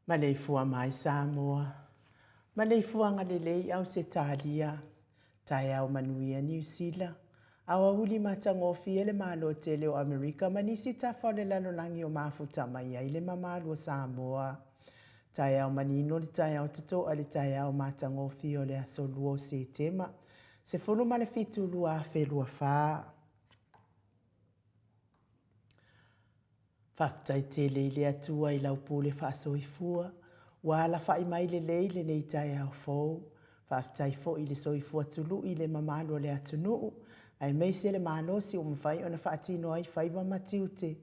Maleifua mai Samoa, maleifuaga lelei Ausetalia, taeao manuia Niu Sila, aoauli matagofie le Malo tele o Amerika ma nisi tafa o le lalolagi o mafuta mai ai le mamalu o Samoa. Taeao manino le taeao totoa le taeao matagofie o le aso 2 o Setema, 17 2024. Faafetai tele i le Atua i lau pule faasoifua, ua alafai mai lelei lenei taeao fou. Faafetai foi i le soifua tului i le mamalu o le atunuu, aemaise le malosi ua mafai ona faatino ai faiva ma tiute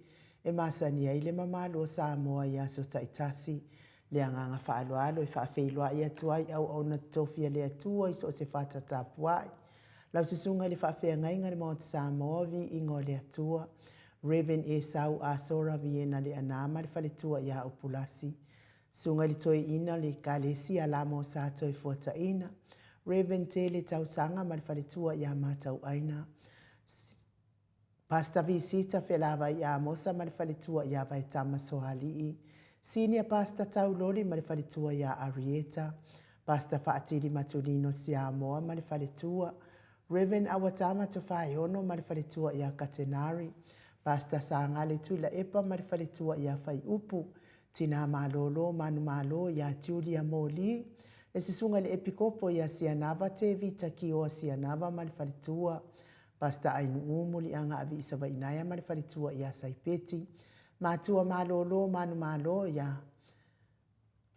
e masani ai le mamalu o Samoa i aso taitasi. Le agaga faaaloalo e faafeiloai atu ai auauna totofi a le Atua i so o se fata tapuai. Lau Susuga i le Faafeagaiga i le Maota Samoa, Viiga o le Atua, Rev. Esau Asora Viena Leaana ma le faletua ia Upulasi, Susuga i le Toeaina o le Ekalesia Lama o Sa Toefuataina, Rev. Tele Tausaga ma le faletua ia Matauaina, Pastor Visita Felavai Amosa ma le faletua ia Vaetama Soalii, Senior Pastor Tauloli ma le faletua ia Arieta, Pastor Faatili Matulino Siamoa ma le faletua, Rev. Awatama Tofaeono ma le faletua ia Katenari, Pastor Sagale Tuilaepa ma le faletua ia Faiupu, Tina Malolo Manumalo ia Julia Moli, le Susuga i le Epikopo ia Sianava Tevita Kioa Sianava ma le faletua, Pastor Ainuu Muliaga Aviisavainaea ma le faletua ia Saipeti, Matua Malolo Manumalo ia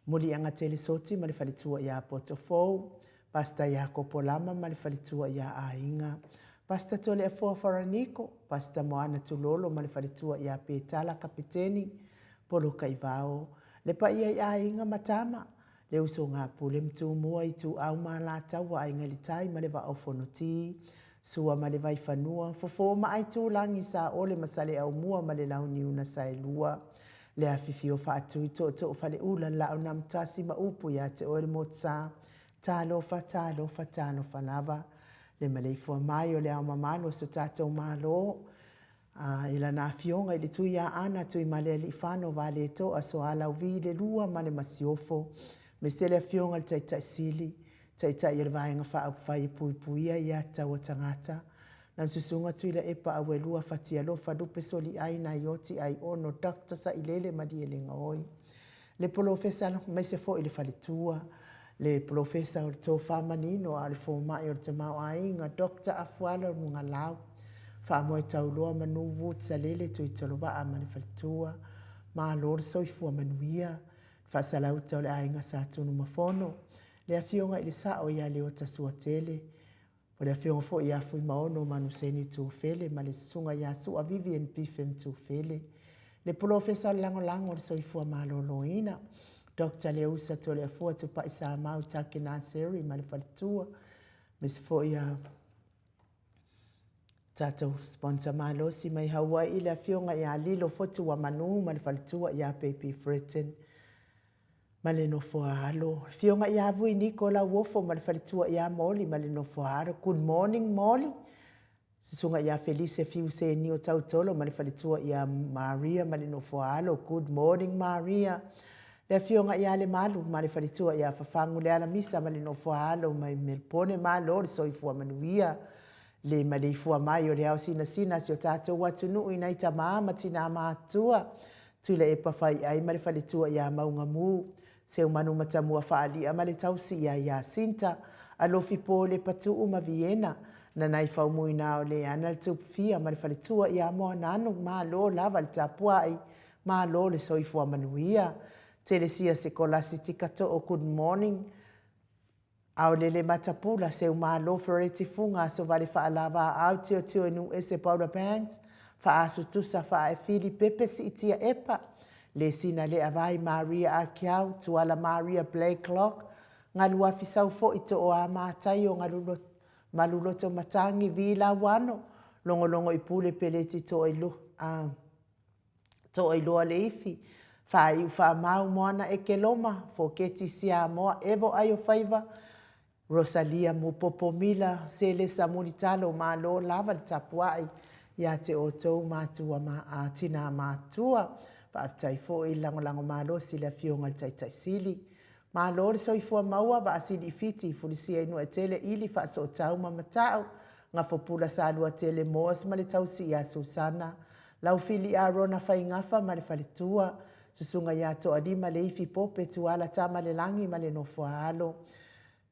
Muliaga Telesoti ma le faletua ia Potofou, Pastor Iakopo Lama ma le faletua ia Aiga, Pastor Toleafoa Faraniko, Pastor Moana Tulolo ma le faletua ia Petala Kapeteni, Polokaivao, le paia i aiga ma tama, le usoga a Pule ma Tumua, Ituau ma Alataua, Aiga i le Tai ma le Vaa o Fonoti, Sua ma le Vaifanua, Fofo ma Aitulagi, Saole ma Saleaaumua ma le Launiu na Saelua, le afifio faatui tootoo faleula, Laaunamutasi ma upu ia te oe le Motusa, Talofa, talofa, talofa lava. Le maleifua mai o le Ao Mamalu o so tatou Malo, A i lana afioga i le Tuiaana Tuimalealiifano Vaaletoa Sualauvi le Lua ma le Masiofo, aemaise le afioga i le Taitai Sili, Taitai o le Vaega Faaupufai e Puipuia Ia Tatau a Tagata, lau Susuga Tuilaepa Auelua Fatialofa Lupe Soliai Naioti Aiono Doctor Sailele Malielegaoi, le Polofesa aemaise foi le faletua, le Polofesa o le Tofa Manino a o le Fomai o le Tamaoaiga, Doctor Afualo Lugalau, Faamoe Tauloa Manu Woods Salele Tuitolovaa ma le faletua, malo le soifua manuia, le faasalauta o le aiga Sa Tunumafono, le afioga i le Sao ia Leota Suatele, O le afioga foi ia Fuimaono Manuseni Tufele ma le susuga ia Sua Vivian Biffin Tufele, le Polofesa o le Lagolago o le Soifua Maloloina, Doctor Leusa Toleafua Tupai Samau Take Naseri ma le faletua, aemaise foi ia tatou sponsor malosi mai Hawaii, le afioga ia Lilo Fotuamanu ma le faletua ia Baby Fretton, ma le nofo a alo. Afioga ia Vui Niko Lauofo ma le faletua ia Moli ma le nofo a alo. Good morning Moli. Susuga ia Felise Fiusenio Tautolo ma le faletua ia Maria ma le nofo a alo. Good morning Maria. Le afioga ia Lemalu ma le faletua ia Fafagu Lealamisa ma le nofo a alo mai Melpone. Malo le soifua manuia. Le maleifua mai o le ao sinasina a si o tatou atunuu i nai tama ma tina matutua, Tuilaepa Faiai ma le faletua ia Maugamu, Seumanu Matamua Faalia ma le tausi ia Iasinta, Alofi Pole Patuu ma Viena, Nanai Faumuina o Leana le Tupufia ma le faletua ia Moananu, malo lava le tapuai, malo le soifua manuia. Telesia Sekolasi Tikatoo, good morning. Aolele Matapula, Seumalo, Fereti Fuga, Asovale Faalava, Au Tiotio i Nuuese, Paula Banks, Faasu Tusa, Faaefili, Pepe Siitia Epa, Lesina Leavai, Maria Akiau, Tuala Maria Blakelock, Galuafi Saufoi, Tooa Mataio, Maluloto Matangi, Vi Lauano, Logologo i Pule Peleti Toailoa, Toailoa Leifi, Faaiu Faamau Moana Ekeloma, Foketi Siamoa, Evo Aiofaiva, Rosalia Mupopo Mila, Selesa Mulitalo, malo lava le tapuai ia te outou matua ma tinā matua. Faafetai foi i le lagolago malosi i le Afioga i le Taitai Sili. Malo le soifua maua, vaasili i Fiti, fulisia i Nuuaitele, ili Faasootau ma Mata'u, Gafopula Saluatele Moas ma le tausi ia Susana, Laufili Arona Faigafa ma le faletua, Susuga ia Toalima Leifi Pope Tuala Tamalelagi ma le nofo a alo,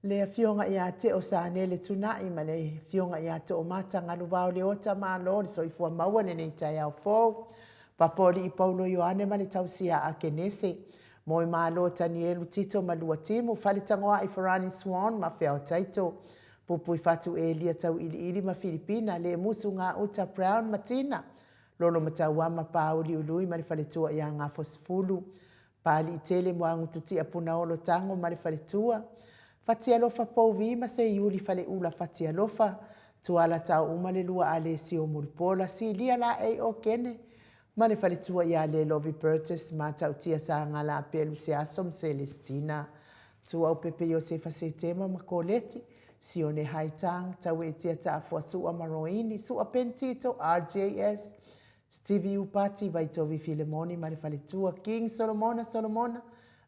Le Afioga ia Teo Sanele Tunai ma le Afioga ia Toomata Galuvao Leota, malo le soifua maua i lenei taeao fou. Papoalii Paulo Ioane ma le tausi ia Akenese, Moemalo Tanielu Tito ma Luatimu, Faletagoai Farani Swan ma Feao Taito, Pupuifatu Elia Tauiliili ma Filipina, Lemusu Gauta Brown ma Tina, Lolomatauama Pauli Ului ma le faletua ia Gafosefulu, Paaliitele Moagutatia Punaolo Tago ma le faletua, Fatialofa Pouvi ma Seiuli Faleula Fatialofa, Tuala Taouma le lua Alesio Mulipola, Silia Laei Okene ma le faletua ia Lelovi Burgess, Matautia Sagala Apelu Seaso ma Selestina, Tuaupepe Iosefa Setema ma Koleti, Sione Haitang, Tauetia Taafua Sua ma Roini, Sua Pentito, RJS, Stevie Upati, Vaitovi Filemoni ma le faletua, King Solomona Solomona,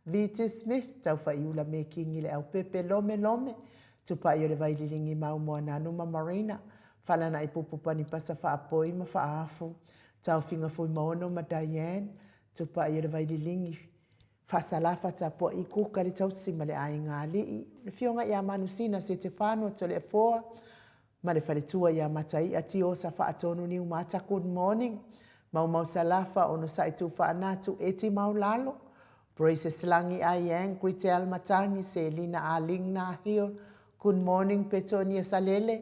VT Smith, Taufaiula Mekingi le Aupepe, Lome Lome, Tupai o le Vaililigi Mau Moananu ma Marina, Falana'i Pupu Panipasa Faapoi ma Faaafu, Taofiga Fuimaono ma Diane, Tupai o le Vaililigi, Faasalafa Tapua'i Kuka le Tausi ma le Aiga Alii, le Afioga ia Manusina Setefano Toleafoa, ma le faletua ia Matai'a Tiosa Faatonu Niumata Good morning Maumau Salafa Onosai Tuufaanatu Eti Maulalo Braces Lagi Aiang Gritel Matangi Selina Aling Nahil Good morning Petonia Salele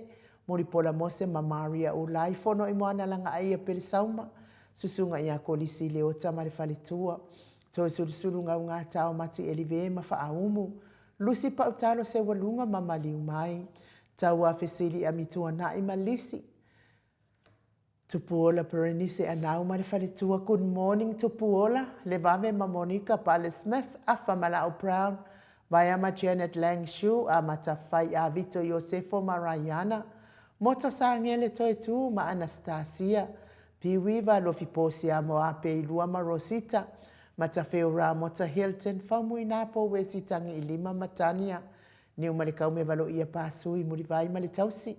Mulipola Mose ma Maria Ulai Fono i Moana Lagaaia Pelesauma Susuga ia Kolisi Leota ma le faletua Toesulusulu Gaugatao Mati Elive ma Faaumu Lusi Pautalo Seualuga ma Maliu Mai, Tauā Fesili Amituana'i ma Lisi, Tupuola Berenice Anau ma le faletua Good morning Tupuola, Levave ma Monica Pale Smith, Afa Mala'o Brown, Vaiama Janet Lang Shu, Amata Fai'a Vito Iosefo ma Raiana, Moto Sagele Toetū ma Anastasia, Piuiva Lofi Posia Moape Ilua ma Rosita, Matafeo Ramota Hilton, Faumuinapo Wesi Tagiilima ma Tania, Niumalekaume Valoia Pasui Mulivai ma le tausi,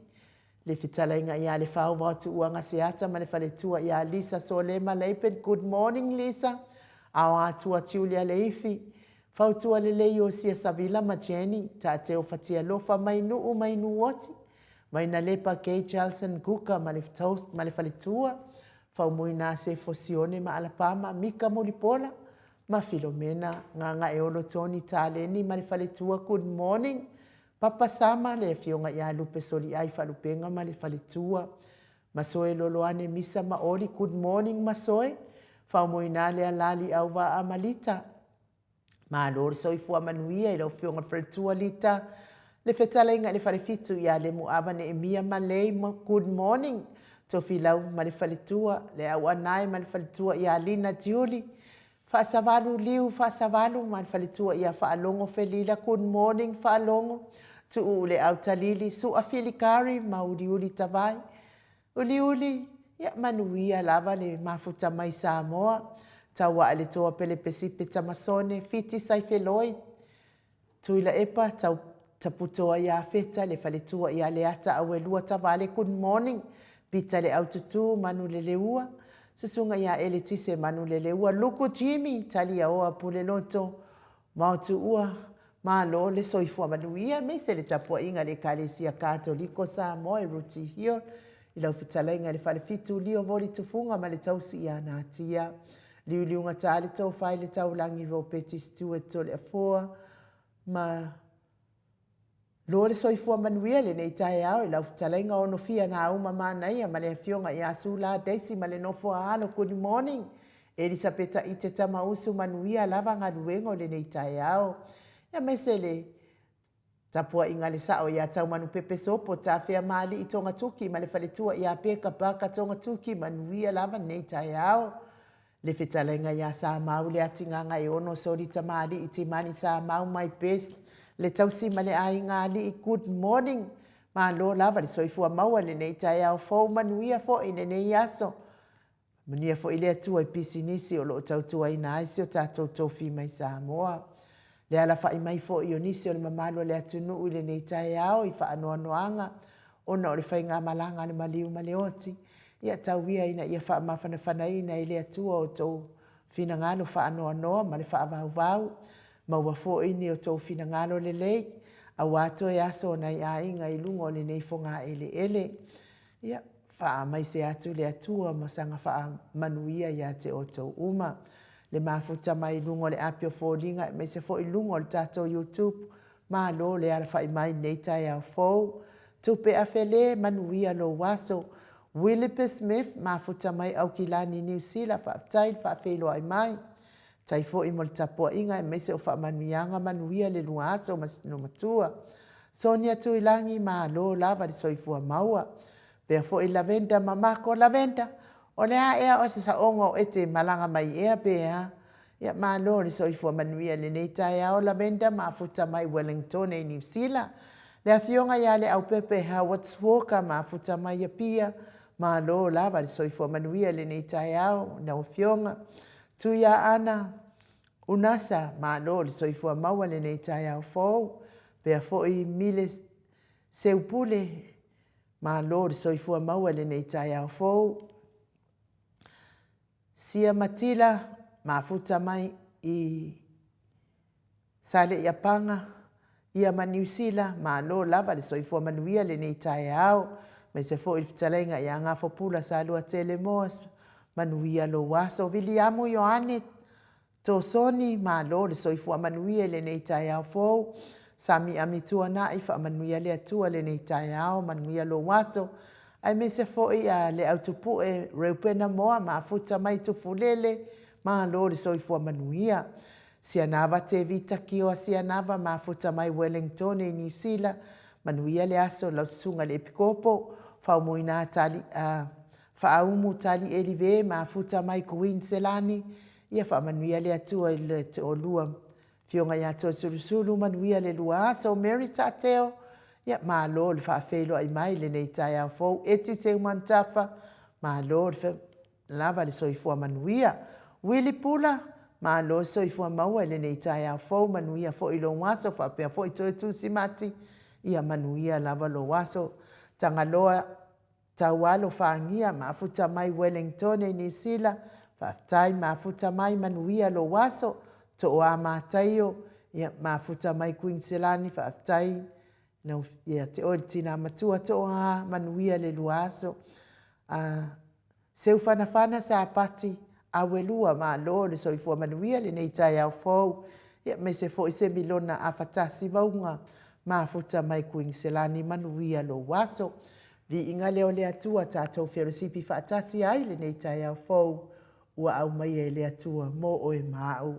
le fetalaiga ia Lefaova o Tuuaga Seata ma le faletua ia Lisa Solema Leipen Good morning Lisa, Aoatua Julia Leifi, Fautua Lelei Iosia Savila ma Jenny, Taateo Fatialofa Mainuu Mainuoti, Vainalepa Kay Charlson Guka ma le ma le faletua, Faumuina Sefo Sione ma Alapama, Mika Mulipola ma Filomena, Gagaeolo Tony Taleni ma le faletua Good morning Papa Sama, le afioga ia Lupe Soliai Faalupega ma le faletua, Masoe Loloane Misa ma Oli Good morning Masoe, Faumuina Lealali Auvaa ma Lita, Malo le soifua manuia i lau Afioga i le Faletua Lita, le fetalaiga i le Falefitu ia Lemuava Neemia Malei, Good morning Tofilau ma le Faletua, le Auanae ma le Faletua ia Lina Tiuli, Faasavalu Liu Faasavalu ma le Faletua ia Faalogo Felila, Good morning Faalogo, Tuuu le Autalili, Sua Filikari ma Uliuli Tavai, Uliuli, ia manuia lava le mafuta mai Samoa, Tauae le Toa Pelepesipe Tamasone, Fiti Saifeloi, Tuilaepa, Tau Taputoa ia Feta, le faletua ia Leata Auelua Tavale Good morning, Pita le Aututu, Manuleleua, Susuga ia Eletise Manuleleua, Luku Jimmy, Taliaoa Puleloto, Maotuua, Malo le soifua manuia aemaise le tapuaiga a le Ekalesia Katoliko Samoa i Rooty Hill i lau fetalaiga i le Falefitu Lio Voli Tufuga ma le tausi ia Natia Liuliuga le Tofa i le Taulagi Ropeti Stewart Toleafoa ma Lo le soifua manuia lenei taeao i lau fetalaiga Onofia Nauma Manaia ma le afioga ia Sula Daisy ma le nofo a alo Good morning Elisapeta Ite Tamausu manuia lava galuega o lenei taeao aemaise le tapuaiga a le sao ia Taumanupepe Sopo Tafea Maalii Togatuki ma le faletua ia Peka Paka Togatuki manuia lava lenei taeao. Le fetalaiga ia Samau le Atigagaeono Soli Tamalii Timani Samau my best le tausi ma le aiga alii good morning malo lava le soifua maua i lenei taeao fou manuia foi lenei aso. Manuia foi le Atua i pisinisi o lo o tautuaina ai si o tatou tofi mai Samoa. Le alafai mai foi o nisi o le mamalu o le atunuu i lenei taeao i faanoanoaga ona o le faigamalaga a le maliu ma le oti, ia tau ia ina ia faamafanafanaina e le Atua outou finagalo faanoanoa ma le faavauvau, maua foi ni outou finagalo lelei aua toe aso o nai aiga i luga o lenei fogaeleele. Ia, faamaise atu le Atua ma saga faamanuia ia te outou uma. Le mafuta mai i luga o le api o foliga aemaise foi luga o le tatou YouTube, malo le alafai mai i lenei taeao fou. Tupe Afe Le, manuia lou aso. Willipe Smith, mafuta mai Aukilani Niu Sila, faafetai le faafeiloai mai. Faafetai foi mo le tapuaiga aemaise o faamanuiaga, manuia le lua aso ma le matua. Sonia Tuilagi, malo lava le soifua maua. Faapea foi Lavenda ma Mako. Lavenda, o le a ea o se saoga o e te malaga mai ea pe a? Ia malo le soifua manuia i lenei taeao Lavenda, mafuta mai Ueligitone Niu Sila. Le afioga ia Leaupepe Howard Walker, mafuta mai Apia, malo lava le soifua manuia i lenei taeao lau afioga. Tuiaana Unasa, malo le soifua maua i lenei taeao fou. Faapea foi Mile Seupule, malo le soifua maua i lenei taeao fou. Sia Matila, mafuta mai i Saleiapaga ia ma Niu Sila, malo lava le soifua manuia i lenei taeao. Aemaise foi le fetalaiga ia Gafopula Saluatele Moss, manuia lou aso. Viliamu Ioane Tosoni, malo le soifua manuia i lenei taeao fou. Sami Amituanai, faamanuia le Atua i lenei taeao, manuia lou aso. Aemaise foi a le Autupue Reupena Moa, mafuta mai Tufulele, malo le soifua manuia. Sianava Tevita Kioa Sianava, mafuta mai Ueligitone Niu Sila, manuia le aso lau susuga i le Epikopo. Faumuina Faaumu Tali'elive, mafuta mai Kuiniselani, ia faamanuia le Atua i le toalua afioga ia Toeolesulusulu, manuia le lua aso. Mary Taateo, ia malo le faafeiloai mai i lenei taeao fou. Eti Seumanutafa, malo lava le soifua manuia. Wili Pula, malo le soifua maua i lenei taeao fou, manuia foi lou aso faapea foi Toetusi Mati, ia manuia lava lou aso. Tagaloa Taualo Fagia, mafuta mai Ueligitone Niu Sila, faafetai mafuta mai, manuia lou aso. Toa Mataio, ia mafuta mai Kuiniselani, faafetai ia te oe le tina matua Toa, manuia le lua aso. Seufanafana Sapati Auelua, malo le soifua manuia i lenei taeao fou, aemaise foi Semilona Afatasi Mauga, mafuta mai Kuiniselani, manuia lou aso. Viiga lea o le Atua tatou felosipi faatasi ai i lenei taeao fou ua aumaia e le Atua mo oe ma au.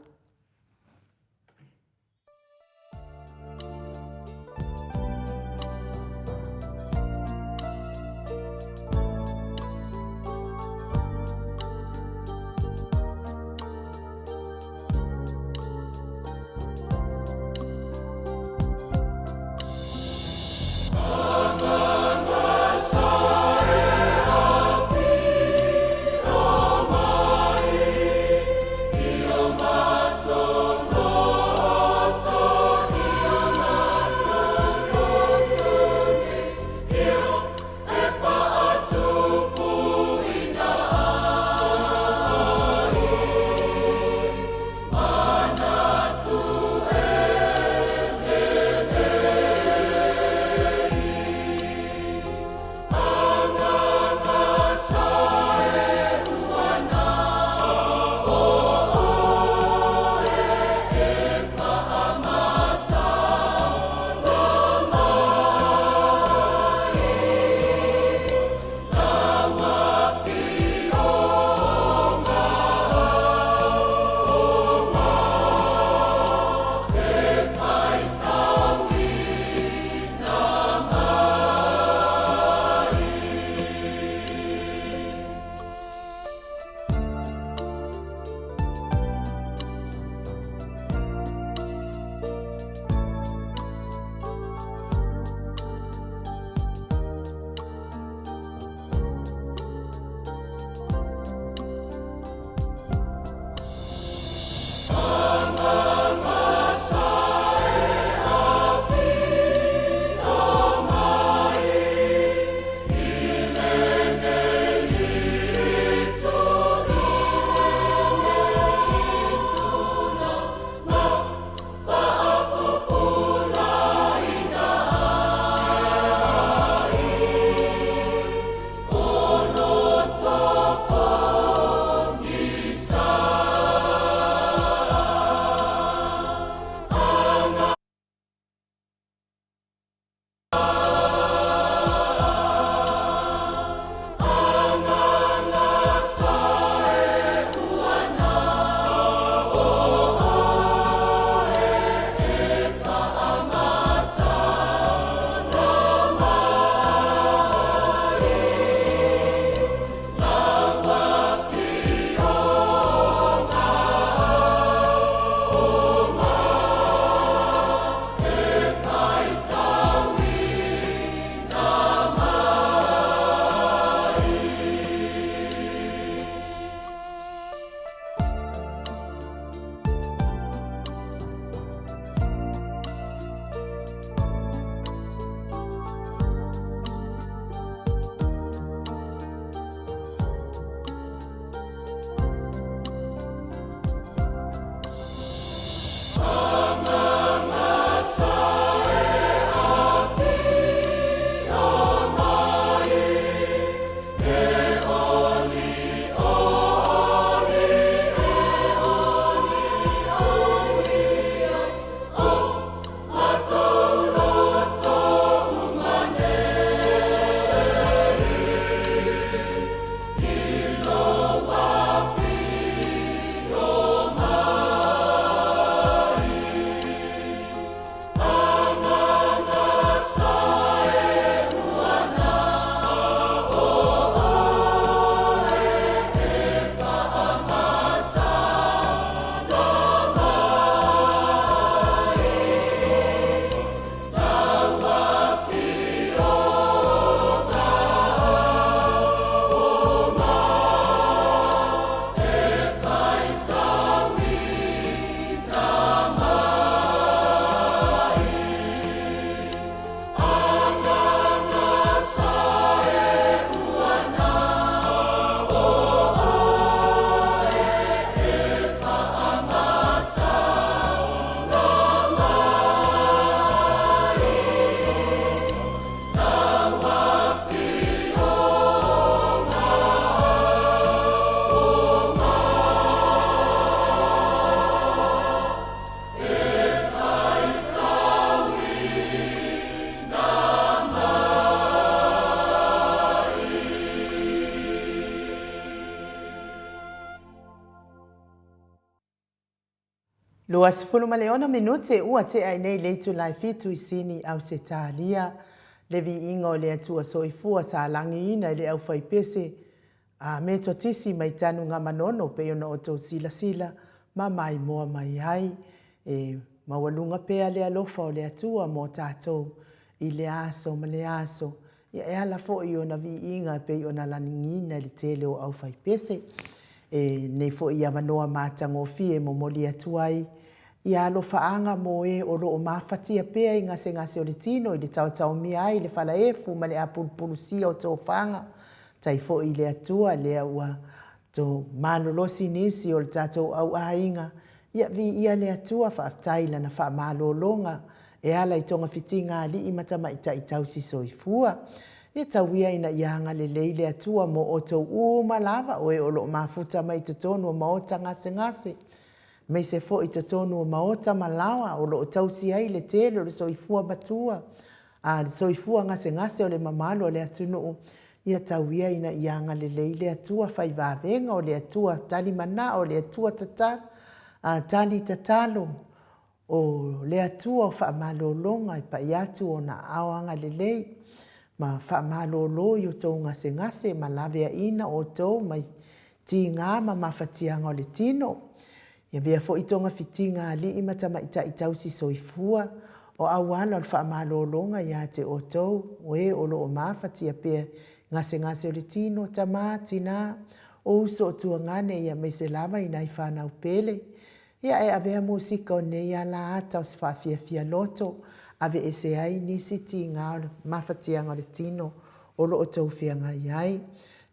26 minute ua tea ai nei le itula e 7 i Sini, Ausetalia. Le viiga o le Atua Soifua sa lagiina i le aufaipese a Metotisi mai Tanugamanono pei ona outou silasila ma maimoa mai ai. E maualuga pea le alofa o le Atua mo tatou i lea aso ma lea aso, e ala foi i ona viiga e pei ona lagiina i le tele o aufaipese. E lenei foi avanoa matagofie e momoli atu ai ia alofaaga mo e o lo o mafatia pea i gasegase o le tino i le taotaomia ai i le falaefu ma le apulupulusia o tofaga. Tai foi i le Atua lea ua to malolosi nisi o le tatou auaiga, ia viia le Atua, faafetai i lana faamalologa e ala i togafitiga a alii ma tamaitai tausi soifua. Ia tau ia ina ia agalelei le Atua mo outou uma lava o e o lo o mafuta mai i totonu o maota gasegase, aemaise foi i totonu o maota ma laoa o lo o tausi ai le tele o le soifua matua, a le soifua gasegase o le mamalu o le atunuu. Ia tau ia ina ia agalelei le Atua, fai vavega o le Atua, tali manao o le Atua tatalo, tali tatalo, o le Atua o faamalologa e pai atu ona aao agalelei ma faamalolo i outou gasegase ma laveaiina outou mai tiga ma mafatiaga o le tino. Ia avea foi togafitiga a alii ma tamaitai tausi soifua o auala o le faamalologa ia te outou o e o lo o mafatia pea gasegase o le tino, tama, tina, o uso o tuagane, aemaise lava i nai fanau pele. Ia e avea musika o lenei ala ata o se faafiafia loto, aveese ai nisi tiga o le mafatiaga o le tino o lo o outou feagai ai.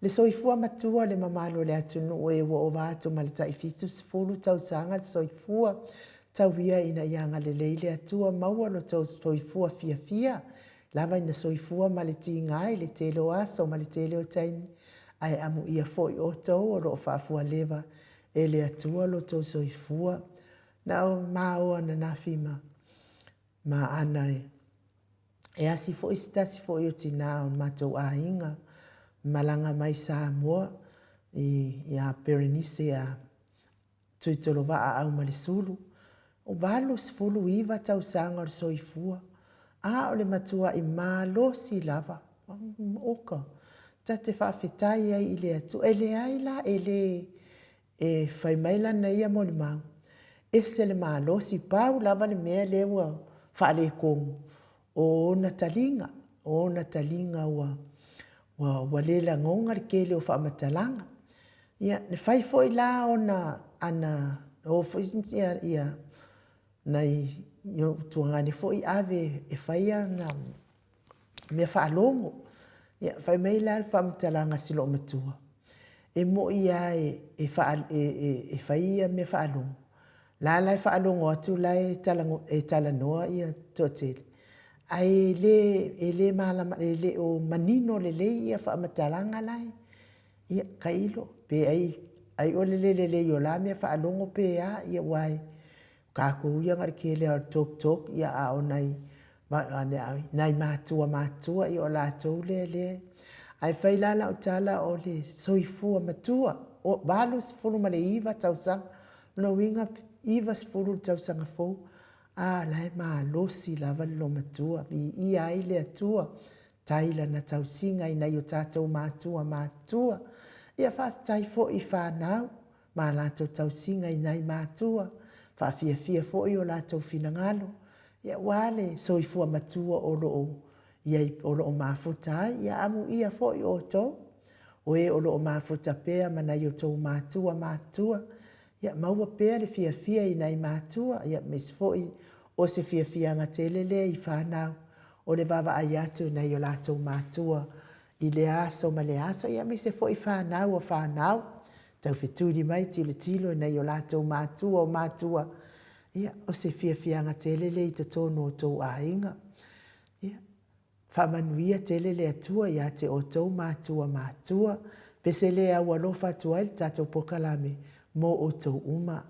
Le soifua matua o le mamalu o le atunuu e ua ova atu ma le tai 70 tausaga le soifua, tau ia ina ia agalelei le Atua, maua lo outou soifua fiafia, lava ina soifua ma le tiga i le tele o aso ma le tele o taimi, ae amuia foi outou o lo o faafualeva e le Atua lo outou soifua. Na o maua ananafi ma Ana e asi foi se tasi foi o tina o le matou aiga, malaga mai Samoa ia Perenise ia Tuitolovaa Aumalesulu, 89 tausaga o le soifua, a o le matuai malosi lava. Oka, ta te faafetai ai i le Atua. E leai la, e le, e fai mai lana ia molimau, ese le malosi, pau lava le mea lea ua faaletonu, o ona taliga, o ona taliga ua le lagona le tele o faamatalaga. Ia, na fai foi la ona ana, o foi ia nai ou tuagane foi ave e fai ana mea faalogo. Ia, fai mai la le faamatalaga a si loomatua, e moni lava e fai ia mea faalogo, la e faalogo atu la e talanoa le toatele, ae le malamalama, e le o manino lelei ia faamatalaga la e, ia tailo pe ai o le le lelei o la mea faalogo pe a, ia aua o tatou ia na o le tele lava o le talk talk, ia a o nai matua matutua, ia o latou lea e. Ae fai la lau tala o le soifua matua, 89 tausaga, o lona uiga e 90 i le tausaga fou, a o la e malosi lava le loomatua. Viia ai le Atua, faafetai i Lana tausiga i nai o tatou matua matutua. Ia faafetai foi i fanau ma latou tausiga i nai matua, faafiafia foi o latou finagalo aua le soifua matua o lo o i ai, o lo o mafuta ai. Ia amuia foi outou o e o lo o mafuta pea ma nai o outou matua matutua, ia maua pea le fiafia i nai matua, aemaise foi o se fiafiaga tele lea i fanau o le vaavaai atu i nai o latou matua i lea aso ma lea aso, aemaise foi fanau a fanau, taufetuli mai tilotilo i nai o latou matua o matua, ia, o se fiafiaga tele lea i totonu o outou aiga. Ia, faamanuia tele le Atua ia te outou matua matutua. Pese lea e aualofa atu ai le tatou polokalame mo outou uma.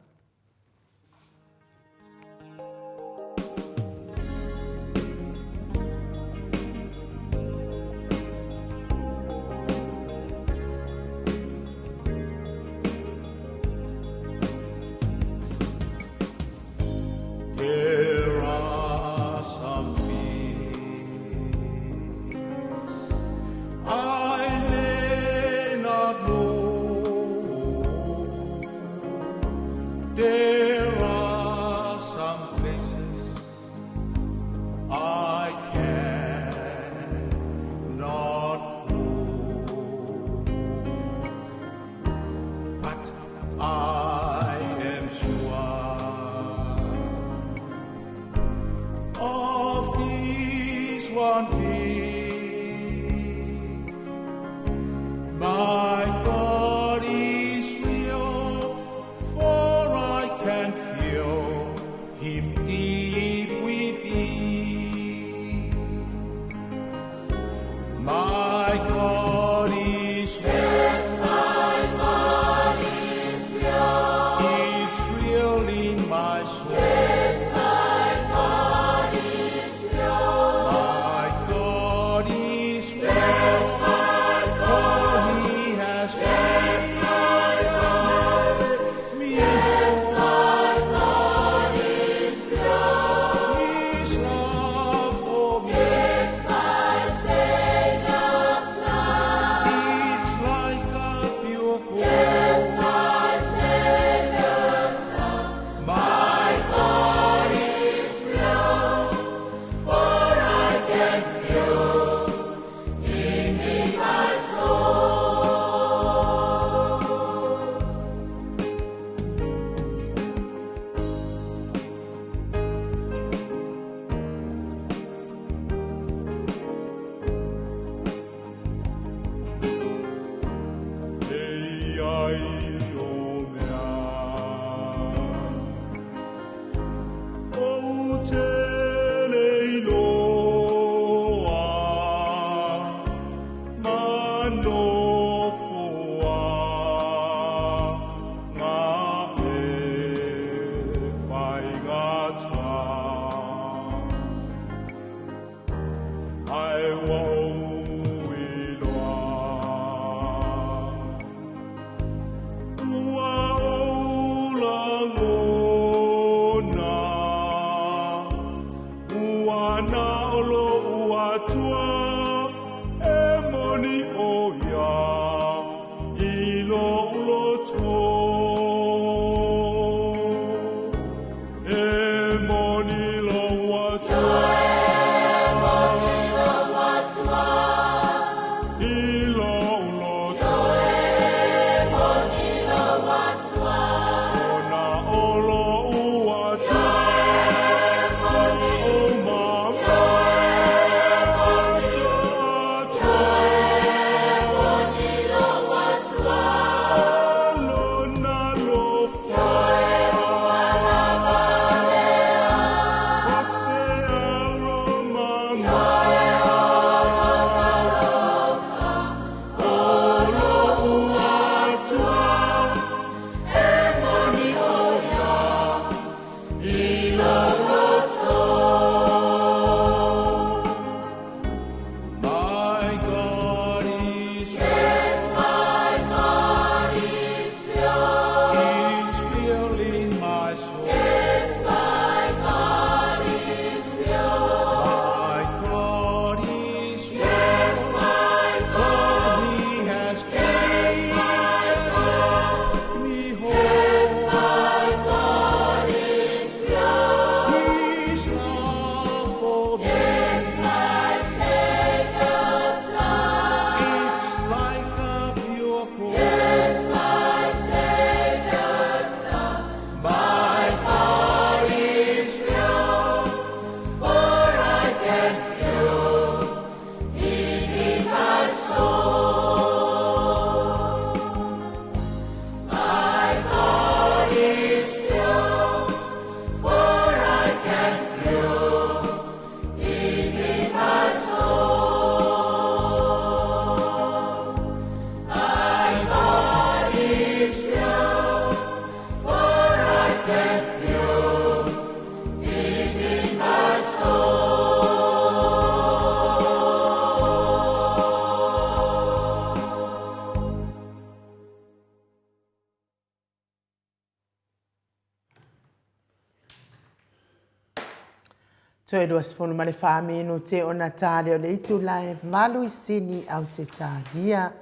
Toe 24 minute ona ta lea o le itula e 8 i Sini, Ausetalia.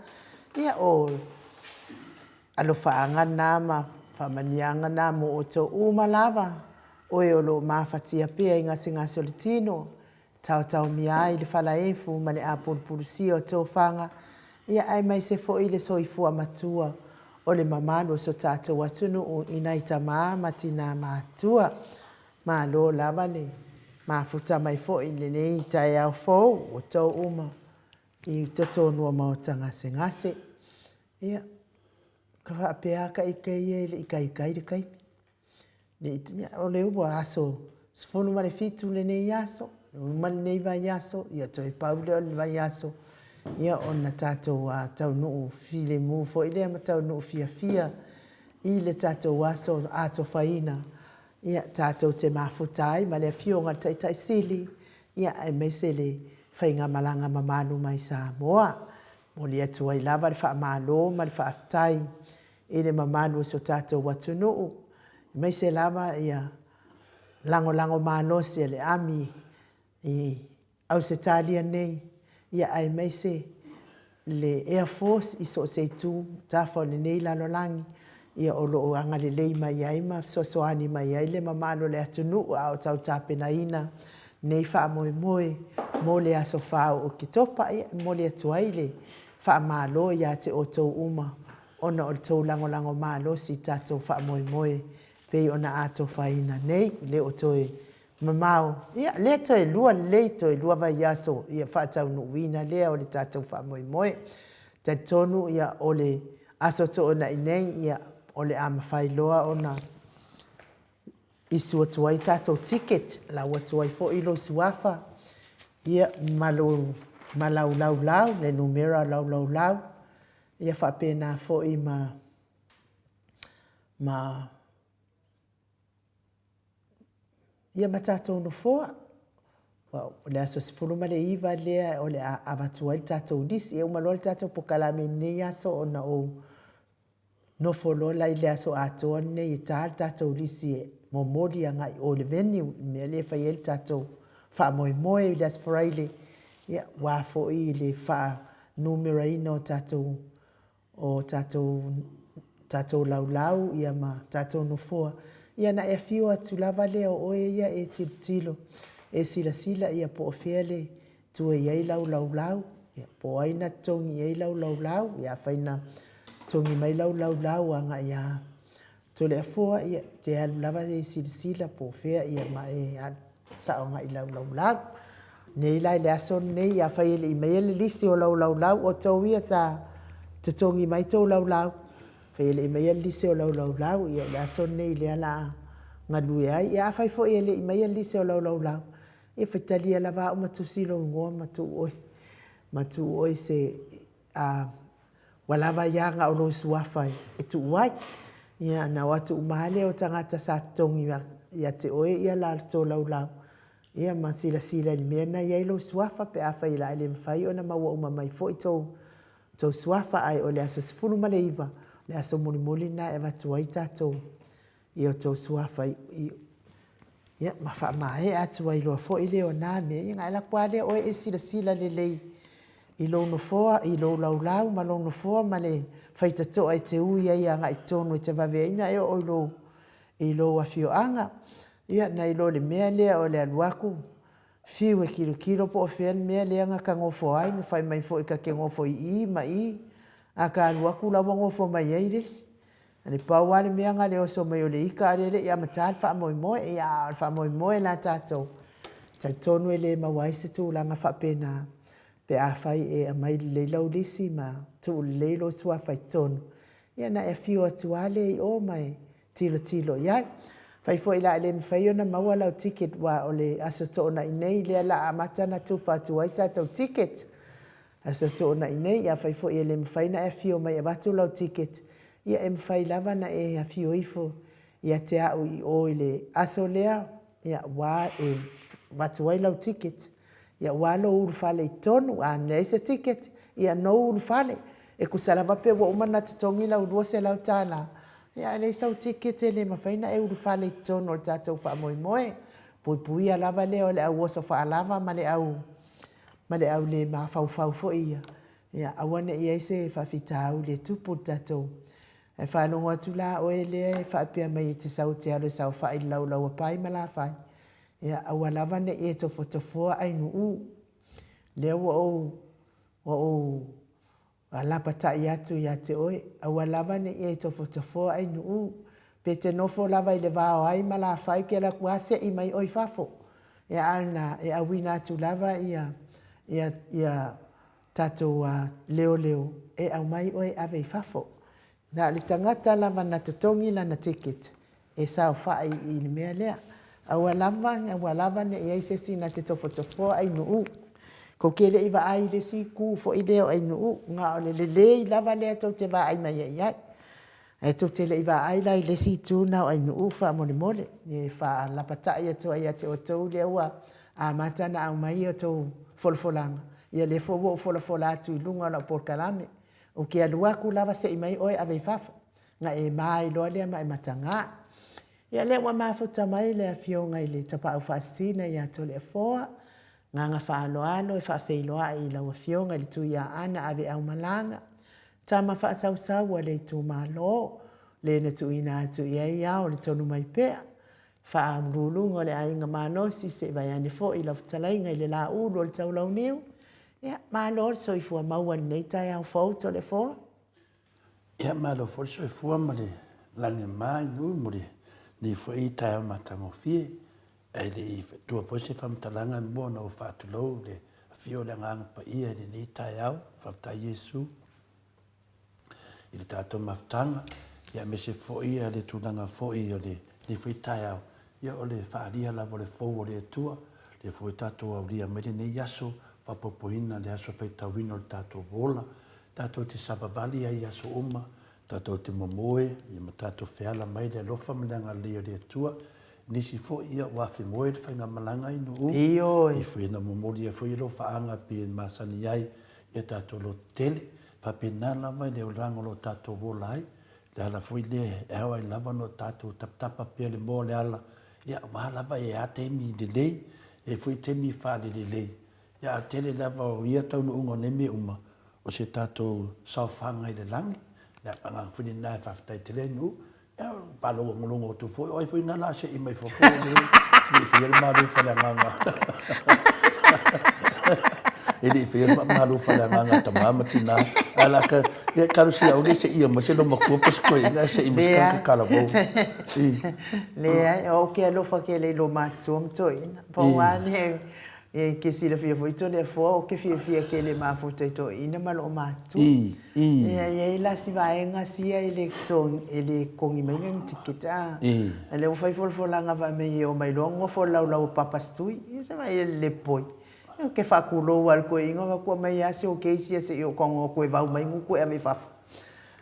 Ia o alofaaga na ma faamanuiaga na mo outou uma lava, o e o lo o mafatia pea i gasegase o le tino, taotaomia ai le falaefu ma le apulupulusia o tofaga, ia aemaise foi le soifua matua o le mamalu o so tatou atunuu i nai tama ma tina matutua. Malo lava le mafuta mai foi i lenei taeao fou ua outou uma i totonu o maota gasegase. Ia, ka faapea lava ita ia e le i taitai le taimi. O lea ua aso 17 lenei aso, uma lenei vaiaso, ia toe pau lea o le vaiaso ona tatou taunuu filemu foi lea ma taunuu fiafia i le tatou aso atofaina tatou te mafuta ai ma le Afioga i le Taitai Sili aemaise le faigamalaga mamalu mai Samoa. E momoli atu ai lava le faamalo ma le faafetai i le mamalu o si o tatou atunuu, aemaise lava ia lagolago malosi a le AMI i Ausetalia nei, aemaise le Air Force i so o se itu tafa o lenei lalolagi, o lo o agalelei mai ai ma fesoasoani mai ai le mamalu o le atunuu a o tau tapenaina nei faamoemoe mo le aso 4 o Oketopa. E momoli atu ai le faamalo ia te outou uma ona o le tou lagolago malosi i tatou faamoemoe pei ona atofaina nei. E le o toe mamao, ia lea toe lua lelei, toe lua vaiaso ia faataunuuina lea o le tatou faamoemoe. E talitonu o le Aso Toonai nei o le a mafai loa ona issue atu ai tatou ticket, lau atu ai foi lou suafa ma lau laulau, le numera o lau laulau, ia faapena foi ma ia ma tatou nofoa. O le aso 19 lea o le a avatu ai le tatou lisi. E uma loa le tatou polokalame i lenei aso ona ou nofo loa la i le aso atoa lenei e ta le tatou lisi e momoli agai i o i le venue, i le mea lea e fai ai le tatou faamoemoe i le Aso Faraile, aua foi le faanumeraina o tatou o tatou tatou laulau ia ma tatou nofoa, ia ona e afio atu lava lea o oe ia e tilotilo, e silasila ia po o fea le tua i ai lau laulau, ia po o ai na totogi i ai lau laulau. Ia afai na totogi mai lau laulau agai ia Toleafoa, ia e te alu lava e silasila po o fea ia ma e alu sao agai i lau laulau. Nei la i le aso lenei, afai e le i aumaia le lisi o lau laulau, o outou ia sa totogi mai tou laulau, afai e le i aumaia le lisi o lau laulau, ia o le aso lenei lea o le a galue ai. Ia afai foi e le i aumaia le lisi o lau laulau, ia faitalia lava au ma tusi lou igoa ma tuu oe, ma tuu oe i se a ua lava ai lava na o lou suafa e tuu ai. Ia ona o atu uma lava lea o tagata sa totogi ia te oe ia latou laulau, ia ma silasila i le mea lena e i ai lou suafa pe afai o le a le mafai ona maua uma mai foi tou suafa. Ae o le aso 19, o le aso mulimuli lena e avatu ai tatou i outou suafa i, ia, ma faamaea atu ai loa foi lea o na mea. Ia ona e alu atu lava lea oe e silasila lelei i lou nofoa, i lou laulau ma lou nofoa ma le faitotoa e te ui ai agai i totonu e te vave ai ona e oo i lou, i lou afioaga. Ia, nai lo le mea lea o le alu atu fiu e tilotilo po o fea le mea lea na ta nofo ai, na fai mai foi ta te nofo i i ma i, a ta alu atu o la ua nofo mai ai le isi. Na o le pau lava le mea na o le oso mai o le ita a o lea e le i amata le faamoemoe. Ia, a o le faamoemoe la tatou, e talitonu e le maua ai se tulaga faapena pe afai e aumai lelei lau lisi ma tuu lelei lou suafa i totonu, ia ona e afio atu lava lea i o ma e tilotilo i ai. Afai foi la e le mafai ona maua lau ticket aua o le Aso Toonai nei lea o le a amata ona tufa atu ai tatou ticket, Aso Toonai nei, afai foi e le mafai ona e afio mai e avatu lau ticket, ia e mafai lava ona e afio ifo ia te au i o i le aso lea, aua e avatu ai lau ticket, aua lou ulufale i totonu. A leai se ticket, ia no ulufale. E tusa lava pe ua uma ona totogi lau $200, ia a leai sau ticket e le mafai ona e ulufale i totonu o le tatou faamoemoe. Puipuia lava lea o le au oso faalava ma le au ma le au le mafaufau foi ia, ia aua ne i i ai se faafitauli e tupu i le tatou. Ae faalogo atu la oe lea e faapea mai e te sau e te alu e saofai i le laulau a Pai ma Lafai, ia aua lava ne i e tofotofoa Ainuu. Lea ua ou ua ou lapatai atu ia te oe, aua lava ne i e tofotofoa Ainuu. Pe te nofo lava i le va o Ai ma Lafai, ou te alu atu lava sei mai oe i fafo. Ia a o lena, e auina atu lava ia ia ia tatou leoleo e aumai oe e ave i fafo. Na o le tagata lava na totogi lana ticket e saofai i le mea lea. Aua lava, aua lava ne i i ai se isi na te tofotofoa Ainuu. Tou te le i vaai i le isi itu foi lea o Ainuu, na o le lelei lava lea tou te vaai mai ai i ai. Ae tou te le i vaai la i le isi itu lena o Ainuu faamolemole. E faalapatai atu ai ia te outou lea ua amata ona aumai a outou folafolaga, ia lea foi ua ou folafola atu i luga o lau polokalame. Ou te alu atu lava sei mai oe ave i fafo, ona e ma ai loa lea ma e mataga. Ia lea ua mafuta mai le Afioga i le Tapaau Faasisina ia Toleafoa, agaga faaaloalo e faafeiloai i lau Afioga i le Tuiaana Aveaumalaga, tama faasausau a le itumalo, le na tuuina atu i ai ao o le Tonumaipea, Faauluuluga o le Aiga Malosi, se i vaeane foi lau fetalaiga i le Laulu o le Taulauniu. Ia, malo le soifua maua i lenei taeao fou Toleafoa. Ia, malo foi le soifua ma le lagi e mama i nuu mo lenei foi taeao matagofie. Ae le i tua foi se faamatalaga e mua ona ou faatulou le afio o le Agaga Paia i lenei taeao. Faafetai Iesu i le tatou mafutaga, ia aemaise foi le tulaga foi o lenei foi taeao, ia o le faaalia lava o le fou o le Atua, lea foi ua tatou aulia mai lenei aso, faaopoopoina le aso faitauina o le tatou ola, tatou te savavali ai i aso uma, tatou te momoe ia ma tatou feala mai le alofa ma le agalelei o le Atua. Nisi foi ia ua afemoe le faigamalaga i nuu, Ioe. E foi ina momoli ai foi alofaaga pei ona masani ai ia tatou lototele. Faapena lava i le olaga o lo o tatou ola ai. O le ala foi lea e ao ai lava ona tatou tapatapa pea le moa o le ala, ia aua lava e a taimi lelei, e i ai foi taimi faalelelei. Ia a tele lava o ia taunuuga o nei mea uma, o se tatou saofaga i le lagi. O le agaga foi lena e faafetai tele ai nuu. Ia faalogologo atu foi, o ai foi na la sei mai fafo e le i faia le malu faleagaga. E le i faia le malu faleagaga a tama ma tina. Ae la ka, ia talosia aua ne i seia mai se loomatua po o se toeaina ae sei mai se tagata talavou. Leai, o au ou te alofa tele i loomatua ma toeaina. Pau lava lea, e te silafia foi Toleafoa, ou te fiafia tele e mafuta i toeaina ma loomatua. Ia e i ai la si vaega sia e le e le totogi maina ni ticket a. A lea ua fai folafolaga fai mai e omai loa nofo i le laulau o Papa Stui. Ia se vaai le poi. Ia ou te faatulou lava i le toeaina fai atu aumai lava si ou case ia se i ou tago atu e vau mai ni utu e ave i fafo.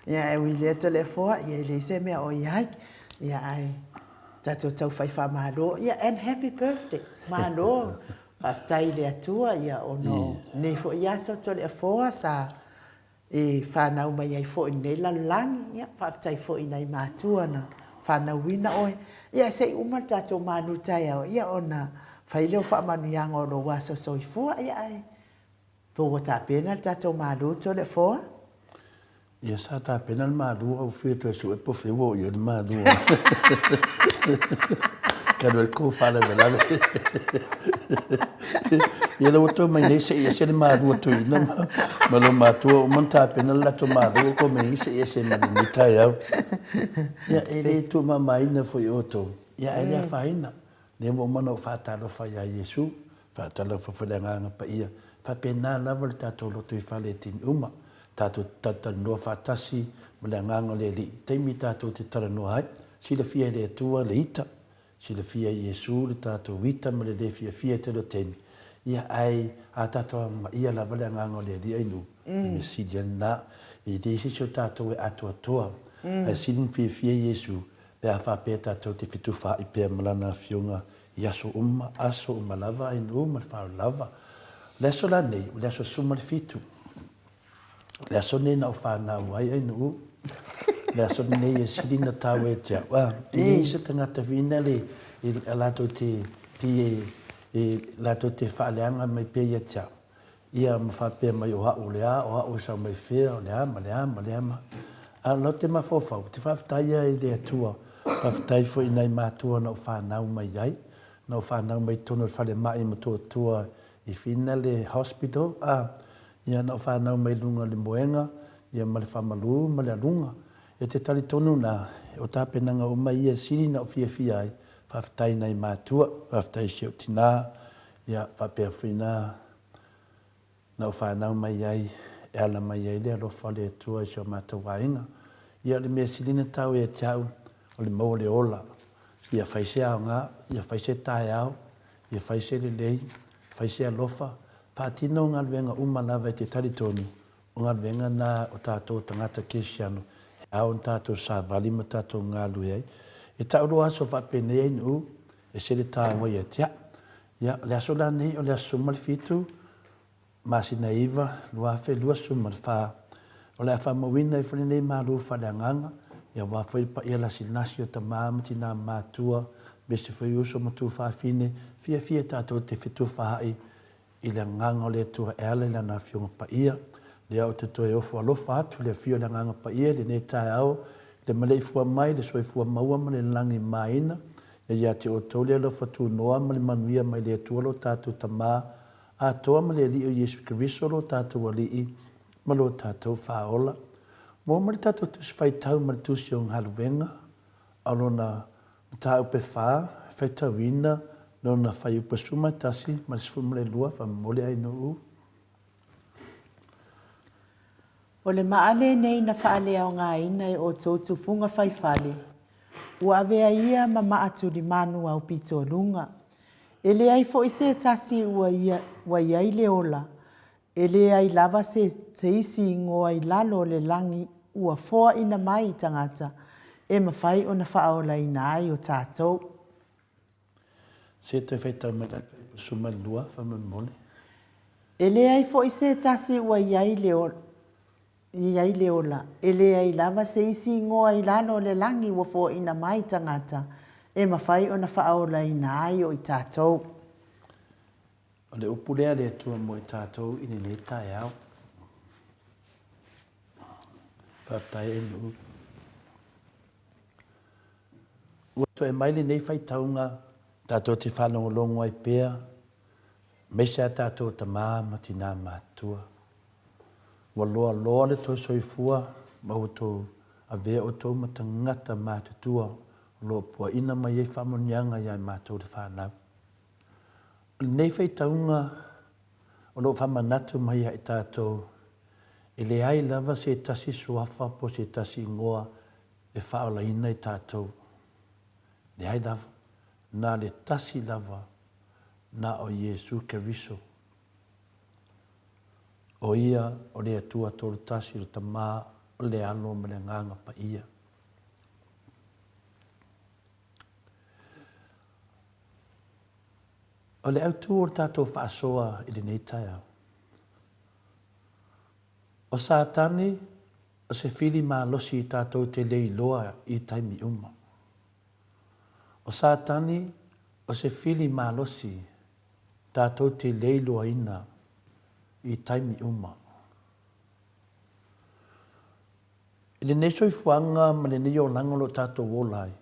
Ia ae ui i lea Toleafoa, ia e leai se mea o i ai. Ia ae tatou tau fai faamalo. Ia and happy birthday. Malo. Faafetai i le Atua ia ona o lenei foi aso Toleafoa sa e fanau mai ai foi i lenei lalolagi. Ia, faafetai foi i nai matua na fanauina oe. Ia, se i uma le tatou malu taeao, ia ona fai lea o faamanuiaga o lou aso soifua. Ia, ae po ua tapena le tatou malu Toleafoa? Ia sa tapena le malu a ua fia toe sue po o fea ua oo i ai le malu. Talu ai le tou faalavelave. Ia lea ua toe mai nei sei ese le malu a Toeaina ma lou matua ua uma ona tapena le latou malu ua toe mai nei sei ese ma lenei taeao. Ia e le tuumamaina foi e outou, ia ae le afaina. Lea ua uma ona ou faatalofa ia Iesu, faatalofa foi i le Agaga Paia, faapena lava le tatou lotoifale i taimi uma, tatou te talatalanoa faatasi ma le Agaga o le Alii, taimi tatou te talanoa ai, silafia e le Atua le ita, silafia e Iesu le tatou ita ma le le fiafia i tele o taimi, ia ae a tatou amanaia lava le Agaga o le Alii ainu, o le mea sili lava lena, e leai se isi o tatou e atoatoa, ae sili ona fiafia Iesu pe a faapea tatou te fetufaai pea ma Lana Afioga i aso uma, aso uma lava, ainu ma le faaaloalo lava. O le aso la nei, o le aso 17. O le aso lenei na ou fanau ai, ainuu. O le aso lenei e sili ona taua ia te au. A, e leai se tagata whina le, a latou te Pei e latou te faaleaga mai pea ia te au, ia ma faapea mai o au o le a, o au e sau mai fea, o le a ma le a ma le a ma. A o lau te mafaufau, ou te faafetai lava i le Atua, faafetai foi i nai matua na ou fanau mai ai, na ou fanau mai i totonu o le falemai i Motootua i Finale Hospital, a, ia na ou fanau mai i luga o le moega, ia ma le faamalu ma le aluga. E te talitonu la, o tapenaga uma ia e sili na ou fiafia ai, faafetai i nai matua, faafetai i si ou tina, ia faapea foi na na ou fanau mai ai e ala mai ai le alofa o le Atua i si o matou aiga. Ia o le mea sili na tau ia te au, o le maua o le ola. Ia fai se aoga, ia fai se taeao, ia fai se lelei, fai se alofa, faatino galuega uma lava e te talitonu, O galuega na o tatou tagata kerisiano e ao ona tatou savali ma tatou galulue ai. E tau loa aso faapenei ai nuu e sele taua ia te au. Ia, o le aso la nei o le aso 17 masina e 9, 2024, o le a faamauina ai foi lenei malu faaleagaga, ia aua foi le paia lasilasi o tama ma tina matua, aemaise foi uso ma tuafafine, fiafia tatou te fetufaai i le Agaga o le Atua e ala i Lana Afioga Paia, lea ou te toe ofo alofa atu i le afio o le Agaga Paia i lenei taeao, i le maleifua mai, le soifua maua ma le lagi maina, ia ia te outou le alofa tunoa ma le manuia mai le Atua lo tatou Tama atoa ma le Alii o Iesu Keriso lo tatou Alii ma lo tatou Faaola. Maua mai le tatou Tusi Faitau ma le Tusi o Galuega, a o lona Mataupu e fa, faitauina lona fuaiupu 11 ma le 12, faamolemole ai nuu. O le maa lenei na faaleaogaina e outou tufuga faifale, ua avea ia ma maa tulimanu aupito luga. E leai foi se tasi ua ia, ua i ai le ola, E leai lava se se isi igoa i lalo o le lagi ua foaina mai i tagata e mafai ona faaolaina ai o tatou. Se toe faitau mai la le 12 faamolemole. E leai foi se tasi ua i ai le i ai le ola, e leai lava se isi igoa i lalo o le lagi ua foaina mai i tagata e mafai ona faaolaina ai o i tatou. O le upu lea a le Atua mo i tatou i lenei taeao. Faafetai e Nuu. Ua toe mai lenei faitauga tatou te faalogologo ai pea, aemaise a tatou tama ma tina matutua. Ua loaloa le tou soifua ma ua tou avea outou ma tagata matutua o lo o puaina mai ai faamanuiaga ia i matou le fanau. O lenei faitauga o lo o faamanatu mai ia i tatou, e leai lava se tasi suafa po o se tasi igoa e faaolaina i tatou. Leai lava. Na le tasi lava, na o Iesu Keriso. O Ia o le Atua Tolutasi, o le Tama, o le Alo ma le Agaga Paia. O le autu o le tatou faasoa i lenei taeao, o Satani o se fili malosi tatou te le iloa i taimi uma. O Satani o se fili malosi tatou te le iloaina i taimi uma. I lenei soifuaga ma lenei olaga o lo o tatou ola ai,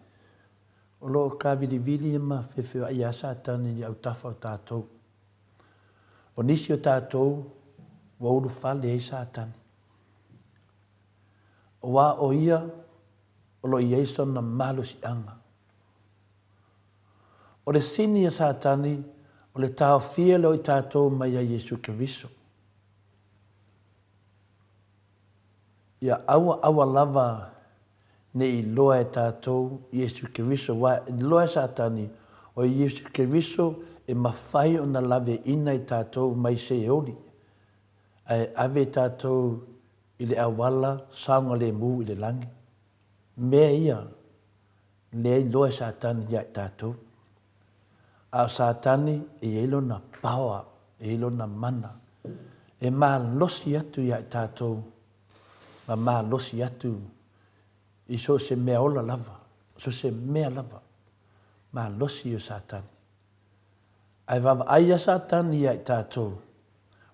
O lo o tavilivili ma feofeoai lava Satani i autafa o tatou. O nisi o tatou ua ulufale ai Satani. Aua o ia o lo o i ai sona malosiaga. O le sini a Satani o le taofia lea o i tatou mai ia Iesu Keriso. Ia aua aua lava ne i iloa e tatou Iesu Keriso, aua e iloa e Satani, o Iesu Keriso e mafai ona laveina i tatou mai Seoli, ae ave i tatou i le auala saogalemu i le lagi. Mea ia lea iloa e Satani ia i tatou. A o Satani e i ai lona power, e i ai lona mana, e malosi atu ia i tatou ma malosi atu i so o se mea ola lava, so o se mea lava, malosi o Satani. Ae vaavaai ia Satani ia i tatou,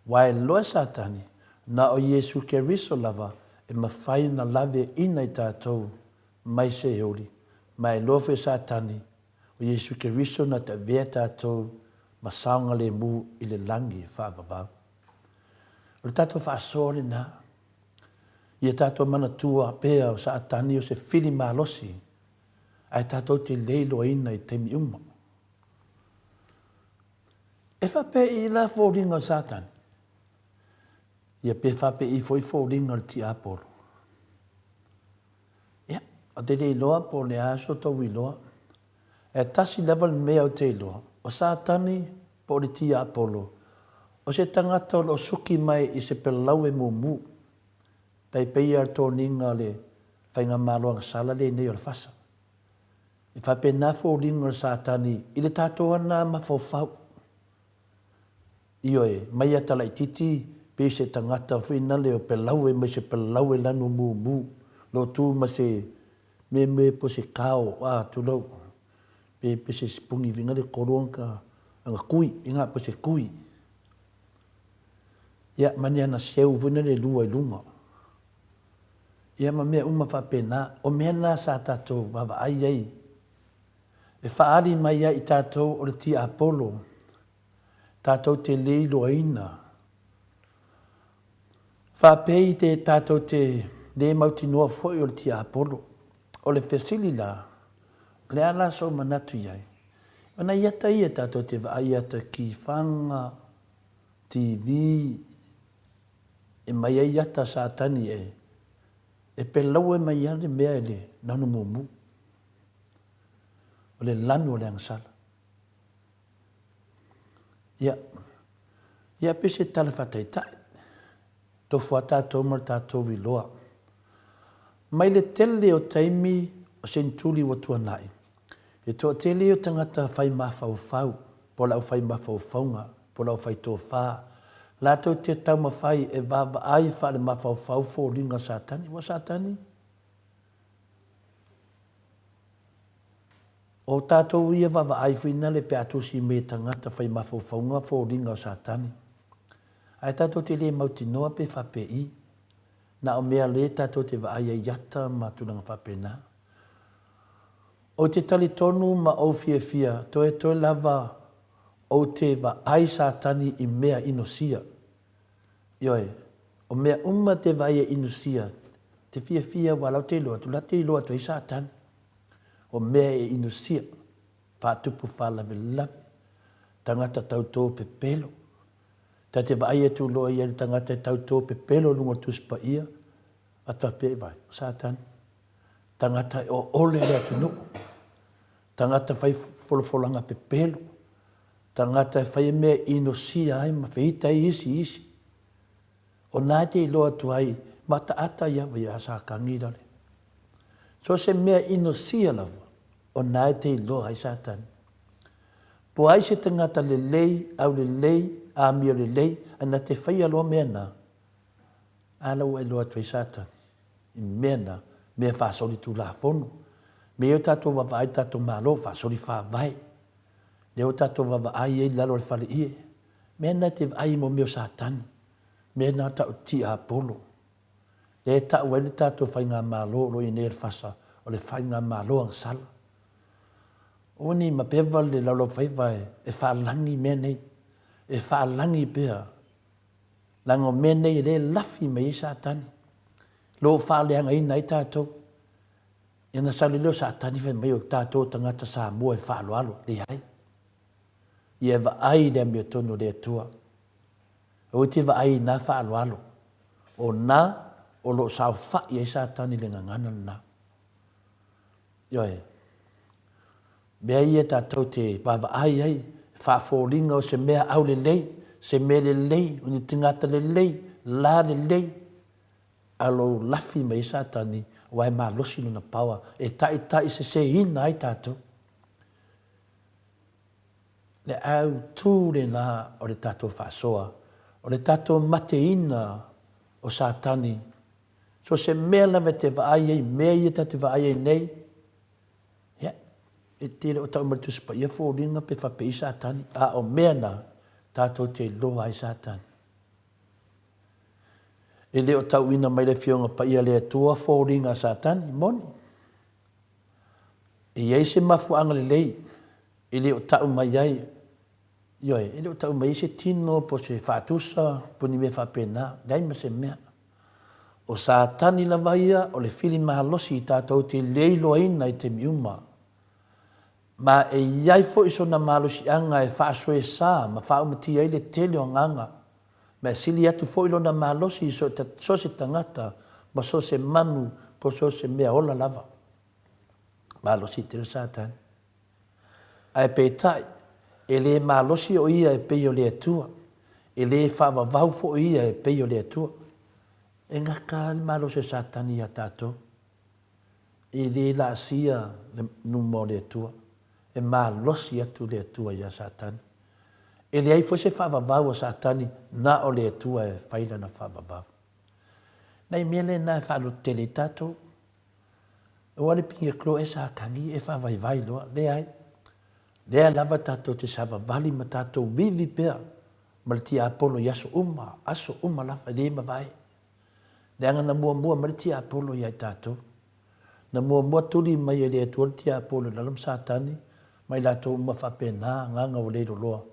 Wae loa e Satani, na o Iesu Keriso lava e mafai ona lave ina i tatou mai Seoli, ma e loa foi e Satani, o Iesu Keriso na te avea tatou ma saogalemu i le lagi faavavau. O le tatou faasoa lena. Ia tatou manatua pea o Satani o se fili malosi, ae tatou te le iloaina i taimi uma. E faapei la foliga o Satani? Ia pe faapei foi foliga o le tiapolo? Ia, ou te le iloa po o le a so outou iloa. Ae tasi lava le mea ou te iloa, o Satani po o le tiapolo, o se tagata o lo o suki mai i se pelau e mumu, tai pei lava o le toniga o le faigamalo agasala lenei o le fasa. E faapena foliga o le Satani i le tatou ana mafaufau. Ioe, mai ata laititi pei se tagata foi nale o pelaue mai se pelaue lanu mumu lo tu ma se me me po se kao a tulou pe pe se sipuni vinga le kolu anga anga kui inga po se kui. Ia mani ana seu foi nale lua i lunga. Ia ma mea uma faapena, o mea na sa tatou vaavaai ai e faaali mai ai i tatou o le tiapolo tatou te le iloaina. Faapei te tatou te le mautinoa foi o le tiapolo. O le fesili la, o le a la sou manatu i ai? O nai ata ia tatou te vaai ata kifaga, TV, E mai ai ata Satani e e pelaue mai a le mea i le lanu mumu. O le lanu o le agasala. Ia, ia pe se tala faataitai. Tofu a tatou ma le tatou iloa. Mai le tele o taimi o senetuli ua tuanai, e toatele o tagata fai mafaufau po o le aufai mafaufauga po o le aufai tofa, latou te taumafai e vaavaai faale-mafaufau foliga o Satani. Ua Satani? O tatou ia vaavaai foi nale pe a tusi me tagata fai mafaufauga foliga o Satani. Ae tatou te le mautinoa pe faapei. Na o mea le tatou te vaai ai ata ma tulaga faapena. Ou te talitonu ma ou fiafia toetoe lava ou te vaai Satani i mea inosia. Ioe, o mea uma te vaai e inosia, te fiafia aua la ou te iloa atu, la te iloa atu ai Satani. O mea e inosia, faatupu faalavelave, tagata tautō pepelo. Ta te vaai atu loa ia i le tagata e tautō pepelo i luga o le Tusi Paia, a faapea i vai, o Satani. Tagata e oole le atunuu, tagata fai folafolaga pepelo, tagata e fai mea e inosia ai ma feita ai isi i isi. O na e te iloa atu ai, mataata ia vai a Satani lale. So se mea inosia lava, o na e te iloa ai Satani. Po ai se tagata lelei, aulelei, amio lelei, ae na te faia loa mea na, a la ua iloa atu ai Satani. I mea na, mea faasoli tulafono. Mea ia o tatou vaavaai i le tatou Malo, faasoli faavae. Lea ua tatou vaavaai ai i lalo o le fale ie. Mea na e te vaai mo mea o Satani. Mea na tau tiapolo. Lea e tau ai le tatou faigamalo o lo o i ai nei o le FASA, o le faigamalo agasala. Aua ne i mapeva le laulaufaiva e faalagi mea nei. E faalagi pea Leaga o mea nei e le lafi mai ai Satani, lo o faaleagaina ai tatou. Ia na sau lea o Satani fai mai o tatou o tagata Samoa e faaaloalo. Leai. Ia e vaai i le amiotonu o le Atua. Aua e te vaai i na faaaloalo. O na o lo o saofai ai Satani i le gagana lena. Ioe. Mea ia tatou te vaavaai ai, faafoliga o se mea aulelei, se mea lelei, o ni tagata lelei, la lelei, a lou lafi mai ai Satani, aua e malosi lona power e taitaiseseina ai tatou. Le autu lena o le tatou faasoa, o le tatou mateina o Satani. So se mea lava e te vaai ai, mea ia ta te vaai ai nei, Ia, E te le o tau mai le Tusi Paia foliga pe faapei Satani, a o mea na tatou te iloa ai Satani. E le o tauina mai le Afioga Paia a le Atua foliga a Satani, moni. E i ai se mafuaaga lelei e le o tau mai ai, ioe, e le o tau mai ai se tino po o se faatusa po o ni mea faapena, leai ma se mea. O Satani lava ia o le fili malosi tatou te le iloaina i taimi uma. Ma e i ai foi sona malosiaga e faasoesa ma faaumatia ai le tele o agaga, ma e sili atu foi lona malosi i so o se tagata ma so o se manu po o so o se mea ola lava. Malosi tele Satani. Ae peitai, e le malosi o ia e pei o le Atua, e le faavavau foi ia e pei o le Atua. E gata lava le malosi o Satani iā tatou. E le laasia le numa o le Atua. E malosi atu le Atua iā Satani. E leai foi se faavavau a Satani na o le Atua e fai lana faavavau. Nai mea lena e faalototele ai tatou. Aua le pinge klo e Satani e faavaivai loa. Leai. Lea lava tatou te savavali ma tatou vivi pea ma le tiapolo i aso uma, aso uma lava, e le mavae. Leaga na muamua mai le tiapolo ia i tatou. Na muamua tuli mai e le Atua le tiapolo i lalo ma Satani ma i latou uma faapena agaga ua leiloloa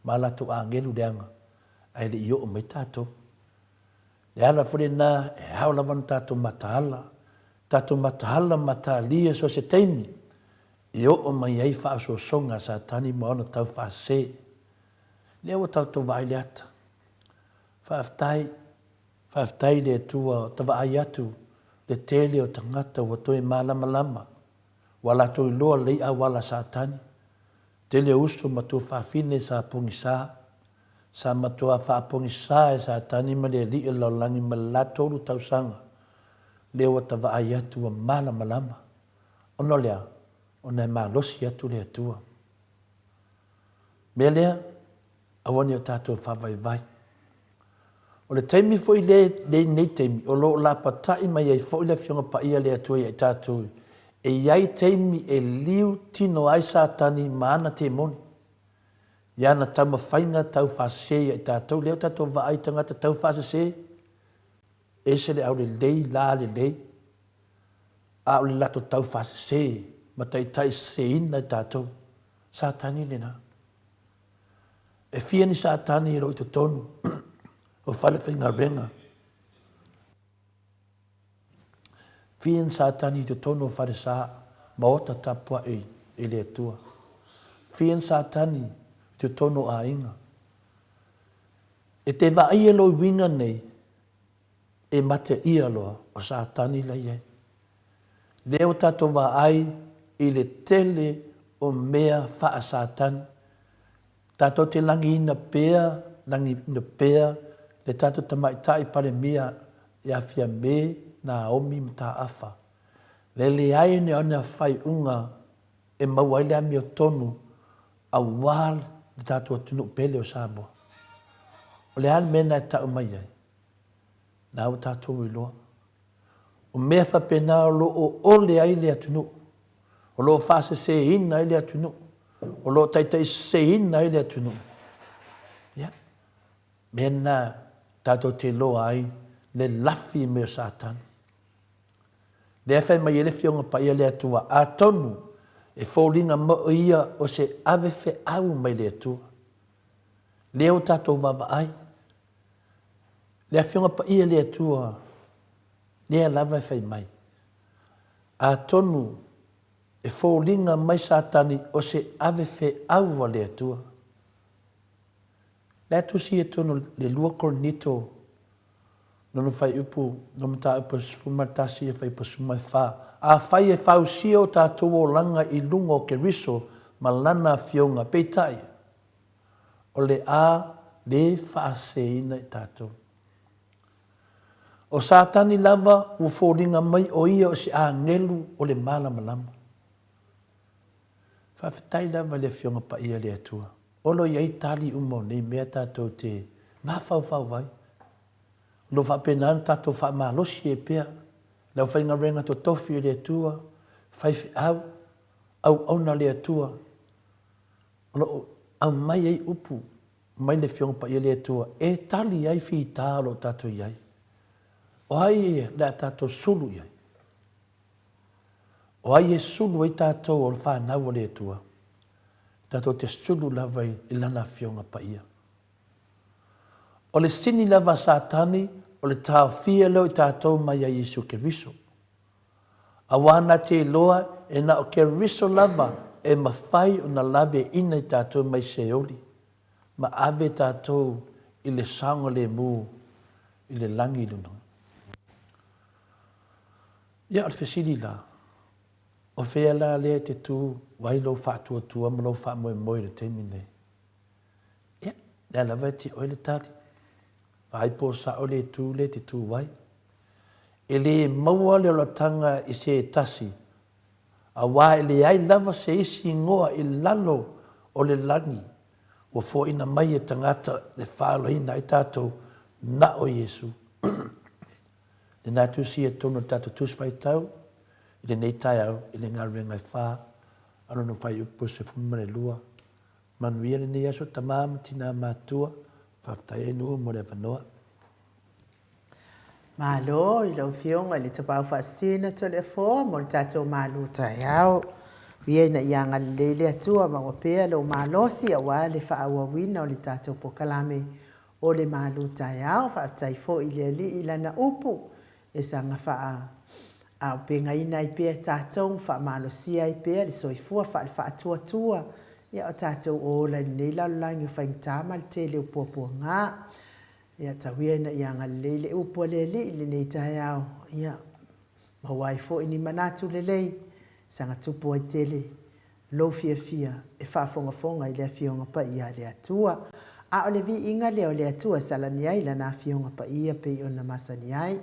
ma a latou agelu leaga, ae le i oo mai tatou. Le ala foi lena e ao lava ona tatou mataala, tatou mataala ma matalia so o se taimi e oo mai ai faaosoosoga a Satani ma ona taufaasese. Lea ua tatou vaai le ata. Faafetai, faafetai i le Atua ua ta vaai atu le tele o tagata ua toe malamalama, ua latou iloa lelei auala a Satani. Tele o uso ma tuafafine sa pogisa, sa matua faapogisa e Satani ma le alii o le lalolagi ma le la tolu tausaga, lea ua ta vaai atu ua malamalama. Ona o le a? Ona e malosi atu le Atua. Mea lea, aua ne i o tatou faavaivai. O le taimi foi lenei taimi, o lo o lapatai mai ai foi le Afioga Paia a le Atua ia i tatou, e i ai taimi e liu tino ai Satani ma ana temoni, i ana taumafaiga taufaasese ia i tatou. Lea ua tatou vaai i tagata taufaasese, ese le aulelei, la lelei, a o le latou taufaasese ma taitaiseseina i tatou. Satani lena. E fia ni Satani o lo o i totonu o fale faigaluega? Fia ni Satani i totonu o fale sa maota tapuai i le Atua? Fia ni Satani i totonu o aiga? E te vaai e lou uiga nei, e mate ia loa o Satani la i ai. Lea ua tatou vaai i le tele o mea faa-Satani. Tatou te lagiina pea, lagiina pea le tatou tamaitai Palemia ia Fiame Naomi Mataafa. Le leai o ni faaiuga e maua ai le amiotonu aua le tatou atunuu pele o Samoa. O le a le mea lena e tau mai ai? Na ua tatou iloa. O mea faapena o lo o ole ai le atunuu, o lo o faaseseina ai le atunuu, o lo o taitaiseseina ai le atunuu. Ia, mea lena tatou te iloa ai le lafi mai o Satani. Lea e fai mai ai le Afioga Paia le Atua, atonu e foliga mai ia o se ave feau mai le Atua. Lea ua tatou vaavaai, Le Afioga Paia le Atua, lea lava e fai mai. Atonu e foliga mai Satani o se ave feau a le Atua. La e tusi ia tonu le lua Korinito lona fuaiupu, lona mataupu e 11 le fuaiupu 14, Afai e fausia o tatou olaga i luga o Keriso ma Lana Afioga, peitai, o le a lē faaseseina i tatou. O Satani lava ua foliga mai o ia o se agelu o le malamalama. Faafetai lava i le Afioga Paia a le Atua, o lo o i ai tali uma o nei mea tatou te mafaufau ai. O lo o faapena ona tatou faamalosi ai pea le aufaigaluega totofi a le Atua, faifeau. auauna a le Atua o lo o aumai ai upu mai le Afioga Paia a le Atua e tali ai fita o lo o tatou i ai. O ai o le a tatou sulu i ai? O ai e sulu ai tatou o le fanau a le Atua? Tatou te sulu lava i Lana Afioga Paia. O le sini lava a Satani o le taofia lea o i tatou mai ia Iesu Keriso. Aua na te iloa e na o Keriso lava e mafai ona laveina i tatou mai Seoli ma ave tatou i le saogalemu i le lagi i luna. Ia, o le fesili la, o fea la lea e te tu ai lou faatuatua ma lou faamoemoe i le taimi nei? Ia, lea lava e te oe le tali. Vaai po o sao le itu lea e te tu ai. E le maua le olataga i se tasi, aua e leai lava se isi igoa i lalo o le lagi ua foaina mai e tagata e faaolaina ai tatou, na o Iesu. Lena tusi ia totonu o le tatou Tusi Faitau i lenei taeao i le galuega e fa a lona fuaiupu 12. Manuia lenei aso tama ma tina matua, faafetai ai Nu'u mo le avanoa. Malo i lau Afioga i le Tapaau Faasisina Toleafoa mo le tatou malu taeao. Ia ina ia agalelei le Atua maua pea lou malosi aua le faaauauina o le tatou polokalame o le malu taeao. Faafetai foi i le Alii i Lana upu e saga faa aupegaina ai pea tatou ma faamalosia ai pea le soifua faale-faatuatua ia o tatou ola i lenei lalolagi o faigata ma le tele o puapuaga. Ia tau ia ina ia agalelei le upu a le Alii i lenei taeao, ia maua ai foi ni manatu lelei, saga tupu ai tele lou fiafia e faafogafoga i le Afioga Paia a le Atua. A o le viiga lea o le Atua e salani ai Lana Afioga Paia pei ona masani ai.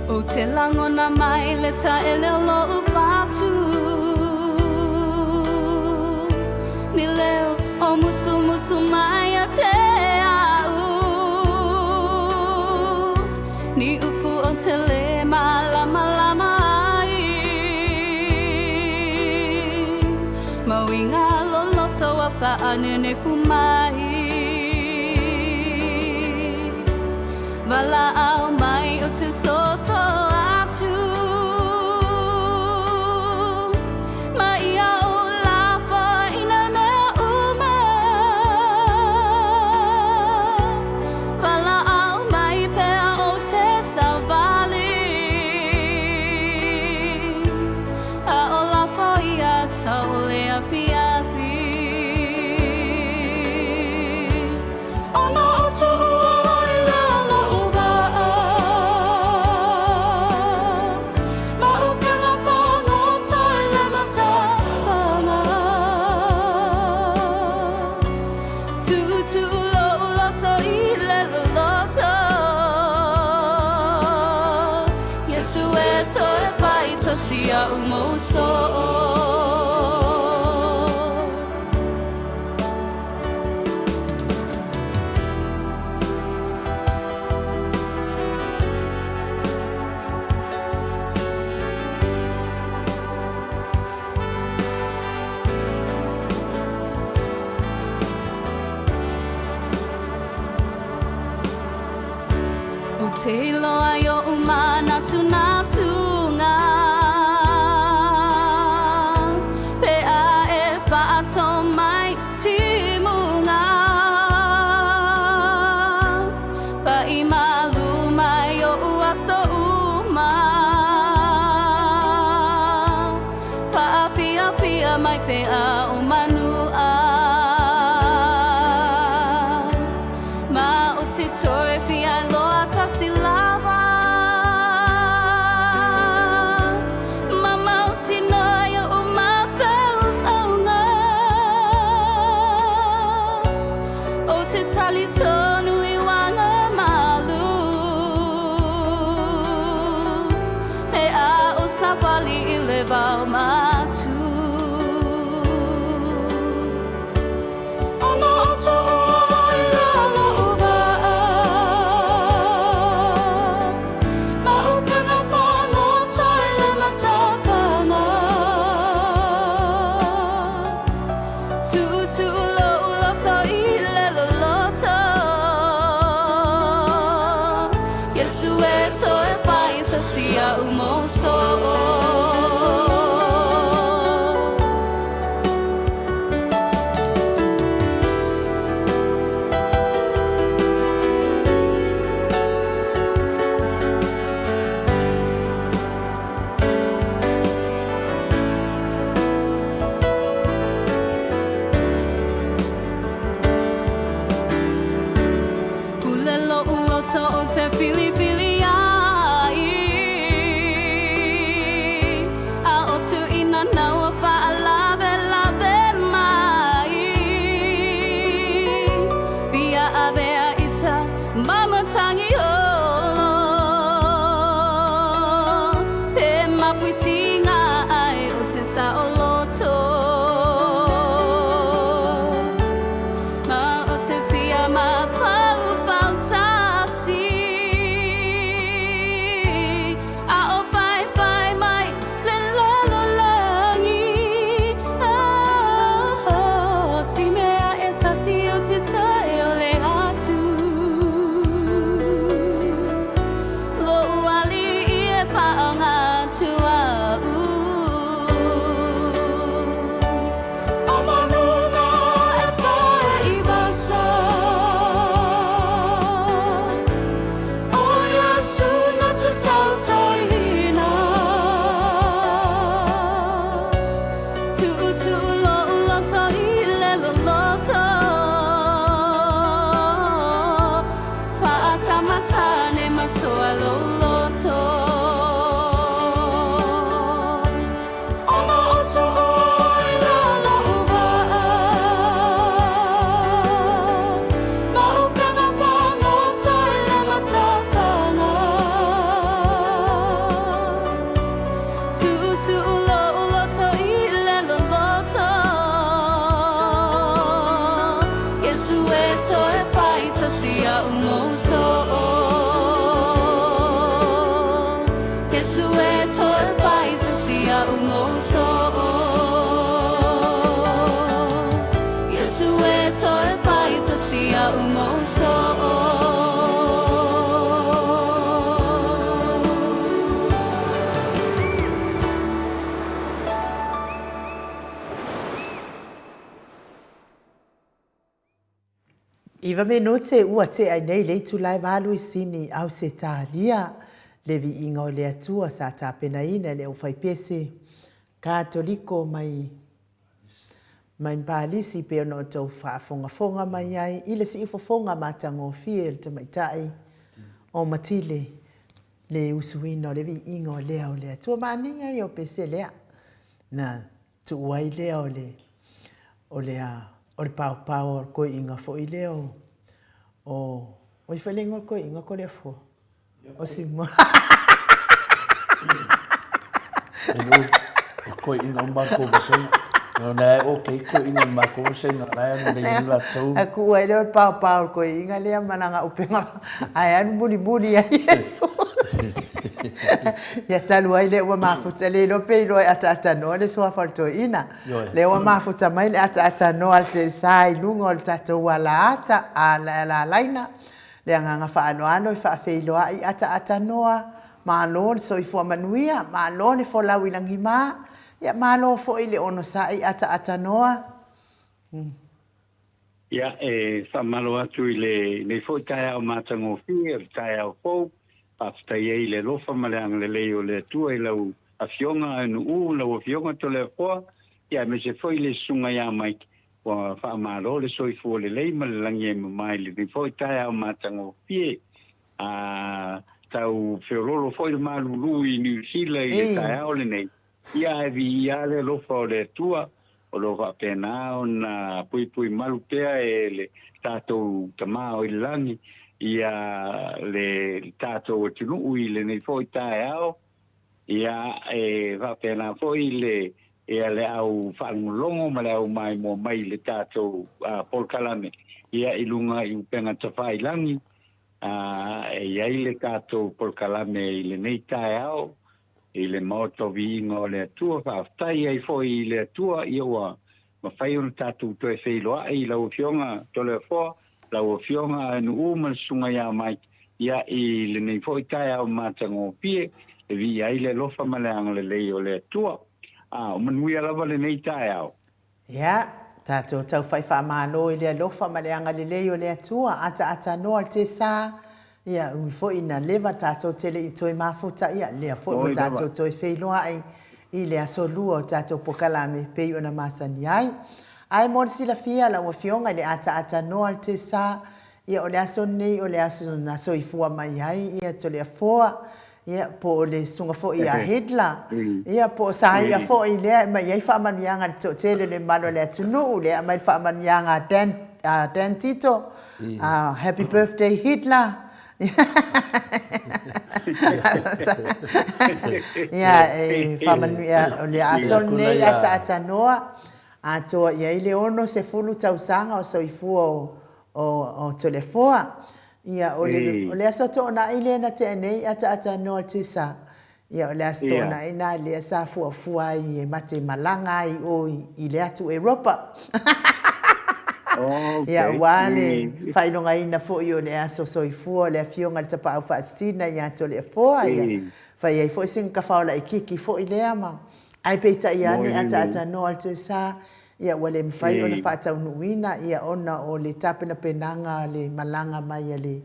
Ou te lagona mai le taele o lou fatu Ni leo o musumusu mai ia te au Ni upu o te le malamalama ai Ma uiga loloto ua faanenefu mai Valaau mai ou te soso atu Ma ia ou lafoina mea uma Valaau mai pea ou te sauvali A o lafo ia tau le afiafi Ona ou tuua ai lea lo'u vaa Ma upega fagota i le matafaga Tuutuu lo'u loto i le loloto Iesu e toe fai tasi a'u mou soo. Ou te iloa i oʻu manatunatuga Pe a e whaato mai timuga Paʻi malu mai oʻu aso uma Whaafiafia mai pe a o manua Ma o te toe fia loa tasi lava Ma mautinoa i oʻu mafaufauga. Iva minute ua tea nei le itula e valu i Sini, Ausetalia, le viiga o le Atua sa tapenaina e le aufaipese Katoliko mai mai Palisi pei ona outou faafogafoga mai ai i le siufofoga matagofie o le tamaitai o Matile le usuina o le viiga o lea o le Atua. Manaia ia o pese lea na tuu ai lea o le o le o le paopao o le koiiga foi lea o o o ai foi le igoa o le koiiga Toleafoa? O Simo. O koiiga o matou vasega. No na e okay koiiga o matou vasega la e nei ni latou. A ku ai lea o le paopao o le koiiga lea ma lana upega ae alu mulimuli ai Iesu. Ia talu ai lea ua mafuta le iloa pe iloa e ataatanoa le suafa o le toeaina. Lea ua mafuta mai le ataatanoa a le telesa i luga o le tatou alaata, alalaina. Le agaga faaaloalo e faafeiloai ataatanoa, malo le soifua manuia, malo le folau i lagima, ia malo foi le onosai ataatanoa. Ia, e faamalo atu i lenei foi taeao matagofie, o le taeao fou, faafetai ai i le alofa ma le agalelei o le Atua i lau Afioga Nu'u, lau Afioga Toleafoa, ia aemaise foi le Susuga ia Mike, ua faamalo le soifua lelei ma le lagi e mama i lenei foi taeao matagofie. A tau feoloolo foi le malulu i Niu Sila i le taeao lenei, Ia ae viia le alofa o le Atua, o lo o faapena ona puipui malu pea e le tatou Tama o i le lagi ia le tatou atunuu i lenei foi taeao, ia e faapena foi le ia le au faalogologo ma le au maimoa mai i le tatou polokalame ia i luga i upega tafailagi, e i ai le tatou polokalame i lenei taeao. I le Maota o Viiga o le Atua, faafetai ai foi i le Atua ia ua mafai ona tatou toe feiloai i lau Afioga Toleafoa, lau Afioga Nu'u ma le Susuga ia Mike, ia i lenei foi taeao matagofie e viia ai le alofa ma le agalelei o le Atua. A o manuia lava lenei taeao. Ia, tatou taufai faamalo i le alofa ma le agalelei o le Atua, ataata noa le tesa, ia, ui foi ina leva tatou te le i toe mafuta, ia, lea foi ua tatou toe feiloai i le aso lua o tatou pokalame pei ona masani ai. Ae mo le silafia lau Afioga i le ataata noa le tesa, Ia, o le aso lenei o le aso na soifua mai ai ia Toleafoa, ia, po o le susuga foi ia Hitler, ia, po o Saia foi lea e aumai ai faamanuiaga a le toatele o le mamalu o le atunuu, lea e aumai le faamanuiaga a Dan, a Dan Tito, Happy Birthday Hitler. Ia, e faamanuia, o le aso lenei ataatanoa, atoa i ai le 60 tausaga o soifua o o Toleafoa. Ia, o le, o le Aso Toonai lea na tea nei ataata noa tisa. Ia, o le Aso Toonai na lea sa fuafua ai e mate malaga ai o i le atu Europa. Ia, aua le faailogaina foi o le aso soifua o le Afioga i le Tapaau Faasisina ia Toleafoa. Ia, fai ai foi sina tafao laitiiti foi lea ma, ae peitai ane ataata noa tisa, Ia, ua le mafai ona faataunuuina, ia, ona o le tapenapenaga a le malaga mai a le,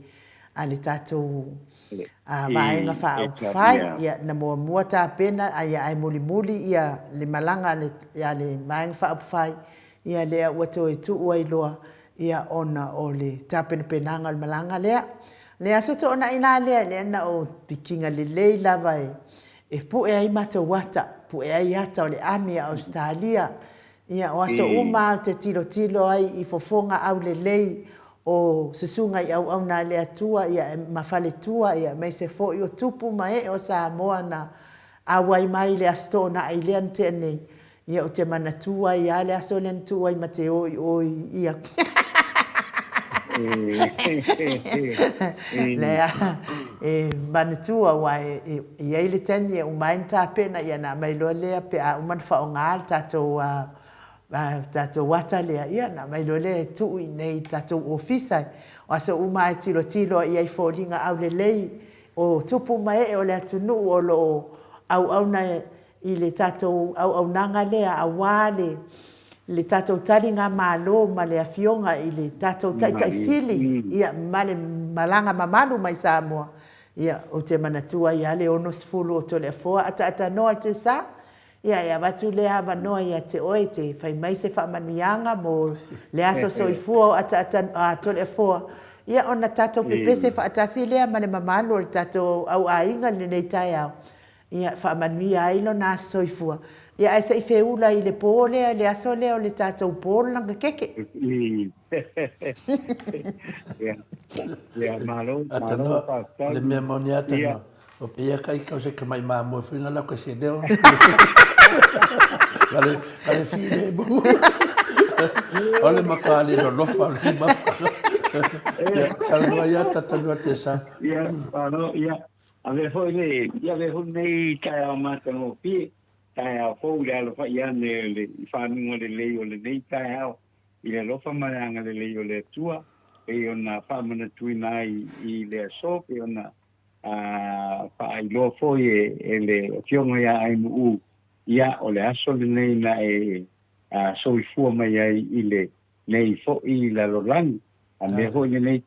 a le tatou Vaega Faaupufai. Ia, na muamua tapena, a ia, ae mulimuli ia le malaga a le, a le Vaega Faaupufai, ia, lea ua toe tuu ai loa, ia, ona o le tapenapenaga o le malaga lea. Le Aso Toonai la lea, lea na ou pikiga lelei lava e, E pue ai matou ata, pue ai ata o le ami a Ausetalia. Ia, o aso uma ou te tilotilo ai i fofoga aulelei o susuga i auauna a le Atua, ia, ma faletua, ia, aemaise foi o tupu ma ee o Samoa na auai mai i le Aso Toonai lea na tea nei. Ia, ou te manatua ai lava le aso lea na tuu ai ma te o i o i ia. Lea, e manatua aua e i ai le taimi e uma ai ona tapena, ia ona aumai loa lea pe a uma ona faaaoga le tatou, tatou ata lea, ia ona aumai loa lea e tuu i inei i le tatou ofisa. O aso uma lava e tilotilo ai i ai foliga aulelei o tupu ma ee o le atunuu o lo o auauna i le tatou auaunaga lea aua le le tatou taligamalo ma le Afioga i le tatou Taitai Sili, ia, ma le malaga mamalu mai Samoa, ia, ou te manatua ai lava le 60 o Toleafoa ataatanoa le Tesa, ia, e avatu lea avanoa ia te oe e te fai mai se faamanuiaga mo le aso soifua o ataata, a Toleafoa, ia, ona tatou pepese faatasi lea ma le mamalu o le tatou au aiga i lenei taeao. Ia, faamanuia ai lona aso soifua. Ia, ae se i feula i le po lea, i le aso lea o le tatou po lana keke. Ia, ia, malo, malo, Atanoa, faafetai. le mea moni lava Ia. Atanoa, o pei a kai kau se kamai mamoe foi na lau kai se leo. Vale, vale fi le mu. O le matua le lolofa o le mafa. Ia, saunoa ia Tatanua Tesa. Ia, malo, ia. Avea foi le, ia avea foi lenei taeao matagofie, taeao fou i le alofaia ane o le, i faguga lelei o lenei taeao, i le alofa ma le agalelei o le Atua, pei ona faamanatuina ai i le aso, pei ona faailoa foi e le Afioga ia Ainuu, ia, o le aso lenei na e soifua mai ai i le nei foi lalolagi. A mea foi lenei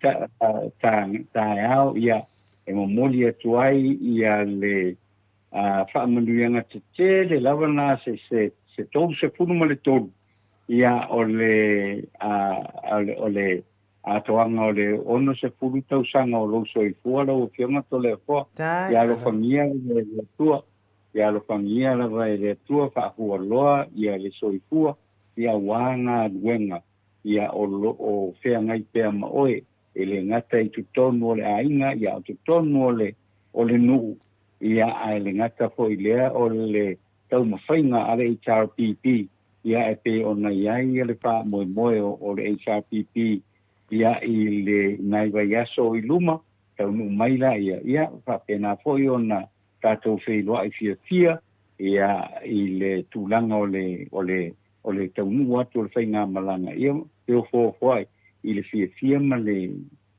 taeao, ia, e momoli atu ai ia le faamanuiaga tetele lava na se se se 33, ia, o le o le atoaga o le 60 tausaga o lou soifua lau Afioga Toleafoa. Ia alofagia e le Atua, ia alofagia lava e le Atua faafualoa ia le soifua, ia aua galuega ia o lo o feagai pea ma oe, e le gata i totonu o le aiga, ia o totonu o le o le nuu, ia ae le gata foi lea o le taumafaiga a le HRPP, ia e pei ona i ai ia le faamoemoe o le HRPP ia i le nai vaiaso i luma, taunuu mai laia, ia faapena foi ona tatou feiloai fiafia ia i le tulaga o le o le o le taunuu atu o le faigamalaga ia feofoofoai i le fiafia ma le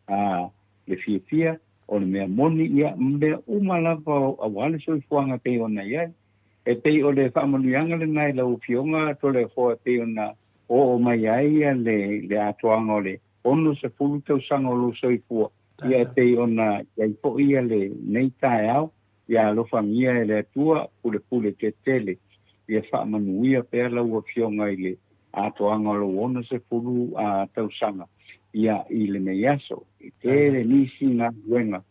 a le fiafia o le mea moni ia ma mea uma lava aua le soifuaga e pei ona i ai. E pei o le faamanuiaga lena i lau Afioga Toleafoa e pei ona oo mai ai ia le le atoaga o le 60 tausaga o lou soifua Ia e pei ona i ai foi ia lenei taeao, ia alofagia e le Atua pulepule tetele, ia faamanuia pea lau Afioga i le atoaga o lou 60 tausaga ia i lenei aso. E tele nisi galuega,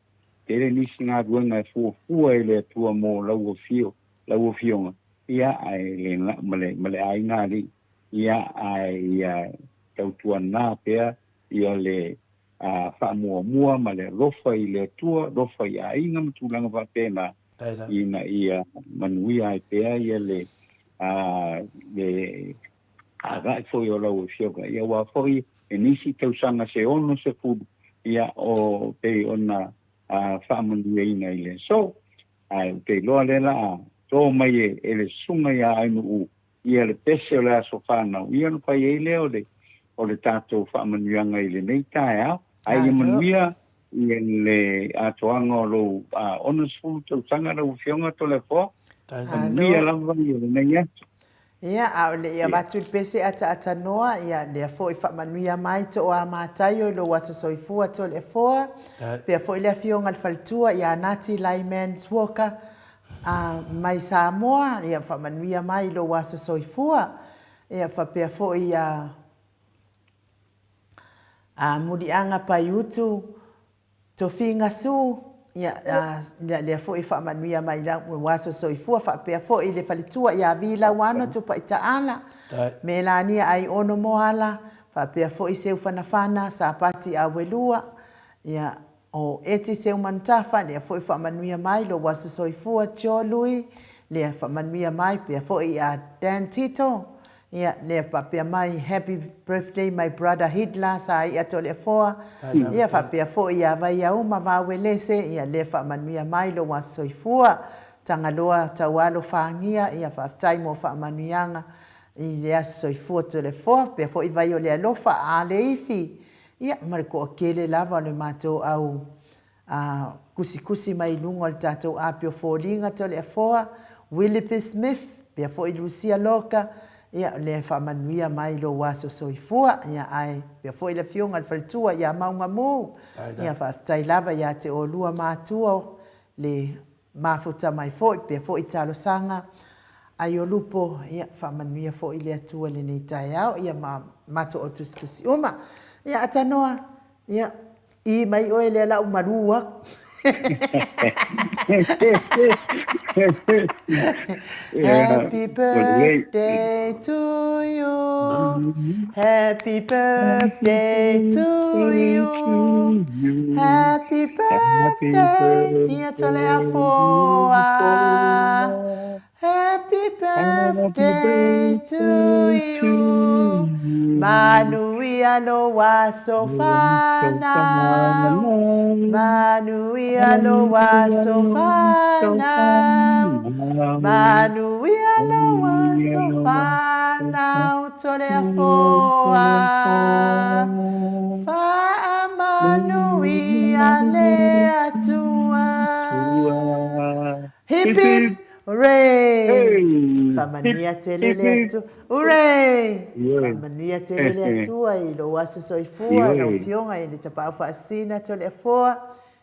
tele nisi galuega e fuafua e le Atua mo lau afio, lau Afioga, ia ae le ma le ma le aiga alii, ia ae ia tautuana pea ia le a faamuamua ma le alofa i le Atua, alofa i aiga ma tulaga faapena, ina ia manuia ai pea ia le a le agai foi o lau Afioga. Ia aua foi e nisi tausaga se 60 ia o pei ona faamanuiaina i le aso. Ae ou te iloa lea la a to mai e le susuga ia Ainuu ia le pese o le aso fanau, ia ona fai ai lea o le, o le tatou faamanuiaga i lenei taeao. Ae ia manuia ia le atoaga o lou 60 tausaga lau Afioga Toleafoa. Manuia lava ia lenei aso. Ia, a o le i avatu le pese ataatanoa, ia, lea foi faamanuia mai Tooa Mataio i lou aso soifua Toleafoa, pea foi le Afioga i le Faletua ia Nati Lymans Walker, A mai Samoa, ia faamanuia mai i lou aso soifua, ia faapea foi ia a Muliaga Paiutu Tofiga Su, ia a lea foi faamanuia mai i lou aso soifua, faapea foi le faletua ia Vi Lauano Tupaitaala, Melania Aiono Moala, faapea foi Seufanafana Sapati Awelua, ia O Eti Seumanutafa, lea foi faamanuia mai lou aso soifua Joe Lui, lea faamanuia mai pea foi ia Dan Tito, ia lea faapea mai Happy Birthday my brother Hitler Saia Toleafoa, ia faapea foi ia Vaiauma Vauelese, ia lea faamanuia mai lou aso soifua Tagaloa Taualo Fagia, ia faafetai mo faamanuiaga i le aso soifua Toleafoa, pea foi Vai o le Alofa a Leifi, Ia, ma le toatele lava o le matou au a tusitusi mai i luga o le tatou api o foliga Toleafoa, Willoughby Smith, pea foi Lucia Loka, Ia, o lea e faamanuia mai lou aso soifua, ia, ae faapea foi le afioga i le faletua ia Maugamu. Ia, faafetai lava ia te oulua matua le mafuta mai foi, pea foi talosaga a Iolupo, ia, faamanuia foi le Atua i lenei taeao, ia, ma matou o tusitusi uma. Ia, Atanoa, ia, I mai oe lea la u malu aku. Happy birthday to you. Happy birthday to you. Happy birthday dear Toleafoa. Happy birthday to you Manuia lou aso fanau Manuia lou aso fanau Manuia lou aso fanau Toleafoa Faamanuia le Atua Hip hip hooray! Faamanuia tele le Atua. Hooray! Faamanuia tele le Atua i lou aso soifua, lau Afioga i le Tapaau Faasisina Toleafoa.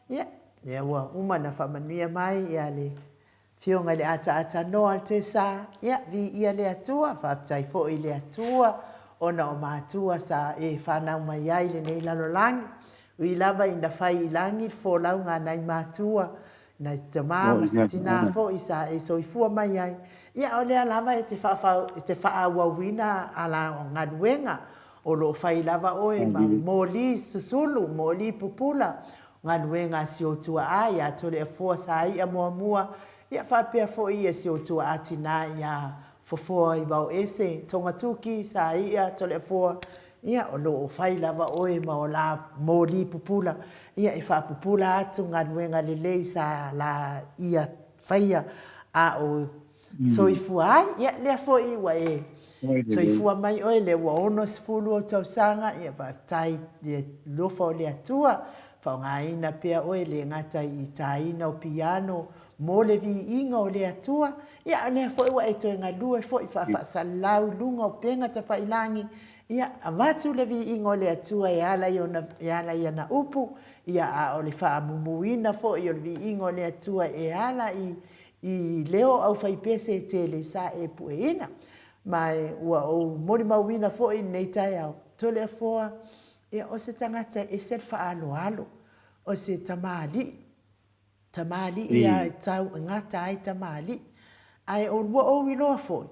Ia, lea ua uma ona faamanuia mai ia le Afioga i le Ataata Noa le Tesa. Ia, viia le Atua, faafetai foi i le Atua ona o matua sa e fanau mai ai i lenei lalolagi. Ui lava ina fai i lagi le folauga a nai matua, Nai tama ma si tina foi sa e soifua mai ai, ia o lea lava e te e te faaauauina a la galuega o lo o fai lava oe ma moli susulu, moli pupula, galuega a si ou tuaa ia Toleafoa sa i'a muamua, ia faapea foi ia si ou tuaa tina ia Fofoa i Vaoese, Togatuki sa i'a Toleafoa, Ia, o lo o fai lava oe ma o la moli pupula, ia, e faapupula atu galuega lelei sa la ia faia a o soifua ai. Ia, lea foi ua e soifua mai oe, lea ua 60 ou tausaga, ia, faafetai i le alofa o le Atua, faaaogaina pea oe e le gata i tāina o piano mo le viiga o le Atua, ia, a o lea foi ua e toe galue foi faafaasalau i luga o upega tafailagi, Ia, avatu le viiga o le Atua e ala i ona, e ala i ana upu, ia, a o le faamumuina foi o le viiga o le Atua e ala i, i leo o aufaipese e tele sa e pueina. Ma e, ua ou molimauina foi i lenei taeao, Toleafoa, ia, o se tagata e ese le faaaloalo, o se tamalii. Tamalii a e tau e gata ai tamalii. Ae o lua ou iloa foi,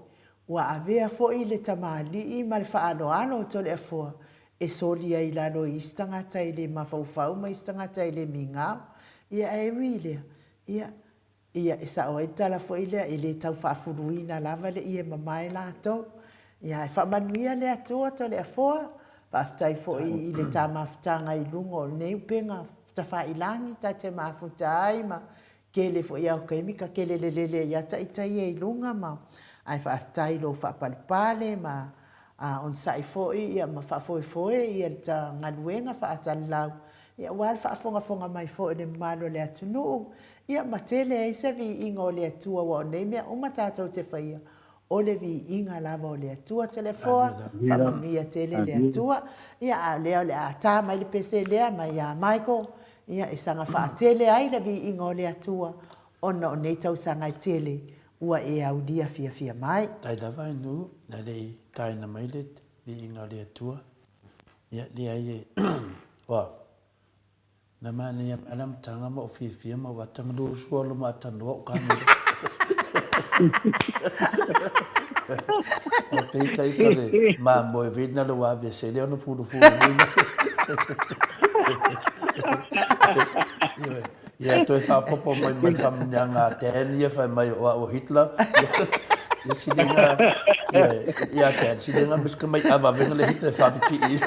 ua avea foi le tamalii ma le faaaloalo o Toleafoa e soli ai i lalo i isi tagata e le mafaufau ma isi tagata e le migao. Ia ae ui i lea, ia, ia e sao ai le tala foi lea, e le tau faafuluina lava le ie mamae latou. Ia ae faamanuia le Atua Toleafoa, faafetai foi i le ta mafutaga i luga o lenei upega Tafailagi ta te mafuta ai ma kele foi au taimi ka kele lelele ai a ita ia i luga ma ae faafetai i lou faapalepale ma onosai foi ia ma faafoefoe ia le ta galuega faatalilau ia aua le faafogafoga mai foi o le mamalu o le atunuu ia ma tele ai se viiga o le Atua aua o nei mea uma tatou te faia O le viiga lava o le Atua Toleafoa, faamanuia tele le Atua. Ia, a o lea o le a ta mai le pese lea mai ia Michael, ia, e saga faatele ai le viiga o le Atua, ona o nei tausaga e tele ua e aulia fiafia mai. Tai lava e nuu, e le i taina mai le viiga o le Atua. Ia, leai e, ua. Na manaia mai le amataga ma ou fiafia ma ou ata galue sua luma atanoa o kamera. Ma peitai ka le mamoe vei na le wave se le ona fulu fulu nui. Ia toe faapopo mai ma le faamanuiaga a Dan ia fai mai o au o Hitler. Ia siliga ia Dan siliga misika mai ava venga le Hitler faapipii.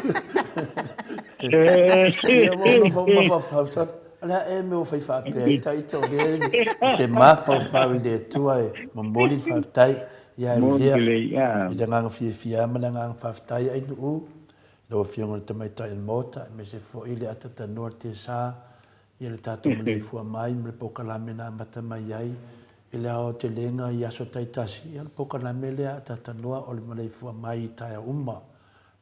Ia ua ou nofo mafaufau sa, o le a ea mea ua fai faapea ai ta ita o lea e te mafaufau i le Atua e momoli le faafetai ia e lea i le agaga fiafia ma le agaga faafetai ai Nuu lau Afioga i le Tamaitai o le Maota aemaise foi le atatanoa le tesa ia le tatou maleifua mai ma le polokalame na amata mai ai. I le aotelega i aso taitasi, ia o le polokalame lea a Tatanoa o le maleifua mai i taeao uma.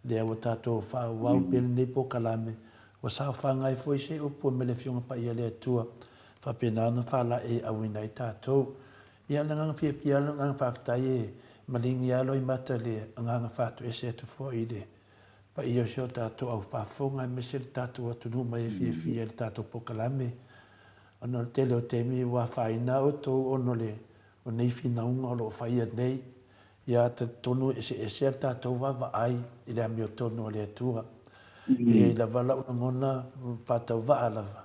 Lea ua tatou faaauau pea lenei polokalame, ua saofaga ai foi se upu mai le Afioga Paia a le Atua, faapena ona faalaeiauina ai tatou. Ia o le agaga fiafia le agaga faafetai e maligi lava loimata i le agaga faatoese atu foi i le paia o si o tatou au faafofoga aemaise le tatou atunuu mai e fiafia i le tatou polokalame. Ona o le tele o taimi ua afaina outou ona o le o nei finauga o lo o faia nei. Ia talitonu e eseese a le tatou vaavaai i le amiotonu a le Atua. E i ai lava lau lagona faatauvaa lava,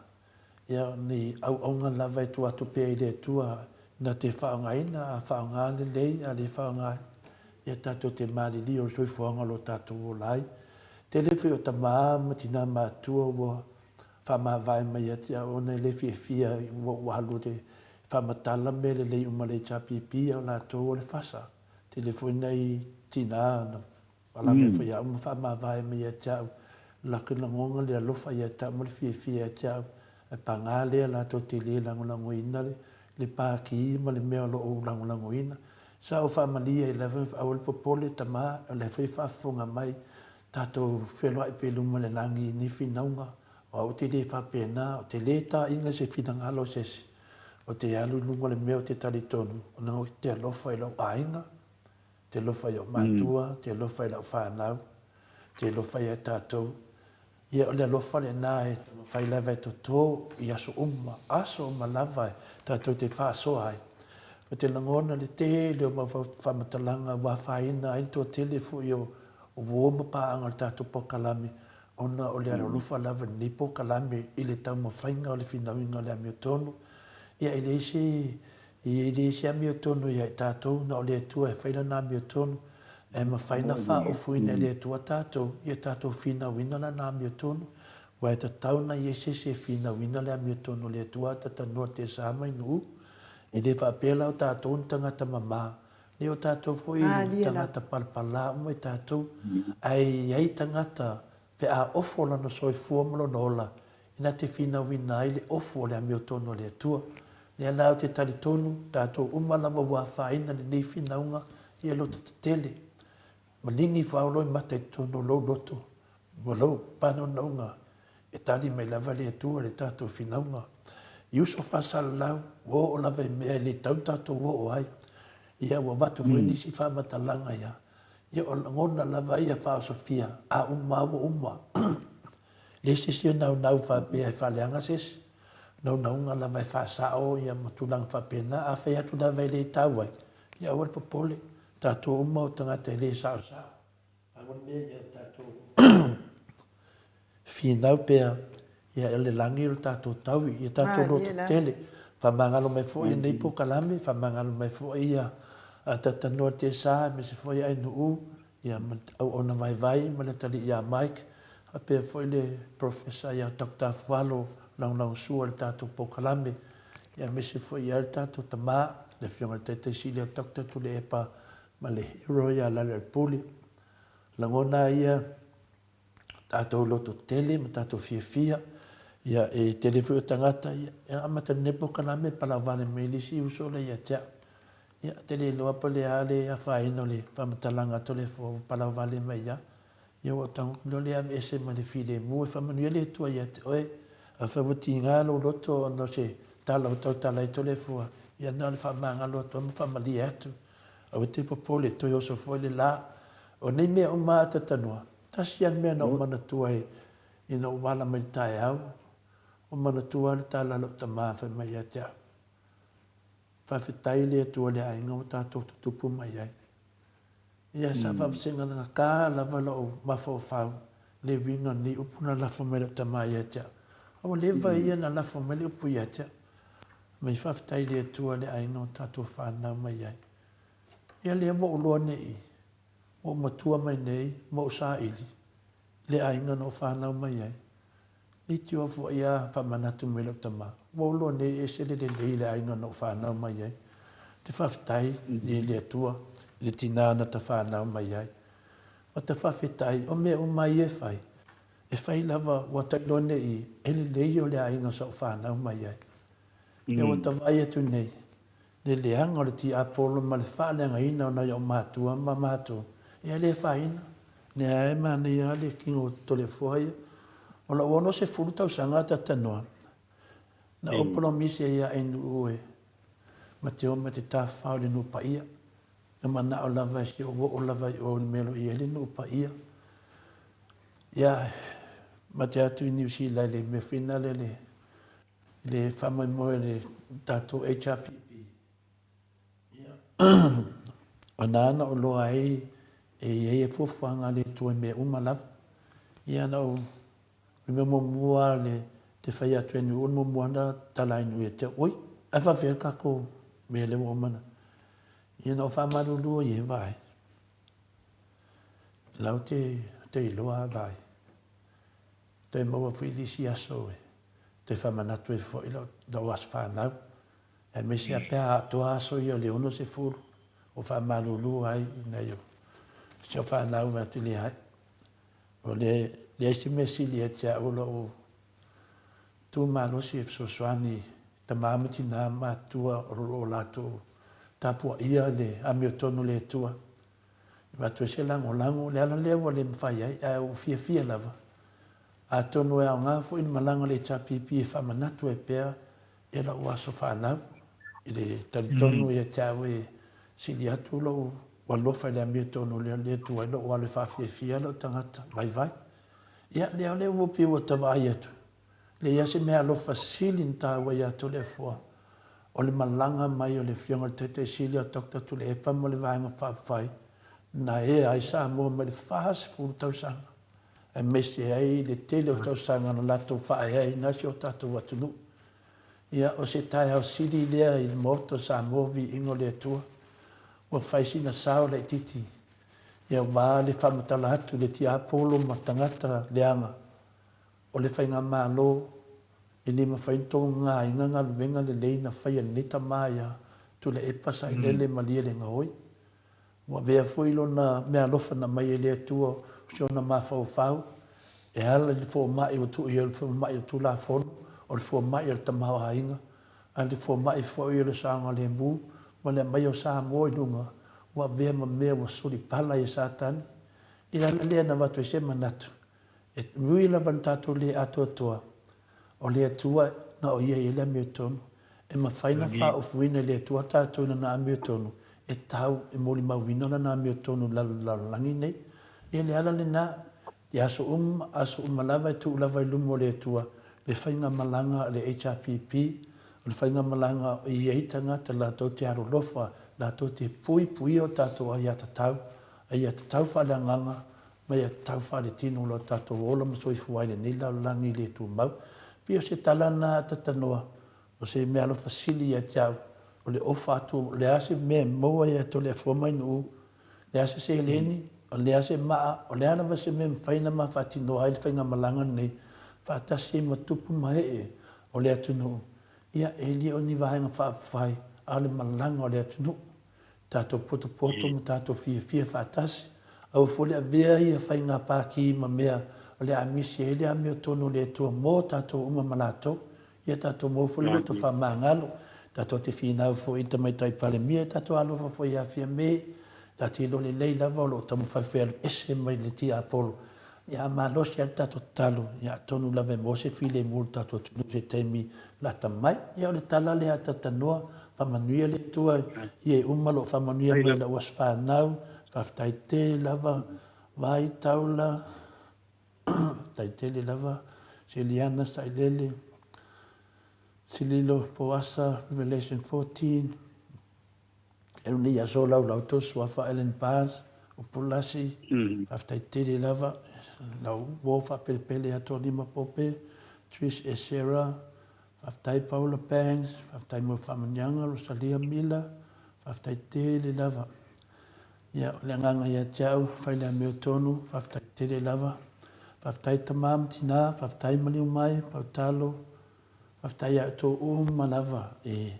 ia o ni auauna lava e tuu atu pea i le Atua na te faaaogaina, a faaaoga lelei, a le faaaoga, ia tatou te maliliu o le soifuaga o lo o tatou ola ai. Tele foi o tama ma tina matutua ua faamavae mai ia te au ona e le fiafia ua ou alu e faamatala mea lelei uma a le HRPP a o latou o le fasa. Tele foi nai tina na ala mai foi ia au ma faamavae mai ia te au. Laki lagona le alofa ia te au ma le fiafia ia te au. Ae paga lea latou te le lagolagoina le pākī ma le mea o lo o ou lagolagoina. Sa ou faamalie ai lava, aua le popole tama, o lea foi e faafofoga mai Tatou feloai pea i luma o le lagi i ni finauga, o au ou te le faapena, ou te le taina se finagalo o se isi, ou te alu i luga o le mea ou te talitonu, ona ou te alofa i lou aiga, ou te alofa i ou matua, ou te alofa i lau fanau, ou te alofa ia tatou. Ia, o le alofa lena e fai lava e toto i aso uma, aso uma lava tatou te faasoa ai. Ou te lagona le tele o mau faamatalaga ua afaina ai le toatele foi o O uo ma paaga o le tatou polokalame ona o le alolofa lava i lenei polokalame i le taumafaiga o le finauina o le amiotonu. Ia e leai se, e leai se amiotonu ia i tatou, na o le Atua e fai lana amiotonu. E mafai ona faaofoina e le Atua tatou, ia tatou finauina lana amiotonu. Aua e tatau ona i ai se isi e finauina le amiotonu o le Atua a tatanoa te sa mai nuu. E le faapea la o tatou ni tagata mama, Nei o tatou foi tagata palapala uma i tatou, ae i ai tagata pe a ofo lona soifua ma lona ola, ina te finauina ai le ofu o le amiotonu a le Atua. Lea la ou te talitonu, tatou uma lava ua afaina lenei finauga ia loto tetele. Maligi faaolo i mata i totonu o lou loto ma lou panaunauga e tali mai lava le Atua i le tatou finauga. I uso faasalalau, ua oo lava i mea e le tatau ona tatou oo ai. Ia ua avatu foi nisi faamatalaga ia, ia o lagona lava ia faaosofia, a uma lava ua uma. Leai se isi o naunau faapea e faaleaga se isi. Naunauga lava e faasao ia ma tulaga faapena. A fai atu lava e le tau ai, ia aua le popole. Tatou uma o tagata e le saosao. Pau le mea ia tatou finau pea ia o le lagi o le tatou taui, ia tatou loto tele. Faamagalo mai foi lenei polokalame, faamagalo mai foi ia Tatanoa Tesa aemaise foi Ainuu, ia ma le auauna vaivai ma le atalii ia Mike, faapea foi le Professor ia Doctor Afualo lagolagosua i le tatou polokalame, ia aemaise foi ia le tatou tama, le Afioga i le Taitai Sili ia Doctor Tuilaepa ma le hero ia Laloilepule. Lagona ai ia tatou loto tele ma tatou fiafia, ia e tele foi o tagata, ia e amata nei polokalame palavale mai le isi uso lea ia te au. Ia te le iloa po o le a le afaina o le faamatalaga a Toleafoa ua palavale mai ia. Ia ua ou tago atu loa lea aveese ma le filemu e faamanuia le Atua ia te oe. Afai ua tiga lou loto ona o se tala ua tautala ai Toleafoa, ia na o le faamagalo atu lava ma faamalie atu. Aua te popole, toe oso foi le la. O nei mea uma a Tatanoa, tasi lava le mea na ou manatua ai ina ua ou ala mai i le taeao, ua manatua lava le tala a lou tama fai mai ia te au, Faafetai i le Atua i le aiga ua tatou tutupu mai ai. Ia, sa faavasega gata lava lou mafaufau i le uiga o lenei upu na lafo mai e lou tama ia te au. A ua leva ia na lafo mai le upu ia te au. Mai faafetai i le Atua i le aiga ua tatou fanau mai ai. Ia lea ua ou loa nei, ua ou matua mai nei ma ou saili le aiga na ou fanau mai ai. Leitioa foi a faamanatu mai lau tama, ua ou loa nei e ese le lelei i le aiga na ou fanau mai ai. Ou te faafetai i le Atua i le tina na ta fanau mai ai. Ua ta faafetai, o mea uma ia e fai, e fai lava ua ta iloa nei e lelei o le aiga sa ou fanau mai ai. Ia ua ta vaai atu nei. Le leaga o le tiapolo ma le faaleagaina o nai ou matua ma matou, ia e le afaina. Lea e manaia lava le kino o Toleafoa ia. O lou 60 tausaga a tatanoa, na ou polomisi ai ia Ainuu e ma te o ma te tafafao i le nuu paia. Na manao lava e si ou oo lava i o i le mea o lo o i ai le nuu paia. Ia, ma te atu i Niu Sila i le mea foi lena le le faamoemoe o le tatou HRPP, ia, o na na ou loa ai e i ai fuafuaga a le Atua i mea uma lava. Ia na ou, o le mea muamua le te fai atu e nuu, o le muamua na tala ai nuu ia te au, oi, ae faafefea le tatou mea lea ua uma ona. Ia na ou faamalulu ai e vaai. Lau te, te iloa vaai. Toe maua foi le isi aso e toe faamanatu ai foi lau aso fanau, aemaise lava pe a atoa aso ia o le 60 o faamalulu ai i nai o si au fanau vae atu leai. O le leai se mea sili ia te au o lou tu malosi e fesoasoani i tama ma tina matutua o lo o latou tapuaia le amiotonu o le Atua. E avatu ai se lagolago, o le ala lea ua le mafai ai, ae ua fiafia lava. Atonu e aoga foi le malaga a le HRPP e faamanatu ai pea i lau aso fanau, i le talitonu ia te au e sili atu lou alofa i le amiotonu lea le Atua ai lou alo e faafiafia lou tagata vaivai. Ia, lea o lea ua pei ua ta vaai atu, Leai lava se meaalofa sili na taua ia Toleafoa, o le malaga mai o le Afioga i le Taitai Sili a Doctor Tuilaepa ma le Vaega Faaupufai na ea ai Samoa mai le 40 tausaga, aemaise ai le tele o tausaga na latou faaeaina ai si o tatou atunuu. Ia, o se taeao sili lea i le Maota o Samoa, viiga o le Atua, ua fai sina sao laitiiti, ia aua le faamatala atu i le tiapolo ma tagata leaga O le Faigamalo, e le mafai ona togaina galuega lelei na faia e lenei tama ia Tuilaepa Sailele Malielegaoi. Ua avea foi lona meaalofa na aumai e le Atua o si ona mafaufau e ala i le fomai ua tuu i ai o le fomai o le Tulafono, o le fomai o le tamaoaiga, a le fomai foi o le saogalemu ma le aumaia o Samoa i luga ua avea ma mea ua solipala ai e Satani. I le ala lea na avatu ai se manatu E ui lava ina tatou le atoatoa, o le Atua na o Ia i ai le amiotonu. E mafai ona faaofuina e le Atua tatou i Lana amiotonu e tau e molimauina Lana amiotonu i lalo o le lalolagi nei. Ia le ala lena, i aso uma, aso uma lava e tuu lava i luma o le Atua le faigamalaga a le HRPP, o le faigamalaga e i ai tagata latou te alolofa, latou te puipuia o tatou aiatatau, aiatatau faaleagaga Mai a tatau faaletino lo tatou ola ma soifua ai lenei lalolagi le tumau. Pei o se tala na tatanoa, o se meaalofa sili ia te au, o le ofa atu, o le a se mea e maua ia Toleafoa mai Nu'u, le a se seleni, o le a se maa, o le a lava se mea e mafai ona ma faatinoa ai le faigamalaga lenei, faatasi ai ma tupu ma ee o le atunuu, ia e le o ni vaega faaupufai, a o le malaga o le atunuu. Tatou potopoto ma tatou fiafia faatasi. Aua foi le avea ia faiga pākī ma mea o le a misi ai le amiotonu o le Atua mō tatou uma ma latou. Ia tatou maua foi le loto faamagalo. Tatou te finau foi i le Tamaitai Palemia, tatou alofa foi ia Fiame. Ta te iloa lelei lava o lo o taumafai foi e alu ese mai le tiapolo. Ia a malosi lava le tatou tatalo, ia atonu lava e maua se filemu o le tatou atunuu i se taimi lata mai. Ia o le tala lea a Tatanoa, faamanuia le Atua i e uma o lo o faamanuia mai i lau aso fanau, faafetai tele lava Vai Taula, faafetai tele lava Seliana Sailele, Sililo Poasa, Revelation 14, E lenei aso laulau tou suafa Ellen Barnes o Pulasi, faafetai tele lava lau uo faapelepele ia Tolima Pope, Trish Esera, faafetai Paula Banks, faafetai mo faamanuiaga Rosalia Miller, faafetai tele lava. Ia, o le agaga ia te au, fai le amiotonu, faafetai tele lava. Faafetai tama ma tina, faafetai maliu mai, Pautalo, Faafetai ia outou uma lava e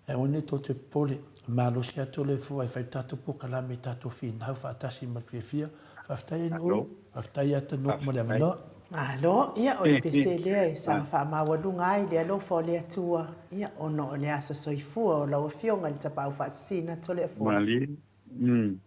aua nei tou te popole, e malosi atu le Atua e fai tatou polokalame tatou finau faatasi ma le fiafia. Faafetai e Nu'u, faafetai ia Tanoa mo le avanoa. Malo, ia o le pese lea e saga faamaualuga ai le alofa o le Atua, ia ona o le aso soifua o lau Afioga i le Tapaau Faasisina Toleafoa. Malie. Mm.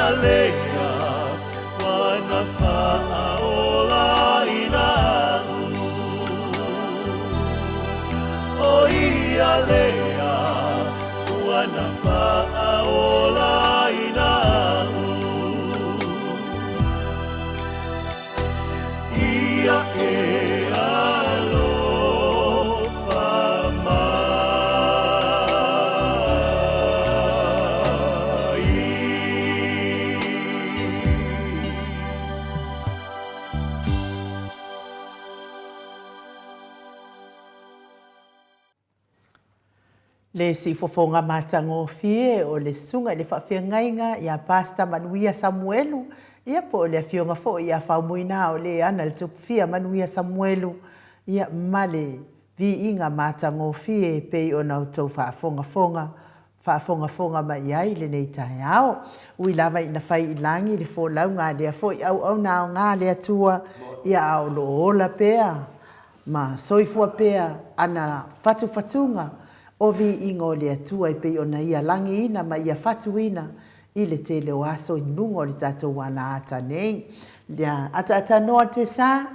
Ia lea. Le siufofoga matagofie o le Susuga i le Faafeagaiga ia Pastor Manuia Samuelu, ia po o le Afioga foi ia Faumuina o le ana le Tupufia Manuia Samuelu, ia ma le viiga matagofie e pei ona outou faafogafoga faafogafoga mai ai i lenei taeao. Ui lava ina fai i lagi le folauga a lea foi auauna aoga a le Atua, ia a o lo o ola pea ma soifua pea ana fatufatuga o viiga o le Atua e pei ona Ia lagiina ma Ia fatuina i le tele o aso i luga o le tatou alaata nei. Ia ataatanoa te sa,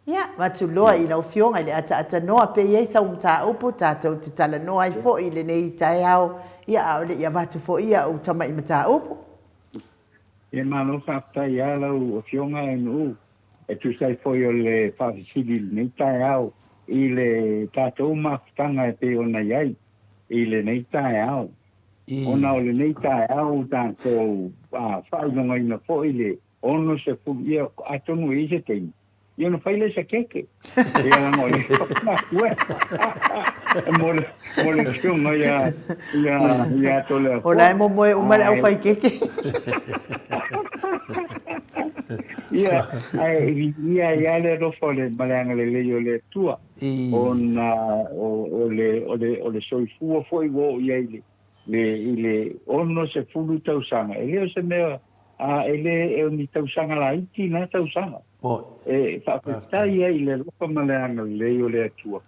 ia, avatu loa i lau Afioga i le ataatanoa pe i ai sau mataupu tatou te talanoa ai foi i lenei taeao, ia a o le i avatu foi au tamai mataupu. Ia malo faafetai lava lau Afioga Nu'u e tusa ai foi o le faafesili i lenei taeao i le tatou mafutaga e pei ona i ai i lenei taeao. Ona o lenei taeao tatou faailogaina foi le 60, ia atonu e i ai se taimi, ia ona fai lea o se keke. Ia leaga o le mo le mo le afioga ia ia ia Toleafoa. O la e momoe uma le aufai keke. Ia, ae viia ai lava le alofa o le ma le agalelei o le Atua, ona o le o le o le soifua foi ua oo i ai i le i le 60 tausaga, e le o se mea A e le o ni tausaga laiti na tausaga. E faafetai ai i le alofa ma le agalelei o le Atua,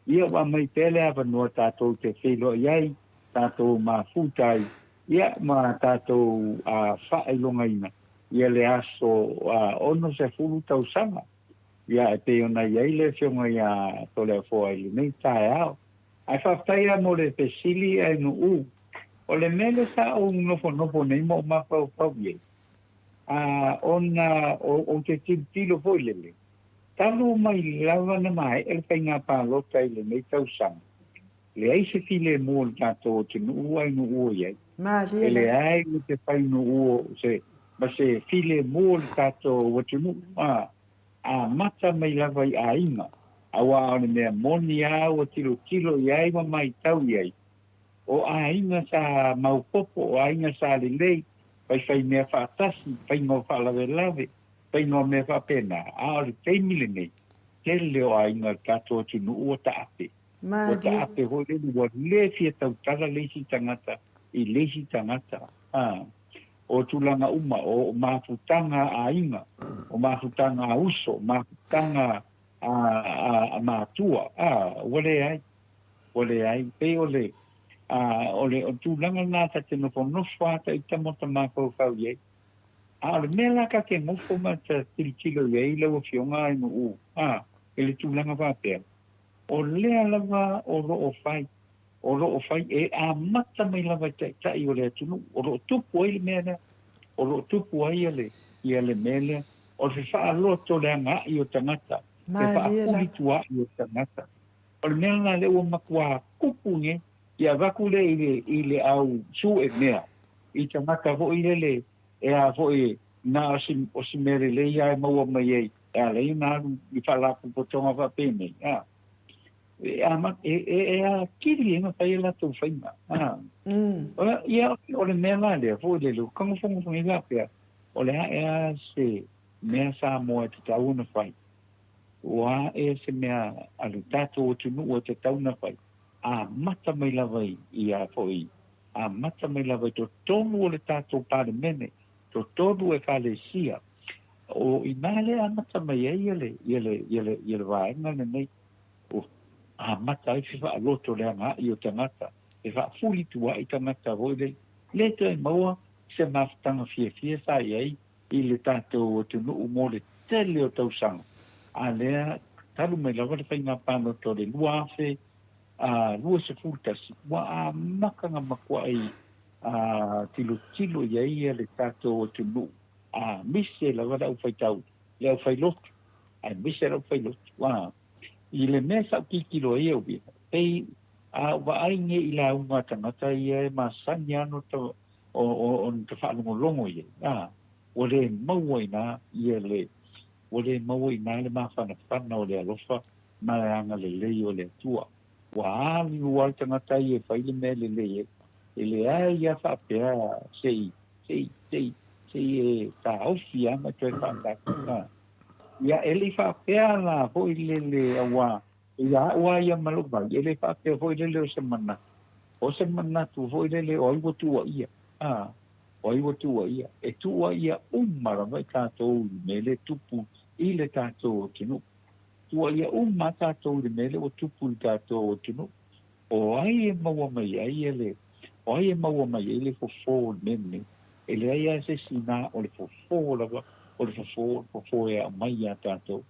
ia ua aumai pea le avanoa tatou te feiloai ai, tatou mafuta ai, ia ma tatou faailogaina ia le aso 60 tausaga. Ia e pei ona i ai le Afioga ia Toleafoa i lenei taeao. Ae faafetai lava mo le fesili ae Nu'u. O le mea lea sa ou nofonofo nei ma ou mafaufau i ai, a, ona ou te tilotilo foi lele, talu mai lava ona maea le faiga palota i lenei tausaga, leai se filemu o le tatou atunuu ai Nu'u o i ai. Malie E leai se fai Nu'u o se, ma se filemu o le tatou atunuu, a, amata mai lava i aiga, aua o le mea moni lava ua tilotilo i ai ma matau i ai, O aiga sa maopopo, o aiga sa lelei, faifai mea faatasi, faiga o faalavelave, faiga o mea faapena, a o le taimi lenei, tele o aiga o le tatou atunuu ua taape. Ua taape foi lele, ua le fia tautala le isi tagata i le isi tagata. A, o tulaga uma, o mafutaga a aiga, o mafutaga a uso, mafutaga a matua, a, ua leai. Ua leai. Pei o le, a, o le, o le tulaga lena ta te nofonofo lava ta ita ma ta mafaufau i ai. A o le mea la ta te nofo ma ta tilotilo i ai lau Afioga i Nu'u, a, i le tulaga faapea, o lea lava o lo o fai, o lo o fai, e amata mai lava i taitai o le atunuu, o lo o tupu ai le mea lea, o lo o tupu ai le, ia le mea lea, o le fefaaloto o le agaai o tagata, le faafulitua'i o tagata. O le mea lena lea ua matua kupu nei, ia avatu lea i le, i le au sue mea, i tagata foi lele e a foi na o si, o si mea lelei lava e maua mai ai, e ala ai ona alu i faalapotopotoga faapenei, a. E, a, e, e, e atili ai ona fai a latou faiga, a. Ia, o le mea la lea foi lele, ua tagofogofogo nei faapea, o le a ea se mea Samoa e tatau ona fai? Ua ae se mea a le tatou atunuu e tatau ona fai, amata mai lava i a foi, amata mai lava i totonu o le tatou Palemene, totonu o Ekalesia. O i ina lea e amata mai ai ia le, ia le, ia le, ia le vaega lenei, ua amata ai se faaloto leaga ai o tagata, e faafulitua'i tagata foi lele, le toe maua se mafutaga fiafia sa i ai i le tatou atunuu mo le tele o tausaga, a lea talu mai lava le faiga palota o le 2021, ua amata ona matuai tilotilo i ai le tatou atunuu, aemaise lava le aufaitau, le aufailotu, aemaise le aufailotu. I le mea sa ou tilotilo ai au ia, pei a ou vaai nei i lauga a tagata ia e masani lava ona ona ta faalogologo i ai, a, ua le maua i ina ia le, ua le maua i ina le mafanafana o le alofa ma le agalelei o le Atua. Ua alu lava le tagata ia e fai le mea lelei ai. E leai lava faapea se i, se i, se i, se i e taofi lava ma e toe faatasi. Ia, e le i faapea la foi lele auā ia au lava ia ma lou vai, e le faapea foi lele o se manatu, o se manatu foi lele o ai ua tuuaia, a, o ai ua tuuaia. E tuuaia uma lava i tatou i le mea lea e tupu i le tatou atunuu. Tuuaia uma lava tatou i le mea lea ua tupu i le tatou atunuu. O ai e maua mai ai le, o ai e maua mai ai le fofo o le mea lenei? E leai lava se isi na o le fofo lava, o le fofo, o le fofo e aumai ia tatou.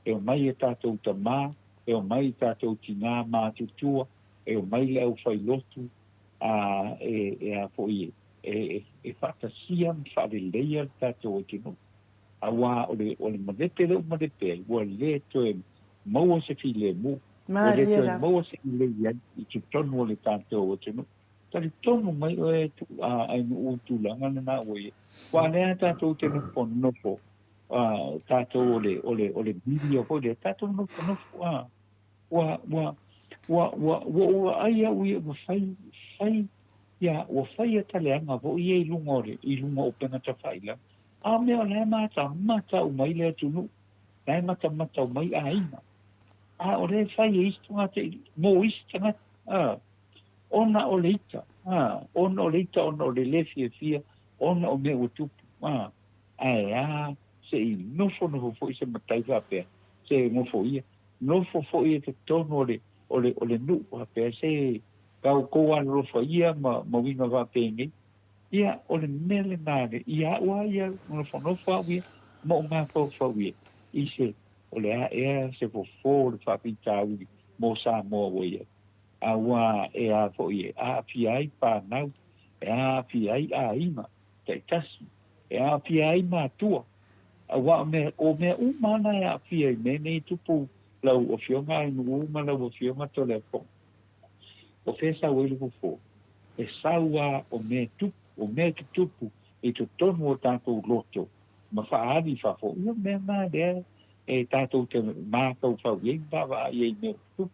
E omai e tatou tamā, e omai i tatou tinā matutua, e omai le aufailotu, a e, e a foi e, e, e faatasia ma faaleleia le tatou atunuu. Auā o le, o le malepe lea ua malepe ai, ua le toe maua se filemu, ua le Malie toe lava. maua se lelei ai i totonu o le tatou atunuu. Talitonu mai oe a Ainuu i tulaga lena ua i ai. Aua o lea tatou te nofonofo, tatou o le, o le, o le media foi lea, tatou nofonofo, a, ua, ua, ua, ua, ua ou vaai au ia ua fai, fai, ia, ua fai ia taleaga foi ia i luga o le, i luga o upega tafailagi. A o mea o la e matamata uma ai le atunuu, la e matamata uma ai aiga. A o lea e fai e isi tagata, mo isi tagata, a, ona o le ita, a, ona o le ita, ona o le lē fiafia, ona o mea ua tupu, a, ae a, se i nofonofo foi se matai faapea, se nofoia, nofo foi i totonu o le, o le, o le nuu faapea, se outou alolofa ia ma, ma uiga faapenei. Ia, o le mea lena, ia au lava ia, nofonofo au ia, ma ou mafaufau i ai, i se, o le a ea se fofo o le faafitauli mo Samoa ua i ai? Auā e a foi e aafia ai fanau, e aafia ai aiga taitasi, e aafia ai matua, auā o mea, o mea uma lava na e aafia i mea nei e tupu lau Afioga Ainuu ma lau Afioga Toleafoga. O fea e sau ai le fofo? E sau lava o mea tupu, o mea tutupu i totonu o tatou loto ma faaali i fafo, ia o mea na lea e tatou te mafaufau i ai ma vaavaai ai i mea o tutupu.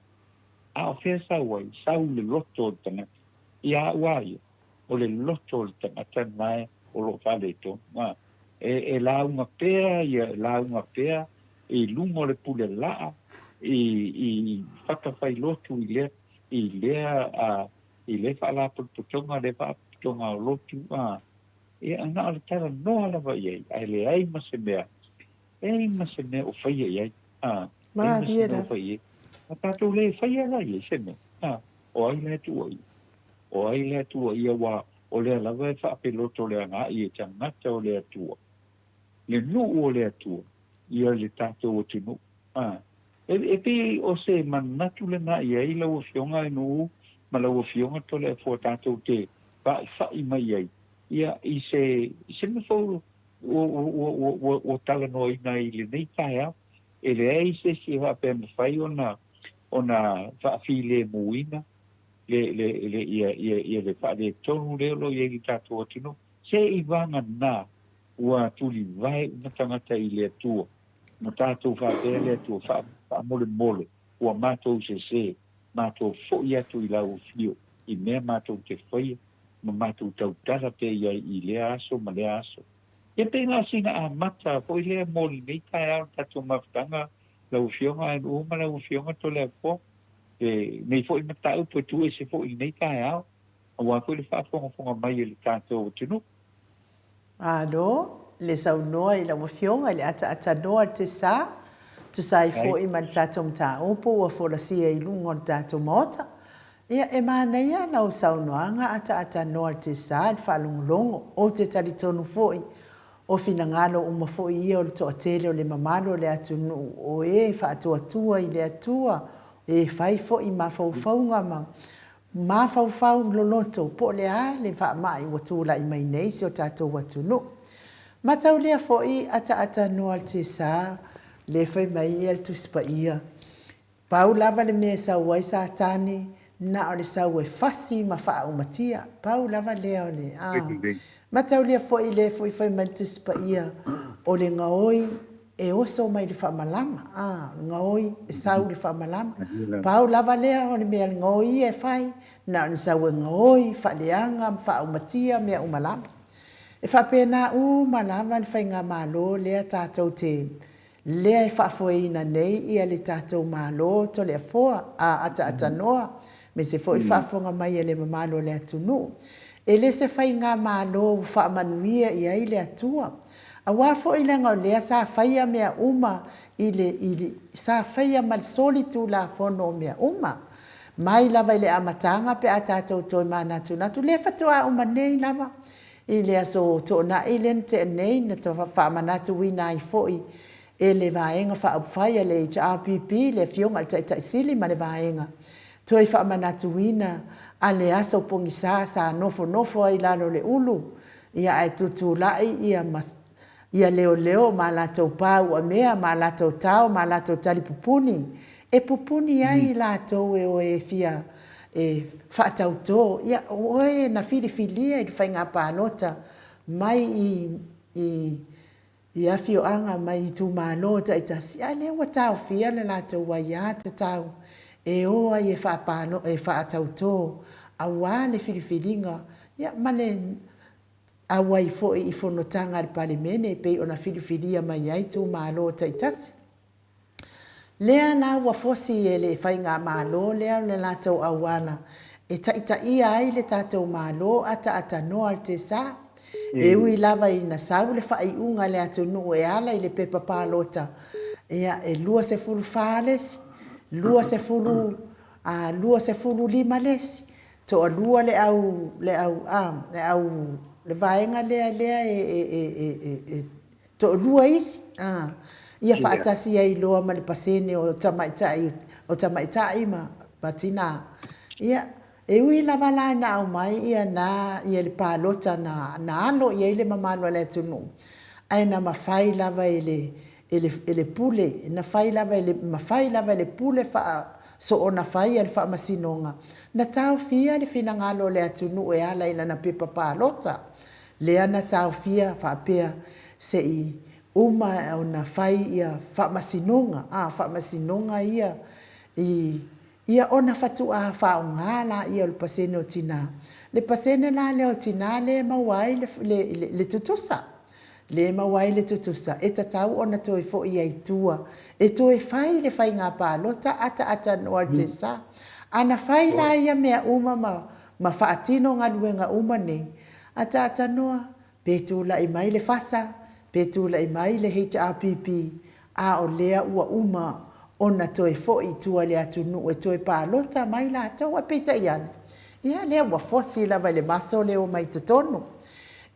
A o fea e sau ai? Sau i le loto o le tagata. Ia au a ia, o le loto o le tagata lena o lo o faaletonu. A, e, e lauga pea ia, e lauga pea i luga o le pule laa, i, i fatafailōtu i lea, i lea, a, i lea faalapotopotoga, lea faalapotopotoga o lotu, a, ia, na o le talanoa lava i ai, ae leai ma se mea, leai ma se mea o faia i ai, a, leai ma se Malie mea o lava. faia i ai. A tatou le faia la i ai se mea, a, o ai la e tuuaia? O ai la e tuuaia aua o lea lava e faapeloto le agai e tagata o le Atua, le nuu o le Atua, ia le tatou atunuu. A, e, e pei o se manatu lena i ai lau Afioga Ainuu ma lau Afioga Toleafoa tatou te fa'ifa'i mai ai, ia, i se, i se mea fou ua, ua, ua, ua, ua talanoaina ai i lenei taeao. E leai se isi e faapea e mafai ona, ona faafilemuina le, le, le, ia, ia, ia le faaletonu lea o lo o i ai i le tatou atunuu. Se i vagana ua tulivae uma tagata i le Atua, ma tatou faapea le Atua, faa, faamolemole, ua matou sesē, matou foʻi atu i lau afio i mea matou te faia, ma matou tautala pea i ai i lea aso ma lea aso. Ia pei na o sina amata foi lea mo lenei taeao le tatou mafutaga, lau Afioga Ainuu ma lau Afioga Toleafoa, lenei foi mataupu e tuu ese foi i lenei taeao, aua foi le faafogafoga mai a le tatou atunuu. Malo le saunoa i lau Afioga i le ataatanoa le sa, tusa ai foi ma le tatou mataupu ua folasia i luga o le tatou Maota. Ia, e manaia lau saunoaga ataatanoa le sa i le faalogologo. Ou te talitonu foi, o finagalo uma foi ia o le toatele o le mamalu o le atunuu o e faatuatua i le Atua, e fai foi mafaufauga ma Mafaufau loloto po o le a le faamai ua tulai mai nei i si o tatou atunuu. Mataulia foi ataata noa le tiesa le fai mai ia le Tusi Paia, Pau lava le mea e sau ai Satani, na o le sau e fasi ma faaumatia. Pau lava lea o le a. Mataulia foi le foi fai mai le Tusi Paia, o le gaoi. E oso mai le faamalama, a, o le gaoi e sau le faamalama. Pau lava lea o le mea le gaoi ia e fai, na o le sau e gaoi, faaleaga ma faaumatia mea uma lava. E faapena uma lava le faigamalo lea tatou te, lea e faafoeina nei ia le tatou Malo Toleafoa, a, ataatanoa, aemaise foi le faafofoga mai a le mamalu o le atunuu. E le se faigamalo ua faamanuia i ai le Atua. Aua foi leaga o lea sa faia mea uma i le, i le, sa faia ma le solitulafono o mea uma. Mai lava i le amataga pe a tatou toe manatunatu, lea faatoa uma nei lava i le Aso Toonai lea na tea nei na faamanatuina ai foi e le Vaega Faaupufai a le HRPP le Afioga i le Taitai Sili ma le Vaega toe faamanatuina a le aso pogisa sa nofonofo ai i lalo o le ulu ia ae tutulai ia ma ia leoleo ma latou pa uamea ma latou tao ma latou talipupuni e pupuni ai i latou e o e fia e faatauto. Ia, o oe na filifilia i le faiga palota mai i i i afioaga mai itumalo taitasi, a lea ua taofia le latou aia tatau e o ai e faapalo e faatauto aua le filifiliga ia ma le auai foi i fonotaga a le Palemene e pei ona filifilia mai ai itumalo taitasi. Lea la ua fosi e le Faigamalo lea le latou auala e taitaia ai le tatou Malo ataatanoa le tesa. E ui lava ina sau le faaiuga a le atunuu e ala i le pepa palota, ia e 24 le isi, 20, 25 le isi, toalua le au, le au, a, le au, le vaega lea lea e, e, e, e, e Toalua isi, a, ia faatasi ai loa ma le pasene o tamaitai, o tamaitai ma, ma tinā. Ia, e ui lava la ina aumai ia na, ia le palota na, na alo i ai le mamalu a le atunuu, ae na mafai lava e le, e le, e le pule, na fai lava e le, mafai lava e le pule faa, soona fai a le Faamasinoga, na taofia le finagalo o le atunuu e ala i lana pepa palota. Lea na taofia faapea se i uma ona fai ia faamasinoga, a, faamasinoga ia i, ia ona fatuaa faaaoga laia o le pasene o tina. Le pasene la lea o tina lea e maua ai le, le, le tutusa. Lea e maua ai le tutusa, e tatau ona toe foi ai i tua e toe fai le faiga palota ataatanoa le tesa. A na fai la ia mea uma ma, ma faatino galuega uma nei, Ataatanoa, pe tulai mai le FASA, pe tulai mai le HRPP, a o lea ua uma ona toe foi i tua i le atunuu e toe palota mai latou. Ae peitai ane, ia lea ua fosi lava i le maso le omai i totonu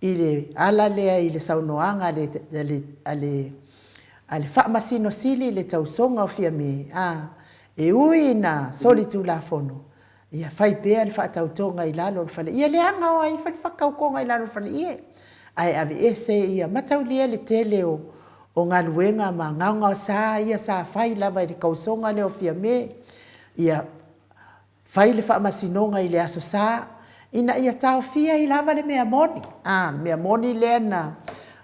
i le ala lea i le saunoaga a le, a le, a le, a le Faamasino Sili i le tausoga o Fiame, a, e ui ina solitulafono, Ia fai pea le faatautoga i lalo o le faleie. Leaga o ai fai le faatautoga i lalo o le faleie? Ae aveese ia mataulia le tele o, o galuega ma gaogaosa ia sa fai lava i le tausoga lea o Fiame. Ia fai le faamasinoga i le Aso Sa, ina ia taofia ai lava le mea moni. A, le mea moni lea na,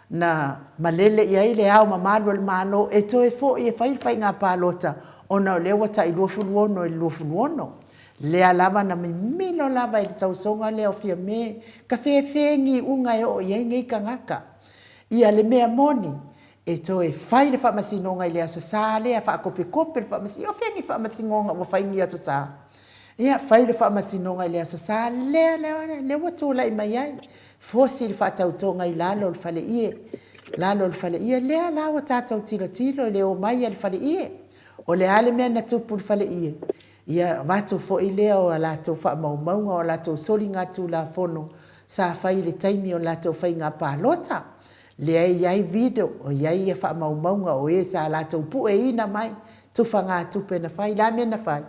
na malele i ai le Ao Mamalu o le Malo e toe foi e fai le faiga palota ona o lea ua tai 26 i le 26. Lea lava na mimilo lava i le tausoga lea o Fiame ka fefe giuga e oo i ai nei tagata. Ia le mea moni, e toe fai le faamasinoga i le Aso Sa lea, faakopekope le faamasinoga. O fea ni faamasinoga ua fai ni Aso Sa? Ia, fai le faamasinoga i le Aso Sa lea, lea, lea ua tulai mai ai. Fosi le faatautoga i lalo o le faleie, lalo o le faleie, lea la ua tatou tilotilo i le omai a le faleie. O le a le mea na tupu i le faleie? Ia avatu foi lea o a latou faamaumauga, o a latou soligatulafono sa fai i le taimi o latou faiga palota. Lea e i ai video, o i ai ia faamaumauga o e sa latou pueina mai tufagatupe na fai. O le a le mea na fai?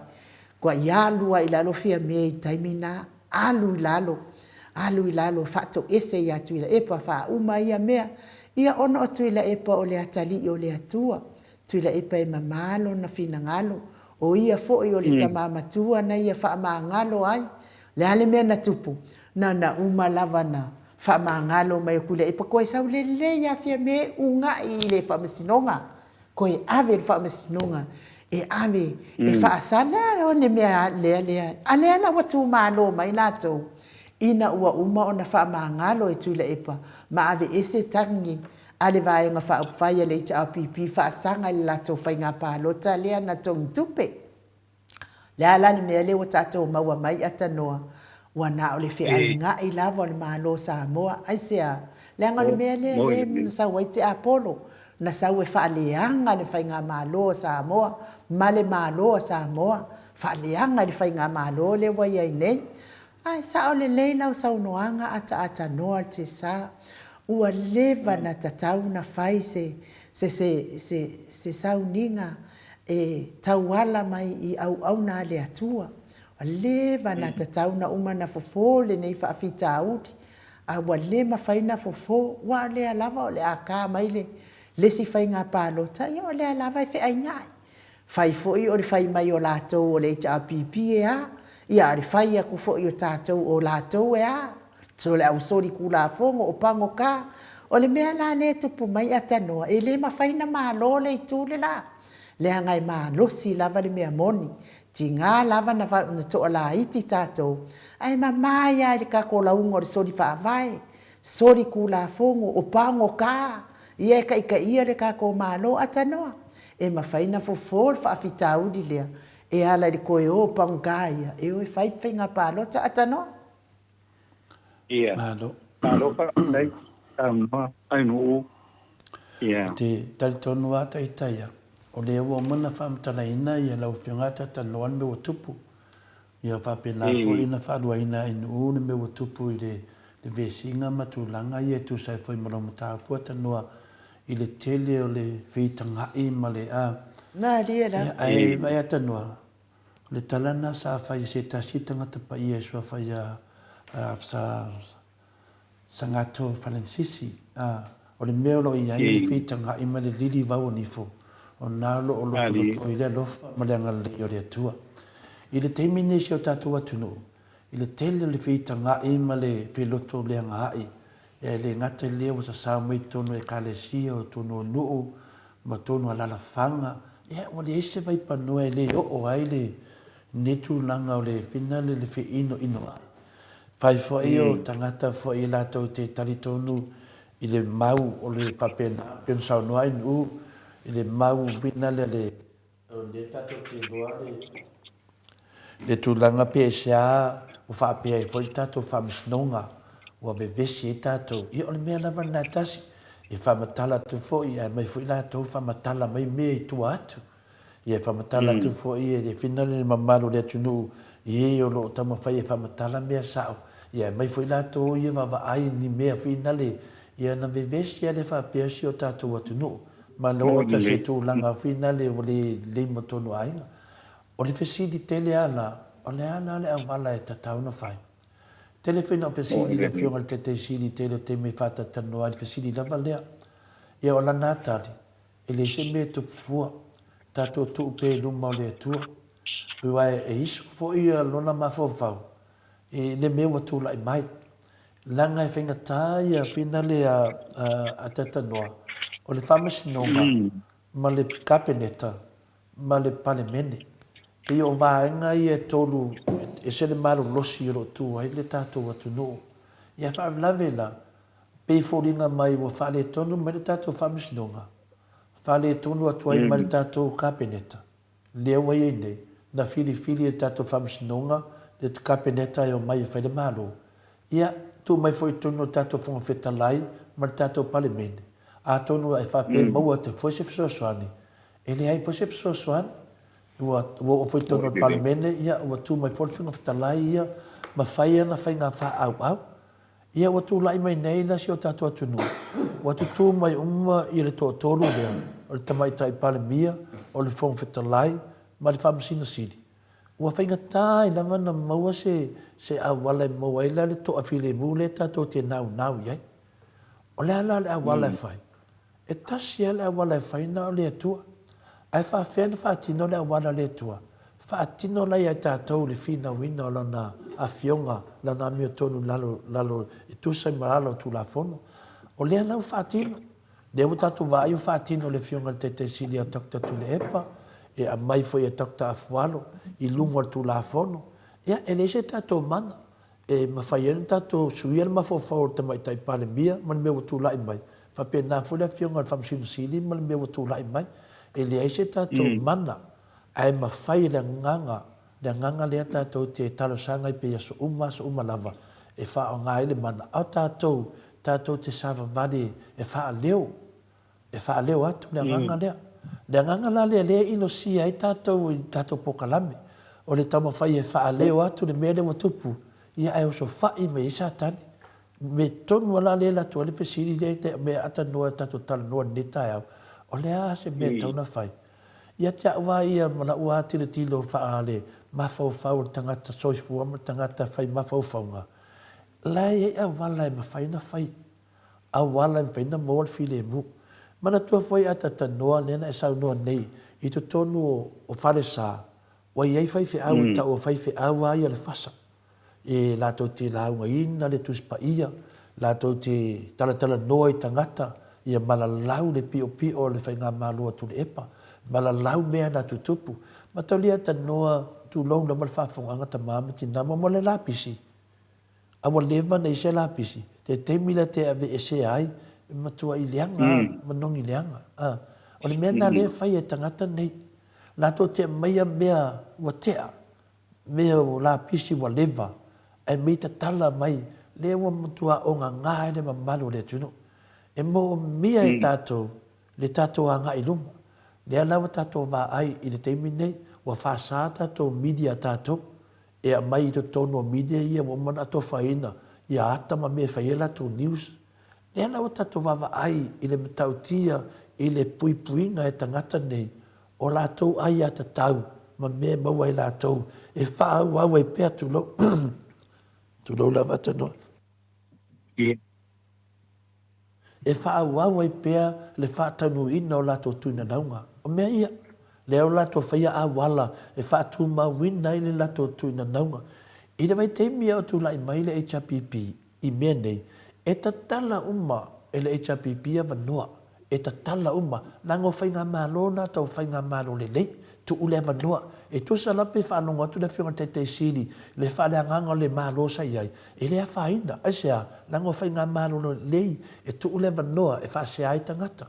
Kua i alu lava i lalo Fiame i taimi na, alu i lalo, alu i lalo faatoese ia Tuilaepa faauma ia mea. Ia ona o Tuilaepa o le atalii o le Atua, Tuilaepa e mama lona finagalo, o ia foi o le tama matua na ia faamagalo ai. O le a le mea na tupu? Na ona uma lava na faamagalo mai o Tuilaepa koe sau lelei lava Fiame uga'i i le faamasinoga. Koe ave le faamasinoga e ave e faasala o le mea lea lea. A lea la ua tumalo mai latou ina ua uma ona faamagalo e Tuilaepa ma aveese tagi a le Vaega Faaupufai a le HRPP faasaga i le latou faiga palota lea na togitupe. O le a la le mea lea ua tatou maua mai atanoa? Ua na o le feainga'i lava o le Malo o Samoa. Aisea? Leaga o le mea lea lea na sau ai Tiapolo, na sau e faaleaga le Faigamalo a Samoa ma le Malo a Samoa, faaleaga i le Faigamalo lea ua i ai nei. Ae sao lelei lau saunoaga ataatanoa le Tesa, ua leva na tatau na fai se se se se se sauniga e tauala mai i auauna a le Atua. Ua leva na tatau na uma na fofo lenei faafitauli, a ua le mafai na fofo, aua o lea lava o le a ka mai le isi faiga palota, ia o lea lava e feainai. Fai foi o le fai mai o latou o le HRPP e a, ia a o le fai atu foi o tatou o latou e a, so le au solitulafono o pagota. O le mea la lea e tupu mai Atanoa, e le mafai na malo le itu le la, leaga e malosi lava le mea moni. Tiga lava na toalaiti tatou, ae mama ai lava i le tatou lauga o le soli faavae, solitulafono, o pagota, ia e taitaia le tatou Malo. Atanoa, e mafai na fofo le faafitauli lea e ala i le toe o o pagota ia e o e fai faiga palota. Atanoa. Ia. Malo. Malo faafetai saunoa Ainuu. Ia. Ou te talitonu lava Taitaia, o lea ua uma ona faamatalaina ia lau Afioga Atanoa le mea ua tupu. Ia faapena foi ona faaluaina Ainuu le mea ua tupu i le vesiga ma tulaga ia e tusa ai foi ma lau mataupu Atanoa i le tele o le feitagai ma le a. Malie lava. Ia ae vaai Atanoa, O le tala lena sa fai e se tasi tagata paia e suafa ia sa Sagato Falenisisi, a, o le mea o lo o i ai le feitagai ma le lili vau o nifo, o lena o lo o lotoloto ai le alofa ma le agalelei o le Atua. I le taimi nei i si o tatou atunuu, i le tele o le feitagai ma le felotoleagaai, e le gata i lea ua sasao mai totonu o Ekalesia, o totonu o nuu, ma totonu o alalafaga, ia ua leai se vaipanoa e le oo ai lenei tulaga o le finale le feinoinoai. Fai foi o tagata foi latou te talitonu i le mau o le faapena, pei ona saunoa ai Nu'u i le mau finale a le O lea tatou te iloa le tulaga pe aisea ua faapea ai foi le tatou faamasinoga ua vevesi ai tatou. Ia o le mea lava lena e tasi, e faamatala atu foi ae aumai foi latou faamatala mai mea i tua atu. Ia e faamatala atu foi e le finale le mamalu o le atunuu i e o lo o taumafai e faamatala mea sao, ia aumai foi latou ia vaavaai i ni mea finale ia ona vevesi lava lea faapea si o tatou atunuu. Ma le oo atu i se tulaga finale ua le lelei mo tonu aiga. O le fesili tele lava la, o le a la le auala e tatau ona fai? Tele foi ina ou fesili i le Afioga i le Taitai Sili i tele o taimi e faatatalanoa ai le fesili lava lea. Ia o lana tali, e leai se mea e tupu fua, tatou tuu pea i luma o le Atua. Aua e isu foi lona mafaufau i le mea ua tulai mai. Leaga e faigata ia finale a Tatanoa, o le Faamasinoga ma le Kapeneta ma le Palemene. Pei o vaega ia e tolu e ese le malolosi o lo o tu ai le tatou atunuu. Ia faalavelave la, pei e foliga mai ua faaletonu mai le tatou Faamasinoga, faaletonu atu ai ma le tatou Kapeneta. Lea ua i ai nei, na filifili e le tatou Faamasinoga le Kapeneta e omai e fai le Malo. Ia, tuu mai foi i totonu o le tatou Fofoga Fetalai ma le tatou Palemene. Atonu e faapea e maua atu foi se fesoasoani, e leai foi se fesoasoani. Ua ua oo foi i totonu o le Palemene, ia, ua tu mai foi le Fofoga Fetalai ia ma fai ana faiga faaauau. Ia ua tulai mai nei la si o tatou atunuu, ua tutū mai uma ia le toatolu lea, o le Tamaitai Palemia, o le Fofoga Fetalai ma le Faamasino Sili. Ua faigata ai lava ona maua se se auala e maua ai la le toafilemu lea tatou te naunau i ai. O le a la le auala e fai? E tasi lava le auala e fai na o le Atua. Ae faafefea ona faatino le auala a le Atua? Faatino la ia e tatou le finauina o Lana Afioga, Lana amiotonu i lalo, lalo, e tusa ma lalo o Tulafono. O lea la ua faatino. Lea ua tatou vaai o faatino e le Afioga i le Taitai Sili ia Doctor Tuilaepa, e aumai foi e Doctor Afualo i luga o le Tulafono. Ia, e leai se tatou mana e mafai ai ona tatou suia le mafaufau o le Tamaitai Palemia ma le mea ua tulai mai, faapena foi le Afioga i le Faamasino Sili ma le mea ua tulai mai. E leai se tatou mana, ae mafai e le agaga Le agaga lea tatou te talosaga ai pea i aso uma aso uma lava e faaaoga ai le mana, a o tatou, tatou te savavali e faaleo, e faaleo atu le agaga lea. Le agaga la lea lea e inosia ai tatou i tatou polokalame, o le taumafai e faaleo atu le mea lea ua tupu, ia ae osofai mai ai Satani. Mea tonu lava la lea e alu atu ai le fesili lea e mea atanoa e tatou talanoa i lenei taeao, o le a se mea e tatau ona fai? Ia te au lava ia ma lau lava tilotilo faa-le mafaufau o le tagata soifua ma le tagata fai mafaufauga, la e i ai auala e mafai ona fai, auala e mafai ona maua le filemu. Manatua foi a talanoa lea na e saunoa nei i totonu o falesa, ua i ai faifeau e tau o faifeau lava ia o le fasa. E latou te laugaina le Tusi Paia, latou te talatalanoa i tagata, ia malalau le piopio o le Faigamalo a Tuilaepa, malalau mea na tutupu. Mataulia tanoa tulou lava le faafofogaaga tama ma tina mo le lapisi. A ua leva ona i ai se lapisi, te taimi lea te aveesea ai, e matuai leaga a, manogi leaga a. O le mea lena lea e fai e tagata nei. Latou te aumaia mea ua tea, Mea o lapisi ua leva ae mei tatala mai lea ua matua ogaga ai le mamalu o le atunuu. E moomia e tatou le tatou agai i luma. Lea la ua tatou vaai i le taimi nei ua faasa tatou media a tatou e aumai i totonu o media ia ua uma ona atofaina ia ata ma mea e fai ai latou news. Lea la ua tatou vaavaai i le matautia i le puipuiga e tagata nei o latou aiatatau ma mea e maua ai latou e faaauau ai pea, tulou, tulou lava tanoa, e faaauau ai pea le faataunuuina o latou tuinanauga. O mea ia, lea o latou faia auala e faatumauina ai le latou tuinanauga. I le vaitaimi a o tulai mai le HRPP i mea nei, e tatala uma e le HRPP avanoa, e tatala uma, leaga o faigamalo na tau faigamalo lelei, tuu le avanoa. E tusa la pe faalogo atu le Afioga i le Taitai Sili i le faaleagaga o le Malo sa i ai, e le afaina. Aisea? Leaga o faigamalo lelei e tuu le avanoa e faasea ai tagata.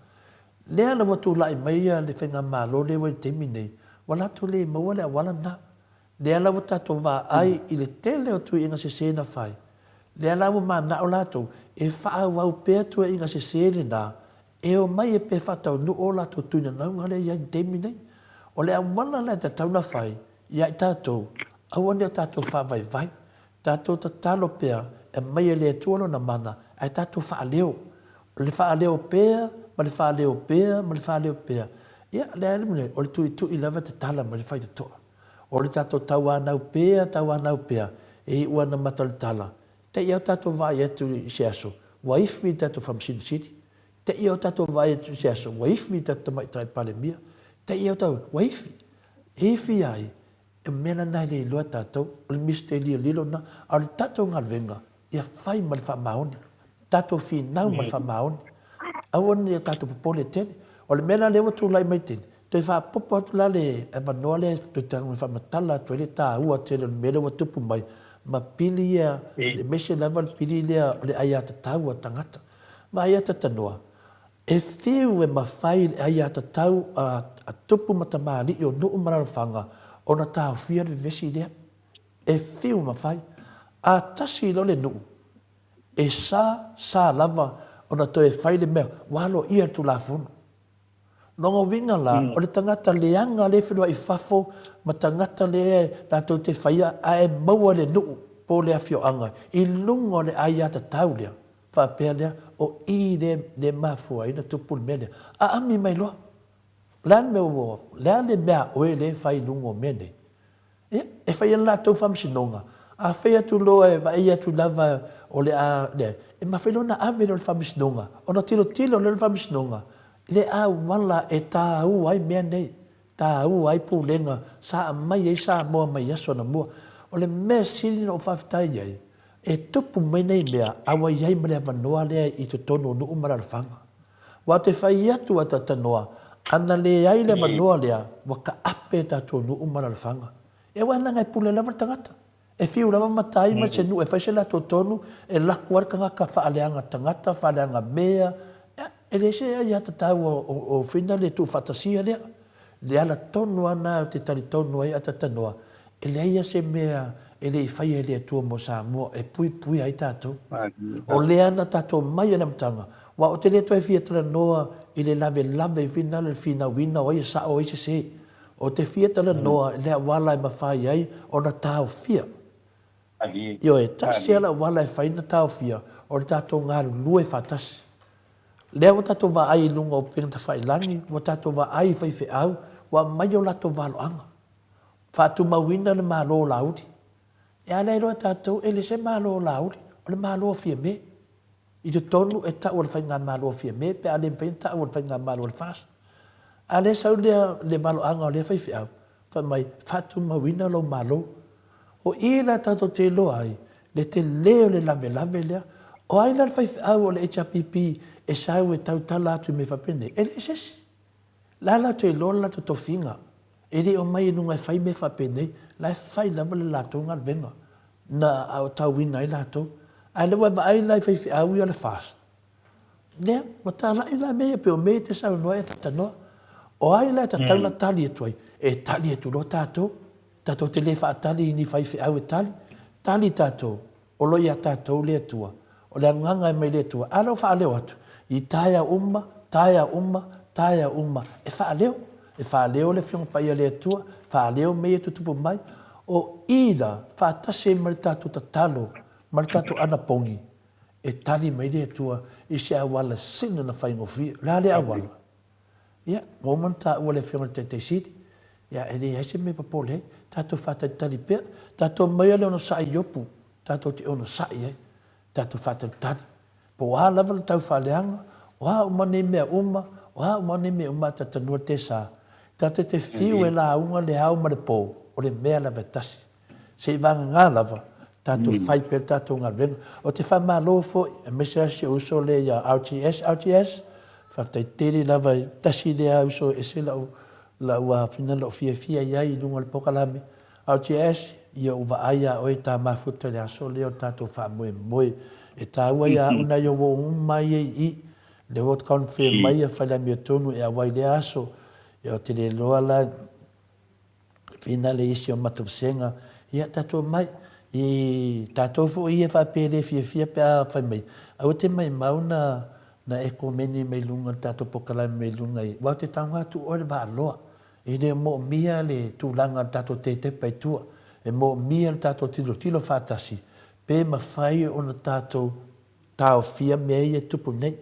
Lea la ua tulai mai le faigamalo lea ua i le taimi nei, ua latou le maua le auala lena. Lea la ua tatou vaai i le tele o tuiaiga sese na fai, lea la ua manao latou e faaauau pea tuiaiga sese lena e omai e pe faataunuu o latou tuinanauga lea e i ai i le taimi nei. O le auala la e tatau ona fai ia i tatou, aua ne i o tatou faavaivai, tatou tatalo pea e aumai e le Atua Lona mana ae tatou faaleo. O le faaleo pea ma le faaleo pea ma le faaleo pea, ia lea lava o le tuitui lava e tatala mai le faitotoa. O le tatou tauanau pea, tauanau pea, e iu ana mata o le tala, te i a tatou vaai atu i se aso, ua ifi le tatou Faamasino Sili. Te i a tatou vaai atu i se aso, ua ifi le tatou Tamaitai Palemia. Te i a tatou, ua ifi. E ifi ai, o mea lena e le iloa e tatou, o le misitelio lilo lena, a o le tatou galuega, ia fai ma le faamaoni, tatou finau ma le faamaoni, aua ne i o tatou popole tele. O le mea la lea ua tulai mai tele, toe faaopoopo atu la le avanoa lea e toe tago e faamatala atu ai le taua tele o le mea lea ua tupu mai ma pili ia, aemaise lava le pili lea o le aiatatau a tagata. Ma aiatatanoa, e fiu e mafai le aiatatau a tupu ma tamalii o nuu ma alalafaga ona taofia le vevesi lea. E fiu ma fai. A tasi loa le nuu, e sa, sa lava ona toe fai le mea ua aloaia le Tulafono. Lona uiga la, o le tagata leaga lea e feloai i fafo ma tagata lea latou te faia ae maua e le nuu po o le afioaga i luga o le aiatatau lea, faapea lea, o i lea e mafua ai ona tupu le mea lea. Aami mai loa. O le a le mea ua, o le a le mea a oe lea e fai i luga o mea nei? Ia, e fai e le latou faamasinoga. A fai atu loa e vaai atu lava o le a, lea, e mafai loa ona ave lea o le faamasinoga, ona tilotilo lea o le faamasinoga i le auala e taua ai mea nei, taua ai pulega sa aumai ai Samoa mai aso anamua. O le mea sili ona ou faafetai ai, e tupu mai nei mea a ua i ai ma le avanoa lea i totonu o nuu ma alaalafaga. Aua te fai atu a Tatanoa, ana leai le avanoa lea, ua taape tatou nuu ma alalafaga. E aua leaga e pule lava le tagata. E fiu lava matai ma se nuu e fai se latou tonu, e lako ai le tagata faaleaga tagata, faaleaga mea, ia, e leai se aiatatau o Fina le tuufaatasia lea. Le ala tonu lava lena ou te talitonu ai a Tatanoa, e leai lava se mea e le i faia e le Atua mo Samoa e puipuia ai tatou. O lea na tatou mai i le amataga, aua ou te le toe fia talanoa i le lavelave i fina le finauina o ai e sao o ai e sese. Ou te fia talanoa i le auala e mafai ai ona taofia. Ioe, tasi lava le auala e fai ona taofia, o le tatou galulue faatasi. Lea ua tatou vaai i luga o upega tafailagi, ua tatou vaai i faifeau, ua aumai o latou valoaga. Faatumauina le Malo o Laauli. E ala ai loa tatou, e le se Malo o Laauli, o le Malo o Fiame. I totonu e tau o le Faigamalo o Fiame pe a le mafai ona tau o le Faigamalo a le FAST. A lea sau lea le valoaga o lea faifeau, fai mai, faatumauina lou Malo. O i la tatou te iloa ai le tele o le lavelave lea. O ai la le faifeau o le HRPP e sau e tautala atu i mea faapenei? E leai se isi. La latou iloa le latou tofiga. E le omai i luga e fai mea faapenei, la e fai lava le latou galuega na aotauina ai latou. Ae lea ua e vaai la i faifeau ia o le FAST, lea ua talai la mea ia pei o mea ia e te saunoa ai e talanoa. O ai la e tatau ona tali atu ai? E tali atu loa tatou. Tatou te le faatali i ni faifeau e tali. Tali tatou. O lo o ia tatou le Atua. O le agaga e mai le Atua. A lea ua faaleo atu, i taeao uma, taeao uma, taeao uma, e faaleo. E faaleo le Afioga Paia a le Atua, faaleo mea ia e tutupu mai. O i la, faatasi ai ma le tatou tatalo ma le tatou anapogi, e tali mai le Atua i se auala sili ona faigofie. O le a lea auala? Ia, ua uma ona taua e le Afioga i le Taitai Sili, ia e leai se mea e popole ai. Tatou faatalitali pea. Tatou omai le onosai i Iopu, tatou te onosai ai, tatou faatalitali. Po o a lava le taufaaleaga, o a uma nei mea uma, o a uma nei mea uma a tatanua le tesa, tatou te fiu e lauga le ao ma le po, o le mea lava e tasi. Seivagana lava, tatou fai pea le tatou galuega. Ou te faamalo foi, aemaise lava si ou uso lea ia RTS. RTS, faafetai tele lava, tasi lea uso e ese lau, lau afina, lau fiafia i ai i luga o le polokalame. RTS, ia ou vaai ia oe ta mafuta i le aso lea o le tatou faamoemoe. E taua ia au nai ou uo uma ia i i. Lea ua confirm mai ia fai le amiotonu e auai i lea aso. Ia ou te le iloa la, Whina le isi o matou vasega, ia tatou omai. I tatou foi ia faapea e le fiafia pe a fai mai, aua te maimau na na e komeni mai luga le tatou pokalame mai luga i, aua ou te tago atu oe le vaaloa. E le moomia le tulaga o le tatou tetepa i tua. E moomia le tatou tilotilo faatasi pe mafai ona tatou taofia mea ia e tupu nei.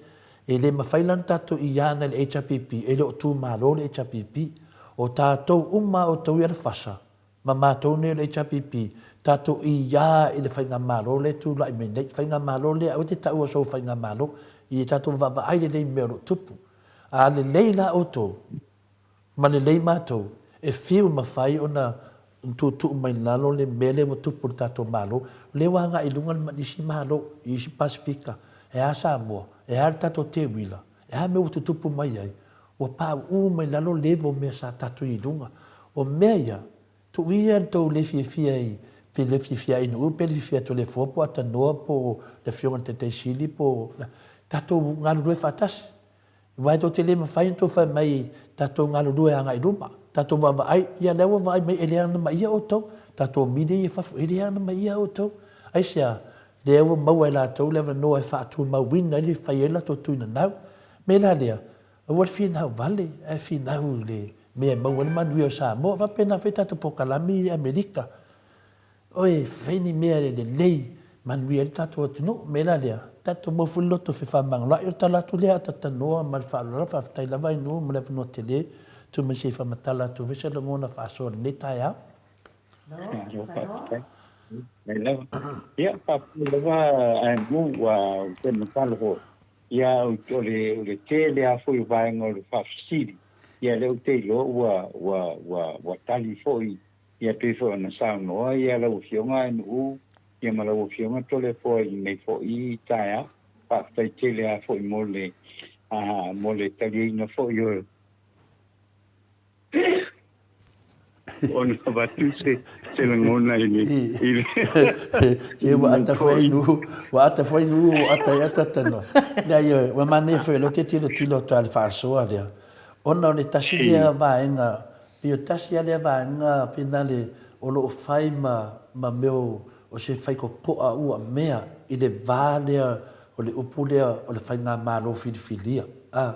E le mafai la ona tatou iana i le HRPP, e le o tumalo le HRPP. O tatou uma a outou ia le FASA, ma matou nei o le HRPP, tatou ia i le Faigamalo lea e tulai mai nei. Faigamalo lea, aua te taua sou Faigamalo, ia tatou vaavaai lelei i mea o lo o tupu. A lelei la outou, Ma lelei matou, e fiu mafai ona tuutuu mai lalo le mea lea ua tupu i le tatou Malo, o lea ua agai i luga le isi Malo, i isi Pasefika, e a Samoa, e a le tatou teuila, e a mea ua tutupu mai ai, ua pauu mai lalo level o mea sa tatou i luga. O mea ia, tuu ia le tou le fiafia i, pe le fiafia i Nu'u, pe le fiafia i Toleafoa po o Atanoa po o le Afioga i le Taitai Sili po o, tatou galulue faatasi. Aua e tou te le mafai ona tou fai mai tatou galulue agai i luma, tatou vaavaai, ia lea ua vaai mai e le agamaia outou, tatou media ia i fafo e le agamaia outou. Aisea? Lea ua maua e latou le avanoa e faatumauina ai le fai ai le latou tui nanau. Mea la lea, aua le finau vale ae finau i le mea e maua ai le manuia o Samoa. E faapena foi tatou polokalame ia i Amerika. Oi, fai ni mea lelei, manuia ai le tatou atunuu. O le mea la lea, tatou maua foi le loto fefaamagaloa'i. O le tala atu lea a Tatanoa ma le faaaloalo. Faafetai lava Ainuu mo le avanoa tele. Tuu mai se i faamatala atu foi se lagona faasoa i lenei taeao. Malo faafetai. Mai lava. Ia, faafetai lava Ainuu, ua te matalo foi. Ia, o le, o le tele lava foi o vaega o le faafesili, ia lea ou te iloa ua, ua, ua, ua tali foi Ia pei foi ona saunoa ia lau Afioga Ainuu ia ma lau Afioga Toleafoa i lenei foi taeao. Faafetai tele lava foi mo le Mo le taliaina foi o ona avatu se se lagona i le i le Se ua ata foi nu, ua ata foi nu, ua ata i ata tano. Leai, ua manaia foi lea ou te tilotilo atu lava i le faasoa lea, ona o le tasi lea vaega, pei o le tasi lava lea vaega finale o lo o fai ma ma mea o se faikokoa ua mea i le va lea o le upu lea o le faigamalo filifilia, a.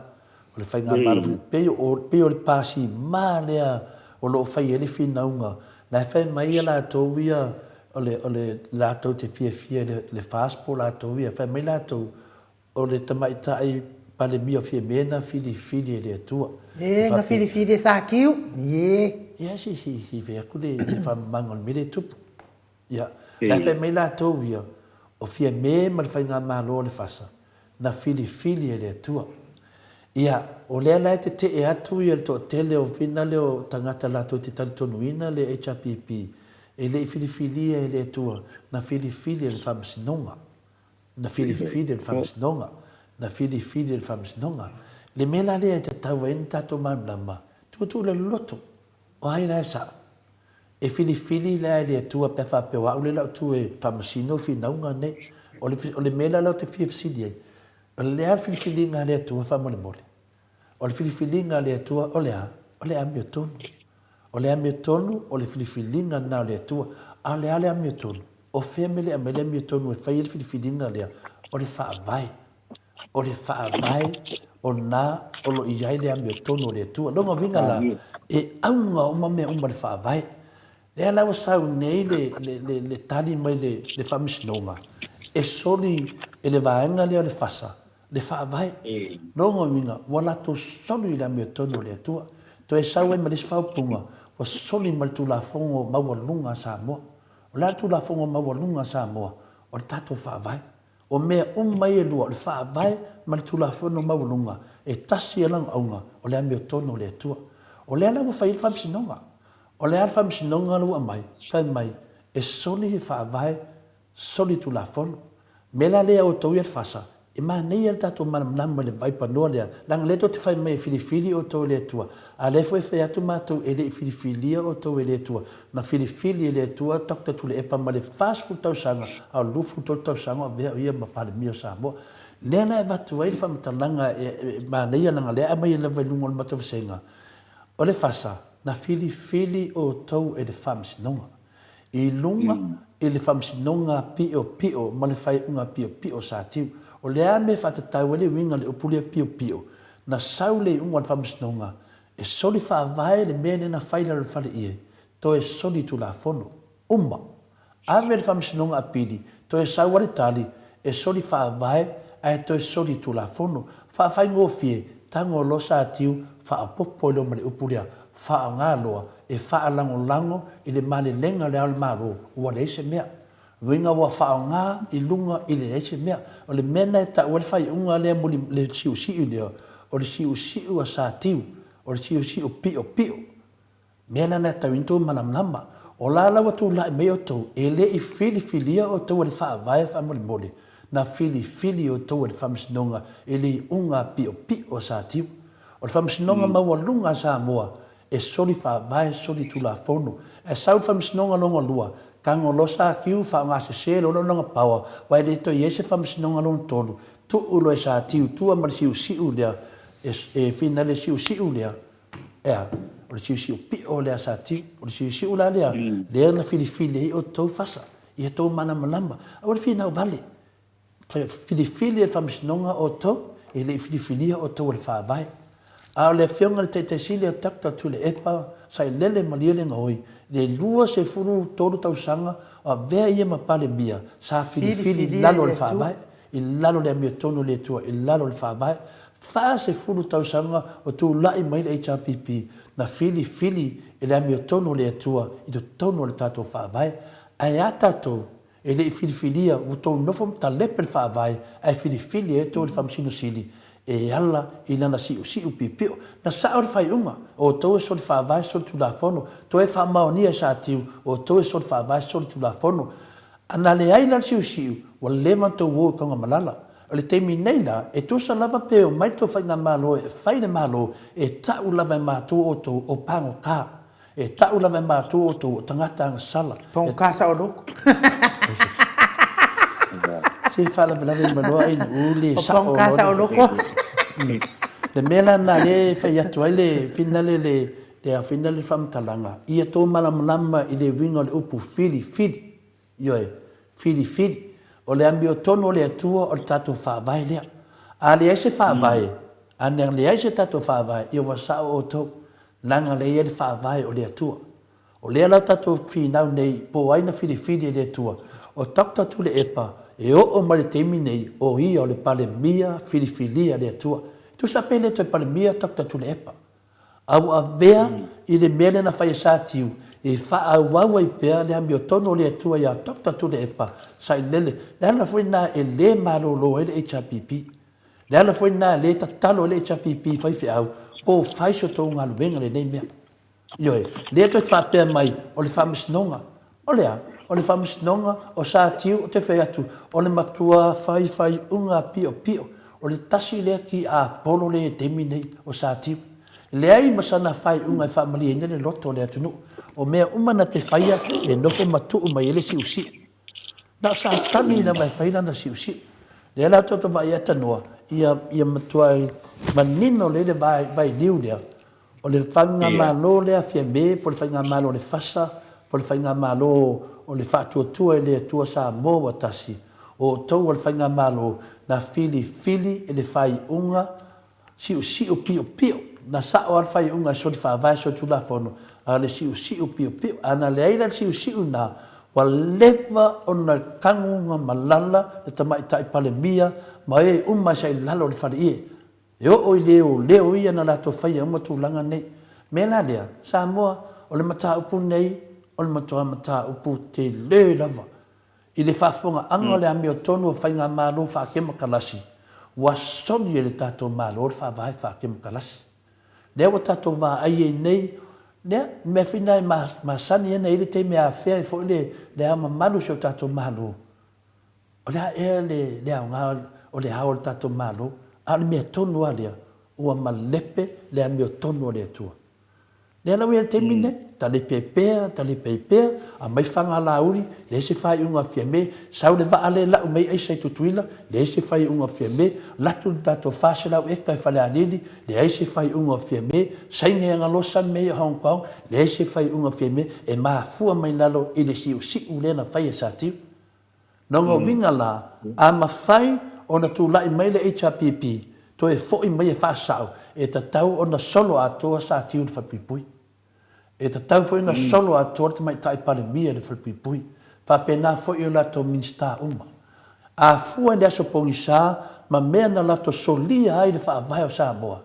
O le faigamalo foi, pei o, pei o le pasima lea o lo o fai ai le finauga, la e fai mai latou ia, o le, o le, latou te fiafia i le, le FAST po o latou ia, fai mai latou, o le tamaitai Palemia o Fiame na filifili e le Atua. E, na filifili e Sakiu, ie. Ia, se, se, se i fai atu le, le faamamaga o le mea lea e tupu. Ia, la e fai mai latou ia, o Fiame ma le faigamalo a le FASA, na filifili e le Atua. Ia, o lea la e tetee atu ia le toatele o finale o tagata latou te talitonuina le HRPP, e le i filifilia e le Atua, na filifili e le Faamasinoga. Na filifili e le Faamasinoga. Na filifili e le Faamasinoga. Le mea la lea e tatau ai ona tatou malamalama, tuutuu le loloto, o ai la e sao? E filifili la e le Atua pe a faapea o au lea la ou tu e faamasino finauga nei. O le, o le mea la lea ou te fia fesili ai, o le a le filifiliga a le Atua faamolemole? O le filifiliga a le Atua o le a? O le amiotonu. O le amiotonu o le filifiliga lena o le Atua. A o le a le amiotonu? O fea mea le aumai le amiotonu e fai ai le filifiliga lea? O le Faavae. O le Faavae o na o lo o i ai le amiotonu o le Atua. Lona uiga la, e auga uma mea uma i le Faavae. Lea la ua sau nei le, le, le, le tali mai le, le Faamasinoga, e soli e le vaega lea o le FASA le Faavae. Lona uiga, ua latou soli i le amiotonu o le Atua. Toe sau ai ma le isi faaupuga, ua soli ma le Tulafono maualuga a Samoa. O le a le Tulafono maualuga a Samoa? O le tatou Faavae. O mea uma ia e lua, o le Faavae ma le Tulafono maualuga, e tasi lava lana auga, o le amiotonu o le Atua. O lea la ua fai ai le Faamasinoga. O le a le Faamasinoga la ua aumai? Fai mai, e soli le Faavae, soli le Tulafono. Mea la lea outou ia le FASA, e manaia le tatou malamalama i le vaipanoa lea, leaga o lea tou te fai mai e filifili outou e le Atua, a o lea foi e fai atu matou e le i filifilia outou e le Atua, Na filifili e le Atua Doctor Tuilaepa mai le 40 tausaga a o le 23 tausaga o avea o ia ma Palemia o Samoa. Lea la e avatu ai le faamatalaga e manaia leaga lea e aumai lava i luga o le matou vasega, o le FASA, na filifili outou e le Faamasinoga i luga i le Faamasinoga piopio ma le faaiuga piopio sa tiu. O le a mea e faatatau ai le uiga o le upu lea piopio? Na sau le iuga o le Faamasinoga E soli faavae le mea lea na fai i lalo o le fale ie, toe soli tulafono. Uma. Ave le Faamasinoga Apili, toe sau a le tali, e soli faavae ae toe soli tulafono. Faafaigofie, tago loa Satiu, faaopoopo ai loa ma le upu lea, faaaoga loa e faalagolago i le malelega o le Ao o le Malo, ua leai se mea. Uiga ua faaaoga i luga i le leai se mea. O le mea lena e tau ai le faaiuga lea muli, le siusiu lea, o le siusiu a Satiu, o le siusiu piopio. Mea la lena e tau ai tou malamalama. O la la ua tulai mai outou, e le i filifilia outou e le Faavae faamolemole, na filifili outou e le Faamasinoga i le iuga piopio a Satiu. O le Faamasinoga maualuga a Samoa, e soli faavae, soli tulafono. Ae sau le faamasinoga lona lua, tago loa Satiu, faaaoga sese loa lona power, aua e le toe i ai se faamasinoga lona tolu, tuu loa e Satiu tua ma le siusiu lea, e, e finale le siusiu lea, e a? O le siusiu pio lea a Satiu. O le siusiu la lea, lea na filifili ai outou fasa, ia outou malamalama. Aua le finau vale. Filifili e le Faamasinoga outou, e le i filifilia outou e le Faavae. A o le Afioga i le Taitai Sili o Doctor Tuilaepa Sailele Malielegaoi, i le 23 tausaga o avea ia ma Palemia, sa filifili i lalo o le Faavae, i lalo o le amiotonu o le Atua, i lalo o le Faavae. 40 tausaga o tulai mai le HRPP, na filifili e le amiotonu o le Atua i totonu o le tatou Faavae. Ae a tatou? E le i filifilia, ua tou nofo ma talepe le faavae, ae filifili ai outou e le Faamasino Sili e ala i lana siusiu piopio. Na sao le faaiuga, o outou e soli faavae, soli tulafono, toe faamaonia e Satiu, o outou e soli faavae, soli tulafono. A na leai la le siusiu, ua leva ona tou o i Taugamalala. O le taimi nei la, e tusa lava pe omai le tou faigamalo e fai le Malo, e ta'u lava e matou outou o pagota. E ta'u lava e matou outou o tagata agasala. E. Pagota saoloto. Se faalavelave mai loa ai uu le sa'o. O pagota saoloto. Le mea la lena lea e fai atu ai le finale le le finale le faamatalaga, ia tou malamalama i le uiga o le upu filifili. Ioe, filifili. O le amiotonu o le Atua o le tatou Faavae lea. A leai se Faavae, a na leai se tatou Faavae, ia ua sao outou, leaga lea e i ai le Faavae o le Atua. O lea la tatou finau nei po o ai na filifili e le Atua, o Doctor Tuilaepa e oo mai le taimi nei o ia o le Palemia filifilia e le Atua. E tusa pe le toe Palemia Doctor Tuilaepa. A ua avea i le mea lea na fai e Satiu e faaauau ai pea le amiotonu o le Atua iā Doctor Tuilaepa Sailele. Le ala foi lena e le malolo ai le HRPP. Le ala foi lena e le tatalo ai le HRPP i faifeau po o fai so outou galuega i lenei mea. Ioe, lea toe faapea mai o le faamasinoga. O le a? O le faamasinoga o Satiu ou te fai atu o le matua faifaiuga piopio. O le tasi lea tiapolo lea i le taimi nei o Satiu. Leai ma sana faaiuga e faamalieina le loto o le atunuu. O mea uma na te faia e nofo ma tuu mai ai le siusiu. Na o Satani lava e fai lana siusiu. Lea la tou te vaai atanoa ia ia matua manino lelei le vailiu lea O le faigamalo lea Fiame po o le faigamalo a le FASA po o le faigamalo o le Faatuatua i le Atua Samoa ua tasi, o outou o le faigamalo na filifili i le faaiuga siusiu piopio, na sao lava le faaiuga e soli faavae soli tulafono, a o le siusiu piopio. A na leai la le siusiu lena, ua leva ona taguga malala le Tamaitai Palemia ma e uma sa i lalo o le faleie. E oo i leoleo ia na latou faia uma tulaga nei. Mea la lea, Samoa, o le mataupu nei, o le matua mataupu tele lava. I le faafofogaaga o le amiotonu o faigamalo faakemokalasi, ua soli e le tatou Malo le faavae faakemokalasi. Lea ua tatou vaai ai nei, lea, mea foi na e masani ai na i ai le taimi e afea ai foi le ao mamalu o si o tatou Malo, O le a ea le aoga o le ao o le tatou Malo? A o le mea tonu lava lea, ua malepe le amiotonu a le Atua. Lea la ua i ai le taimi lenei, talepe ai pea, talepe ai pea, aumai fagalauli, leai se faaiuga a Fiame, sau le vaa lea e lau mai aisa i Tutuila, leai se faaiuga a Fiame, alu atu le tatou 400 eka i Falealili, leai se faaiuga a Fiame, saini Agalosa mea ia o Hong Kong, leai se faaiuga a Fiame, e mafua mai lalo i le siusiu lea na fai e Satiu. Lona uiga la, a mafai ona tulai mai le HRPP toe foi mai e faasao, e tatau ona solo atoa Satiu i le falepuipui. E tatau foi ona solo atoa le Tamaitai Palemia i le falepuipui. Faapena foi o latou Minisita uma. A fua i le aso pogisa ma mea na latou solia ai le Faavae o Samoa,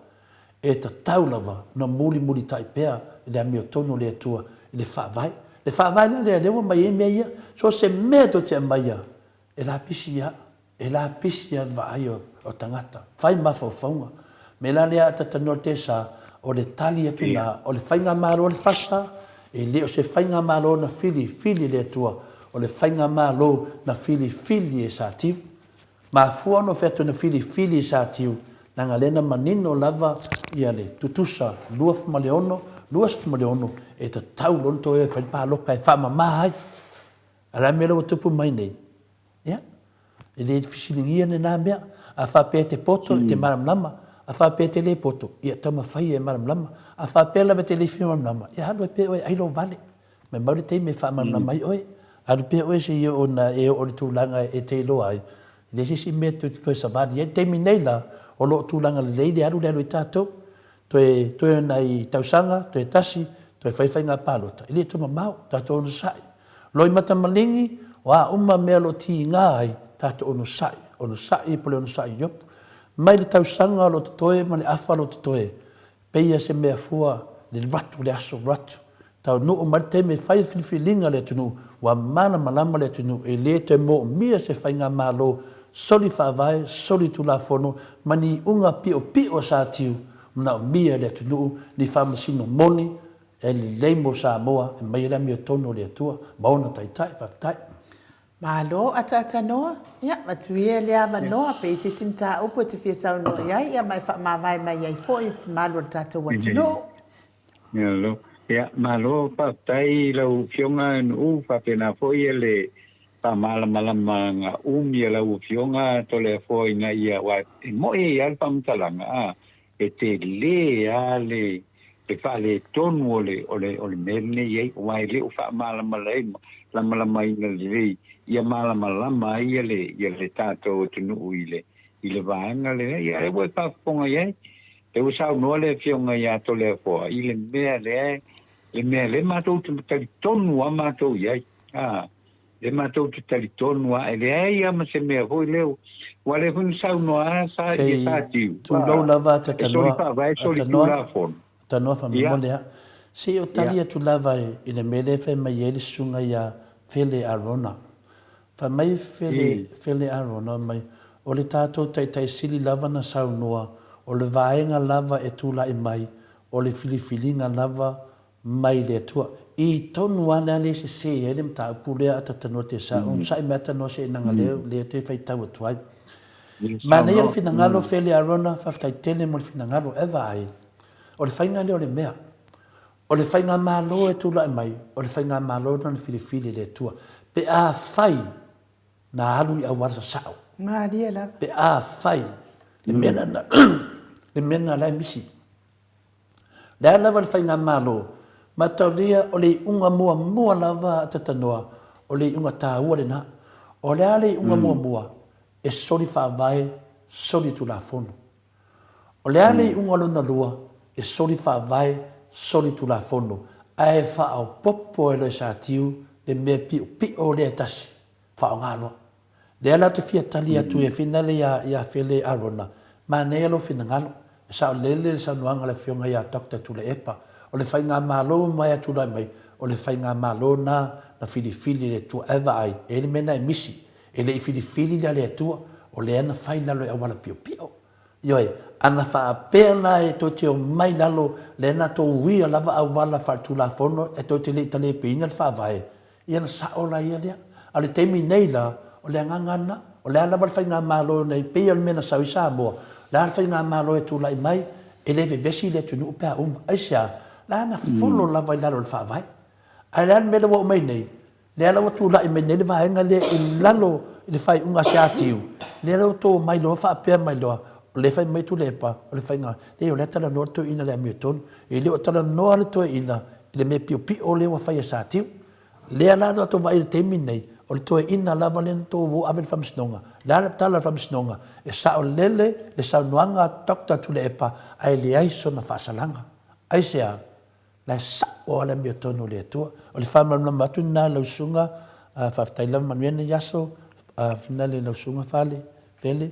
E tatau lava ona mulimulitai pea i le amiotonu o le Atua i le Faavae. Le Faavae la lea, lea ua aumai ai mea ia. So o se mea tou te aumaia, e lapisi lava, e lapisi lava le vaai o tagata, fai mafaufauga. O le mea la lea a talanoa le TSA, o le tali atu lena, o le Faigamalo a le FASA, e le o se Faigamalo na filifili e le Atua, o le Faigamalo na filifili e Satiu. Mafua ona fai atu na filifili i Satiu leaga lea na manino lava ia le tutusa 26, 26 e tatau loa ona toe o e fai le palota e faamama ai. A o le a le mea lea ua tupu mai nei? Ia, e le fesiligia lena mea. A faapea e te poto e te malamalama, a faapea e te le poto, ia taumafai e malamalama. A faapea lava e te le fia malamalama, ia alu ai pea oe e ai lou vale. Maimau le taimi e faamalamalama ai oe. Alu pea oe seia oo ina e oo i le tulaga e te iloa ai, e leai se isi mea e toe savali ai. I le taimi nei la, o lo o tulaga lelei le alu le alu ai tatou. Toe, toe nai tausaga, toe tasi, toe fai faiga palota, e le toe mamao, tatou onosai. Loimata maligi, o a uma mea o lo o tiga ai, tatou onosai, onosai po o le onosai Iopu. Mai le tausaga o lo o totoe ma le afa o lo o totoe, Peia se mea fua le ratu le aso ratu. Taunuu mai le taimi e fai le filifiliga a le atunuu, ua malamalama le atunuu e le toe moomia se faigamalo soli faavae, soli tulafono ma ni iuga piopio a Satiu manaomia e le atunuu ni faamasino moni e lelei mo Samoa e maia le amiotonu o le Atua ma ona taitai. Faafetai. Malo ataatanoa, ia, matuia le avanoa pe i se isi mataupu e te fia saunoa i ai, ia ma e faamavae mai ai foi i malu o le tatou atunuu. Malo. Ia, malo faafetai i lau Afioga Nu'u, faapena foi le faamalamalamaga umi a lau Afioga Toleafoa ina ia, aua e mo'i ai lava le faamatalaga, a, e tele lava le le faaletonu o le o le o le mea lenei ai, aua e le o faamalamalamaina lelei ia malamalama ai ia le ia le tatou atunuu i le i le vaega lea. Ia lea ua e faafofoga i ai, lea ua saunoa le Afioga ia Toleafoa i le mea lea, le mea lea matou te talitonu lava matou i ai, a. Lea matou te talitonu lava, e leai lava ma se mea foi lea, aua lea foi na saunoa lava sa ia sa Tiu, Tulou lava e soli faavae, soli tulafono. Tanoa faamolemole a. Se i ou tali atu lava i le mea lea e fai mai ai le susuga ia Fele Arona. Fai mai Fele, Fele Arona mai, o le tatou Taitai Sili lava na saunoa, o le vaega lava e tulai mai, o le filifiliga lava mai le Atua. I tonu lava lea le sese ai le mataupu lea a Tatanoa te sa onosai mai Tanoa se inaga lea lea te faitau atu ai. Manaia le finagalo Fele Arona, faafetai tele mo le finagalo e vaai. O le faiga lea o le mea. O le faigamalo e tulai mai, o le faigamalo lena na filifili e le Atua. Pe afai na alu i auala sasao. Malie lava. Pe afai le mea lena, le mea lena la e misi. Le a lava le faigamalo, mataulia o le iuga muamua lava a Tatanoa, o le iuga taua lena. O le a le iuga muamua? E soli faavae, soli tulafono. O le a le iuga lona lua? E soli faavae, soli tulafono. Ae faaopoopo e loe Satiu le mea piopio lea e tasi, faaaoga loa. Lea la ou te fia tali atu i finale ia ia Fele Arona, manaia lou finagalo, e saolele le saunoaga a le Afioga ia Doctor Tuilaepa, o le faigamalo ua maea tulai mai, o le faigamalo na na filifili e le Atua, ae vaai, e i ai le mea na e misi, e le i filifili la le Atua, o lea na fai i lalo e auala piopio. Ioe, a na faapea la e toe te omai i lalo, lea na tou uia lava auala faaletulafono e toe te le i talepeina le Faavae, Ia na sao la ia lea. A o le taimi nei la, o le agaga lena. O le a lava le faigamalo nei, pei o le mea na sau i Samoa, o le a le faigamalo e tulai mai, e le vevesi le atunuu pe a uma. Aisea? La na follow lava i lalo o le Faavae. Ae o le a le mea lea ua oo mai nei? Lea la ua tulai mai nei le vaega lea i lalo i le faaiuga a Siatiu, lea la ua to mai loa faapea mai loa, o lea e fai mai Tuilaepa, o le faiga, leai o lea e talanoa le toeaina i le amiotonu. E le o talanoa le toeaina i le mea piopio lea ua fai e Satiu. Lea la tatou vaai i le taimi lenei, o le toeaina lava lea na tou o ave i le Faamasinoga. O le a le tala a le Faamasinoga? E saolele le saunoaga a Doctor Tuilaepa ae leai sona faasalaga. Aisea? La e sao lava le amiotonu o le Atua. O le faamalamalama atu lena lau susuga, faafetai lava manuia lenei aso, finale i lau susuga Fale, Pele.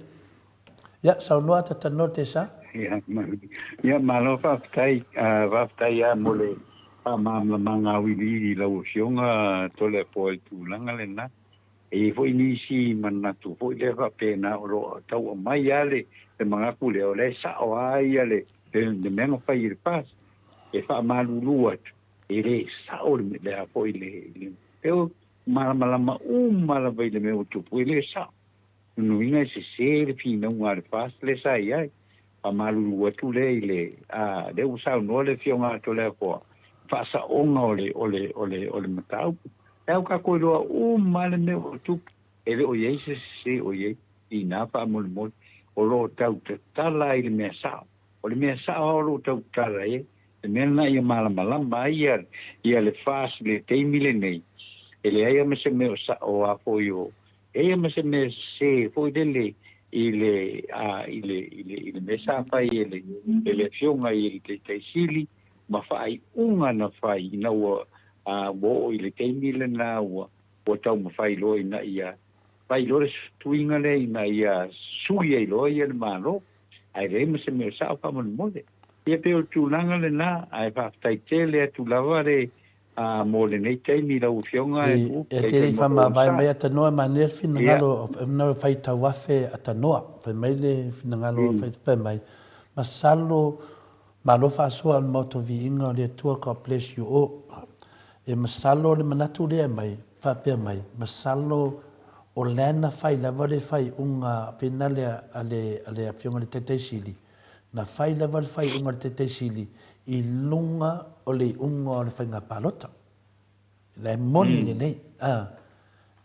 Ia, saunoa ata talanoa te sa. Ia, ia malo faafetai, faafetai lava mo le faamalamalamaga auiliili i lau Afioga Toleafoa i le tulaga lena. E i ai foi nisi manatu foi lea faapena o lo o tau aumai lava le manatu lea, o lea e sao lava ia le mea na fai e le FAST. E faamalulu atu, e le sao le mea foi le, e malamalama uma lava i le mea ua tupu, e le sao. Lona uiga e sese le finauga a le FAST lea sa i ai. Faamalulu atu lea i le, a, lea ua saunoa le Afioga a Toleafoa, faasaoga o le, o le, o le, o le mataupu. E au tatou iloa uma lava le mea ua tupu, e le o i ai se sese o i ai i ina faamolemole. O lo o tau tatala ai le mea sao. O le mea sao lava o lo o tau tatala ai, le mea lena ia malamalama ai ia, ia le FAST i le taimi lenei, e leai lava ma se mea o sao a foi o, E i ai ma se mea sese foi lele i le, a, i le, i le, i le mea sa fai e le, e le Afioga i le Taitai Sili ma faaiuga na fai ina ua, a, ua oo i le taimi lena ua, ua taumafai loa ina ia fai loa le suiga lea ina ia sui ai loa ia le Malo. Ae leai ma se mea o sao faamolemole. Ia pei o le tulaga lena, ae faafetai tele atu lava le, Ā, mō lenei taimi lau Afioga e E, e te le i faamavae mai a Tanoa, manaia le finagalo, o fai tauafe a Tanoa, fai mai le finagalo, fai mai, masalo, malo faasoa o le Maota Viiga o le Atua, God bless you all. E masalo le manatu lea e aumai, faapea mai, masalo O lea na fai lava le faaiuga finale a le a le Afioga i le Taitai Sili, na fai lava le faaiuga a le Taitai Sili i luga o le iuga o le faiga palota. La e moni lelei, a.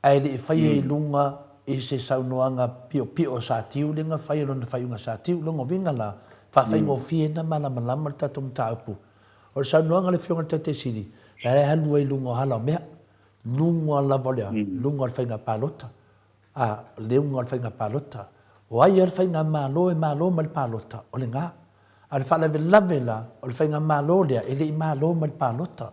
Ae le i faia i luga i se saunoaga piopio a Satiu lea na fai e lona faaiuga Satiu. Lona uiga la, faafaigofie ona malamalama le tatou mataupu. O le saunoaga a le Afioga i le Taitai Sili, la e alu ai i luga o hala o mea. Luga lava o le a? Luga o le faiga palota. A, le uga o le faiga palota. O ai a le faigamalo e malo mai le palota? O lena. A o le faalavelave la, o le faigamalo lea, e le i malo mai le palota.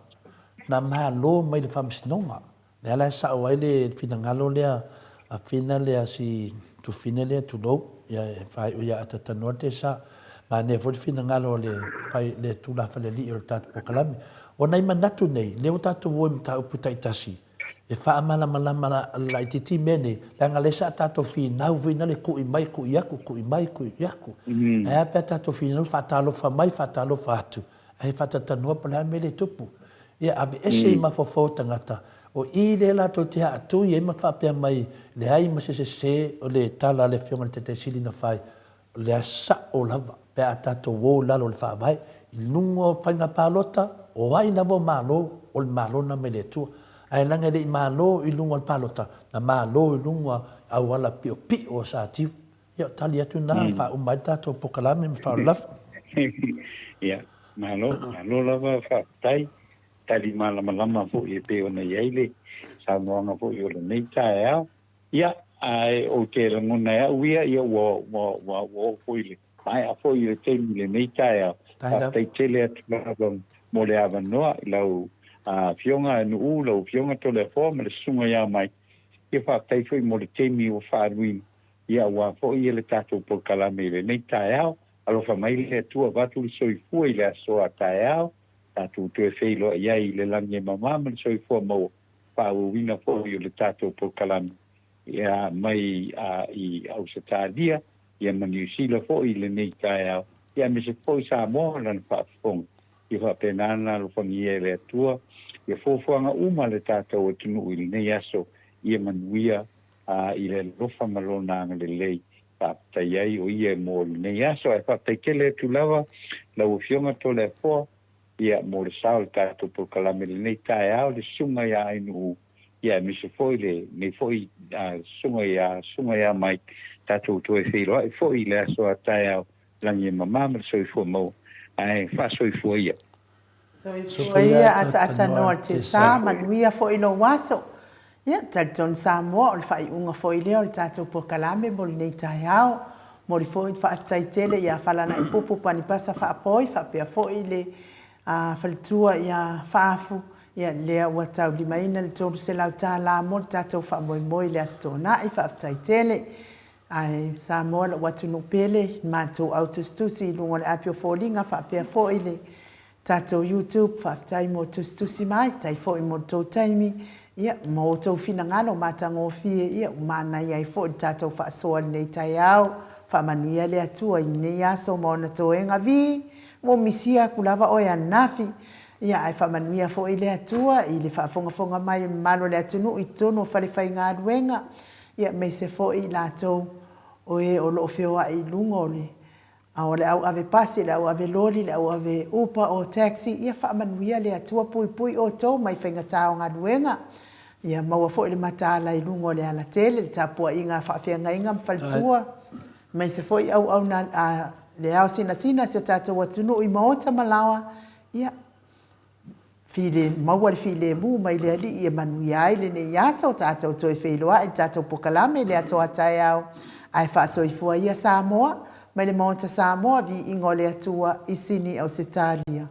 Na malo mai le faamasinoga. Lea la e sao ai le finagalo lea a Fina lea si Tufine lea tulou, ia e faaiu ia Atatanoa le tesa. Manaia foi le finagalo o le fai le tulafalealii o le tatou polokalame. O nai manatu nei, lea ua tatou o i mataupu taitasi, e faamalamalama laitiiti mea nei, leaga lea sa tatou finau foi na le kui mai kui aku, kui mai kui aku. Ae a pe a tatou finau faatalofa mai faatalofa atu, ae faatalatanoa po o le a le mea lea e tupu. Ia aveese i mafaufau o tagata, o i lea latou te aatui ai ma faapea mai, leai ma se sese o le tala a le Afioga i le Taitai Sili na fai, o lea sao lava pe a tatou o i lalo o le Faavae, i luga o faiga palota, o ai lava o Malo, o le Malo lena mai le Atua. Ae leaga e le i Malo i luga o le palota, na Malo i luga auala piopio o Satiu. Ia, o tali atu na, faauma ai le tatou polokalame ma faaoloa. Ia, malo, malo lava faafetai. Tali malamalama foi e pei ona i ai le saunoaga foi o lenei taeao. Ia, ae ou te lagona e au ia, ia ua, ua, ua, ua oo foi i le maea foi i le taimi i lenei taeao. Faafetai tele atu lava mo le avanoa i lau Afioga Nu'u, lau Afioga Toleafoa ma le Susuga ia Mike. Ia faafetai foi mo le taimi ua faaaluina, ia aua foi le tatou polokalame i lenei taeao. Alofa mai le Atua avatu le soifua i le aso a taeao, tatou toe feiloai ai i le lagi e mama ma le soifua maua. Faaauauina foi o le tatou polokalame ia mai i Ausetalia ia ma Niu Sila foi i lenei taeao, ia aemaise foi Samoa ma lana faafofoga. Ia faapena ona alofagia e le Atua ia fuafuaga uma a le tatou atunuu i lenei aso, ia manuia i le alofa ma Lona agalelei. Faafetai ai o Ia mo lenei aso. Ae faafetai tele atu lava lau Afioga Toleafoa Ia, mo le sao o le tatou polokalame i lenei taeao, le Susuga ia Ainuu, ia aemaise foi lenei foi Susuga ia Susuga ia Mike, tatou toe feiloai foi i le aso a taeao, lagi e mama ma le soifua maua, ae faasoifua ia. Soifua ia ataatanoa le tesa, manuia foi lou aso. Ia, talitonu Samoa, o le faaiuga foi lea o le tatou polokalame mo lenei taeao. Momoli foi le faafetai tele ia Falanaipupu Panipasa Faapoi faapea foi le faletua ia Faafu, ia lea ua taulimaina le $300 mo le tatou faamoemoe i le Aso Toonai. Faafetai tele. Ae Samoa lou atunuu pele, le matou au tusitusi i luga o le api o foliga faapea foi le Tatou YouTube faafetai mo tusitusi mai, tai foi mo le tou taimi ia ma outou finagalo matagofie ia ua manaia ai foi le tatou faasoa i lenei taeao. Faamanuia le Atua i lenei aso ma ona toega. Vi, ua misia aku lava oe ananafi. Ia ae faamanuia foi le Atua i le faafogafoga mai o le mamalu o le atunuu i totonu o falefaigaluega ia aemaise foi i latou o e o lo o feoai i luga o le A o le au ave pasi, le au ave loli, le au ave upa or taxi, ia faamanuia le Atua puipui outou mai faigata o galuega. Ia maua foi le mataala i luga o le alatele, le tapuaiga a faafeagaiga ma faletua, aemaise foi auauna a le ao sinasina a si o tatou atunuu i maota ma laoa, ia File, maua le filemu mai le Alii e manuia ai lenei aso, tatou toe feiloai i le tatou pokalame i le aso a taeao, ae faasoifua ia Samoa, mai le Maota Samoa, viiga o le Atua i Sini Ausetalia.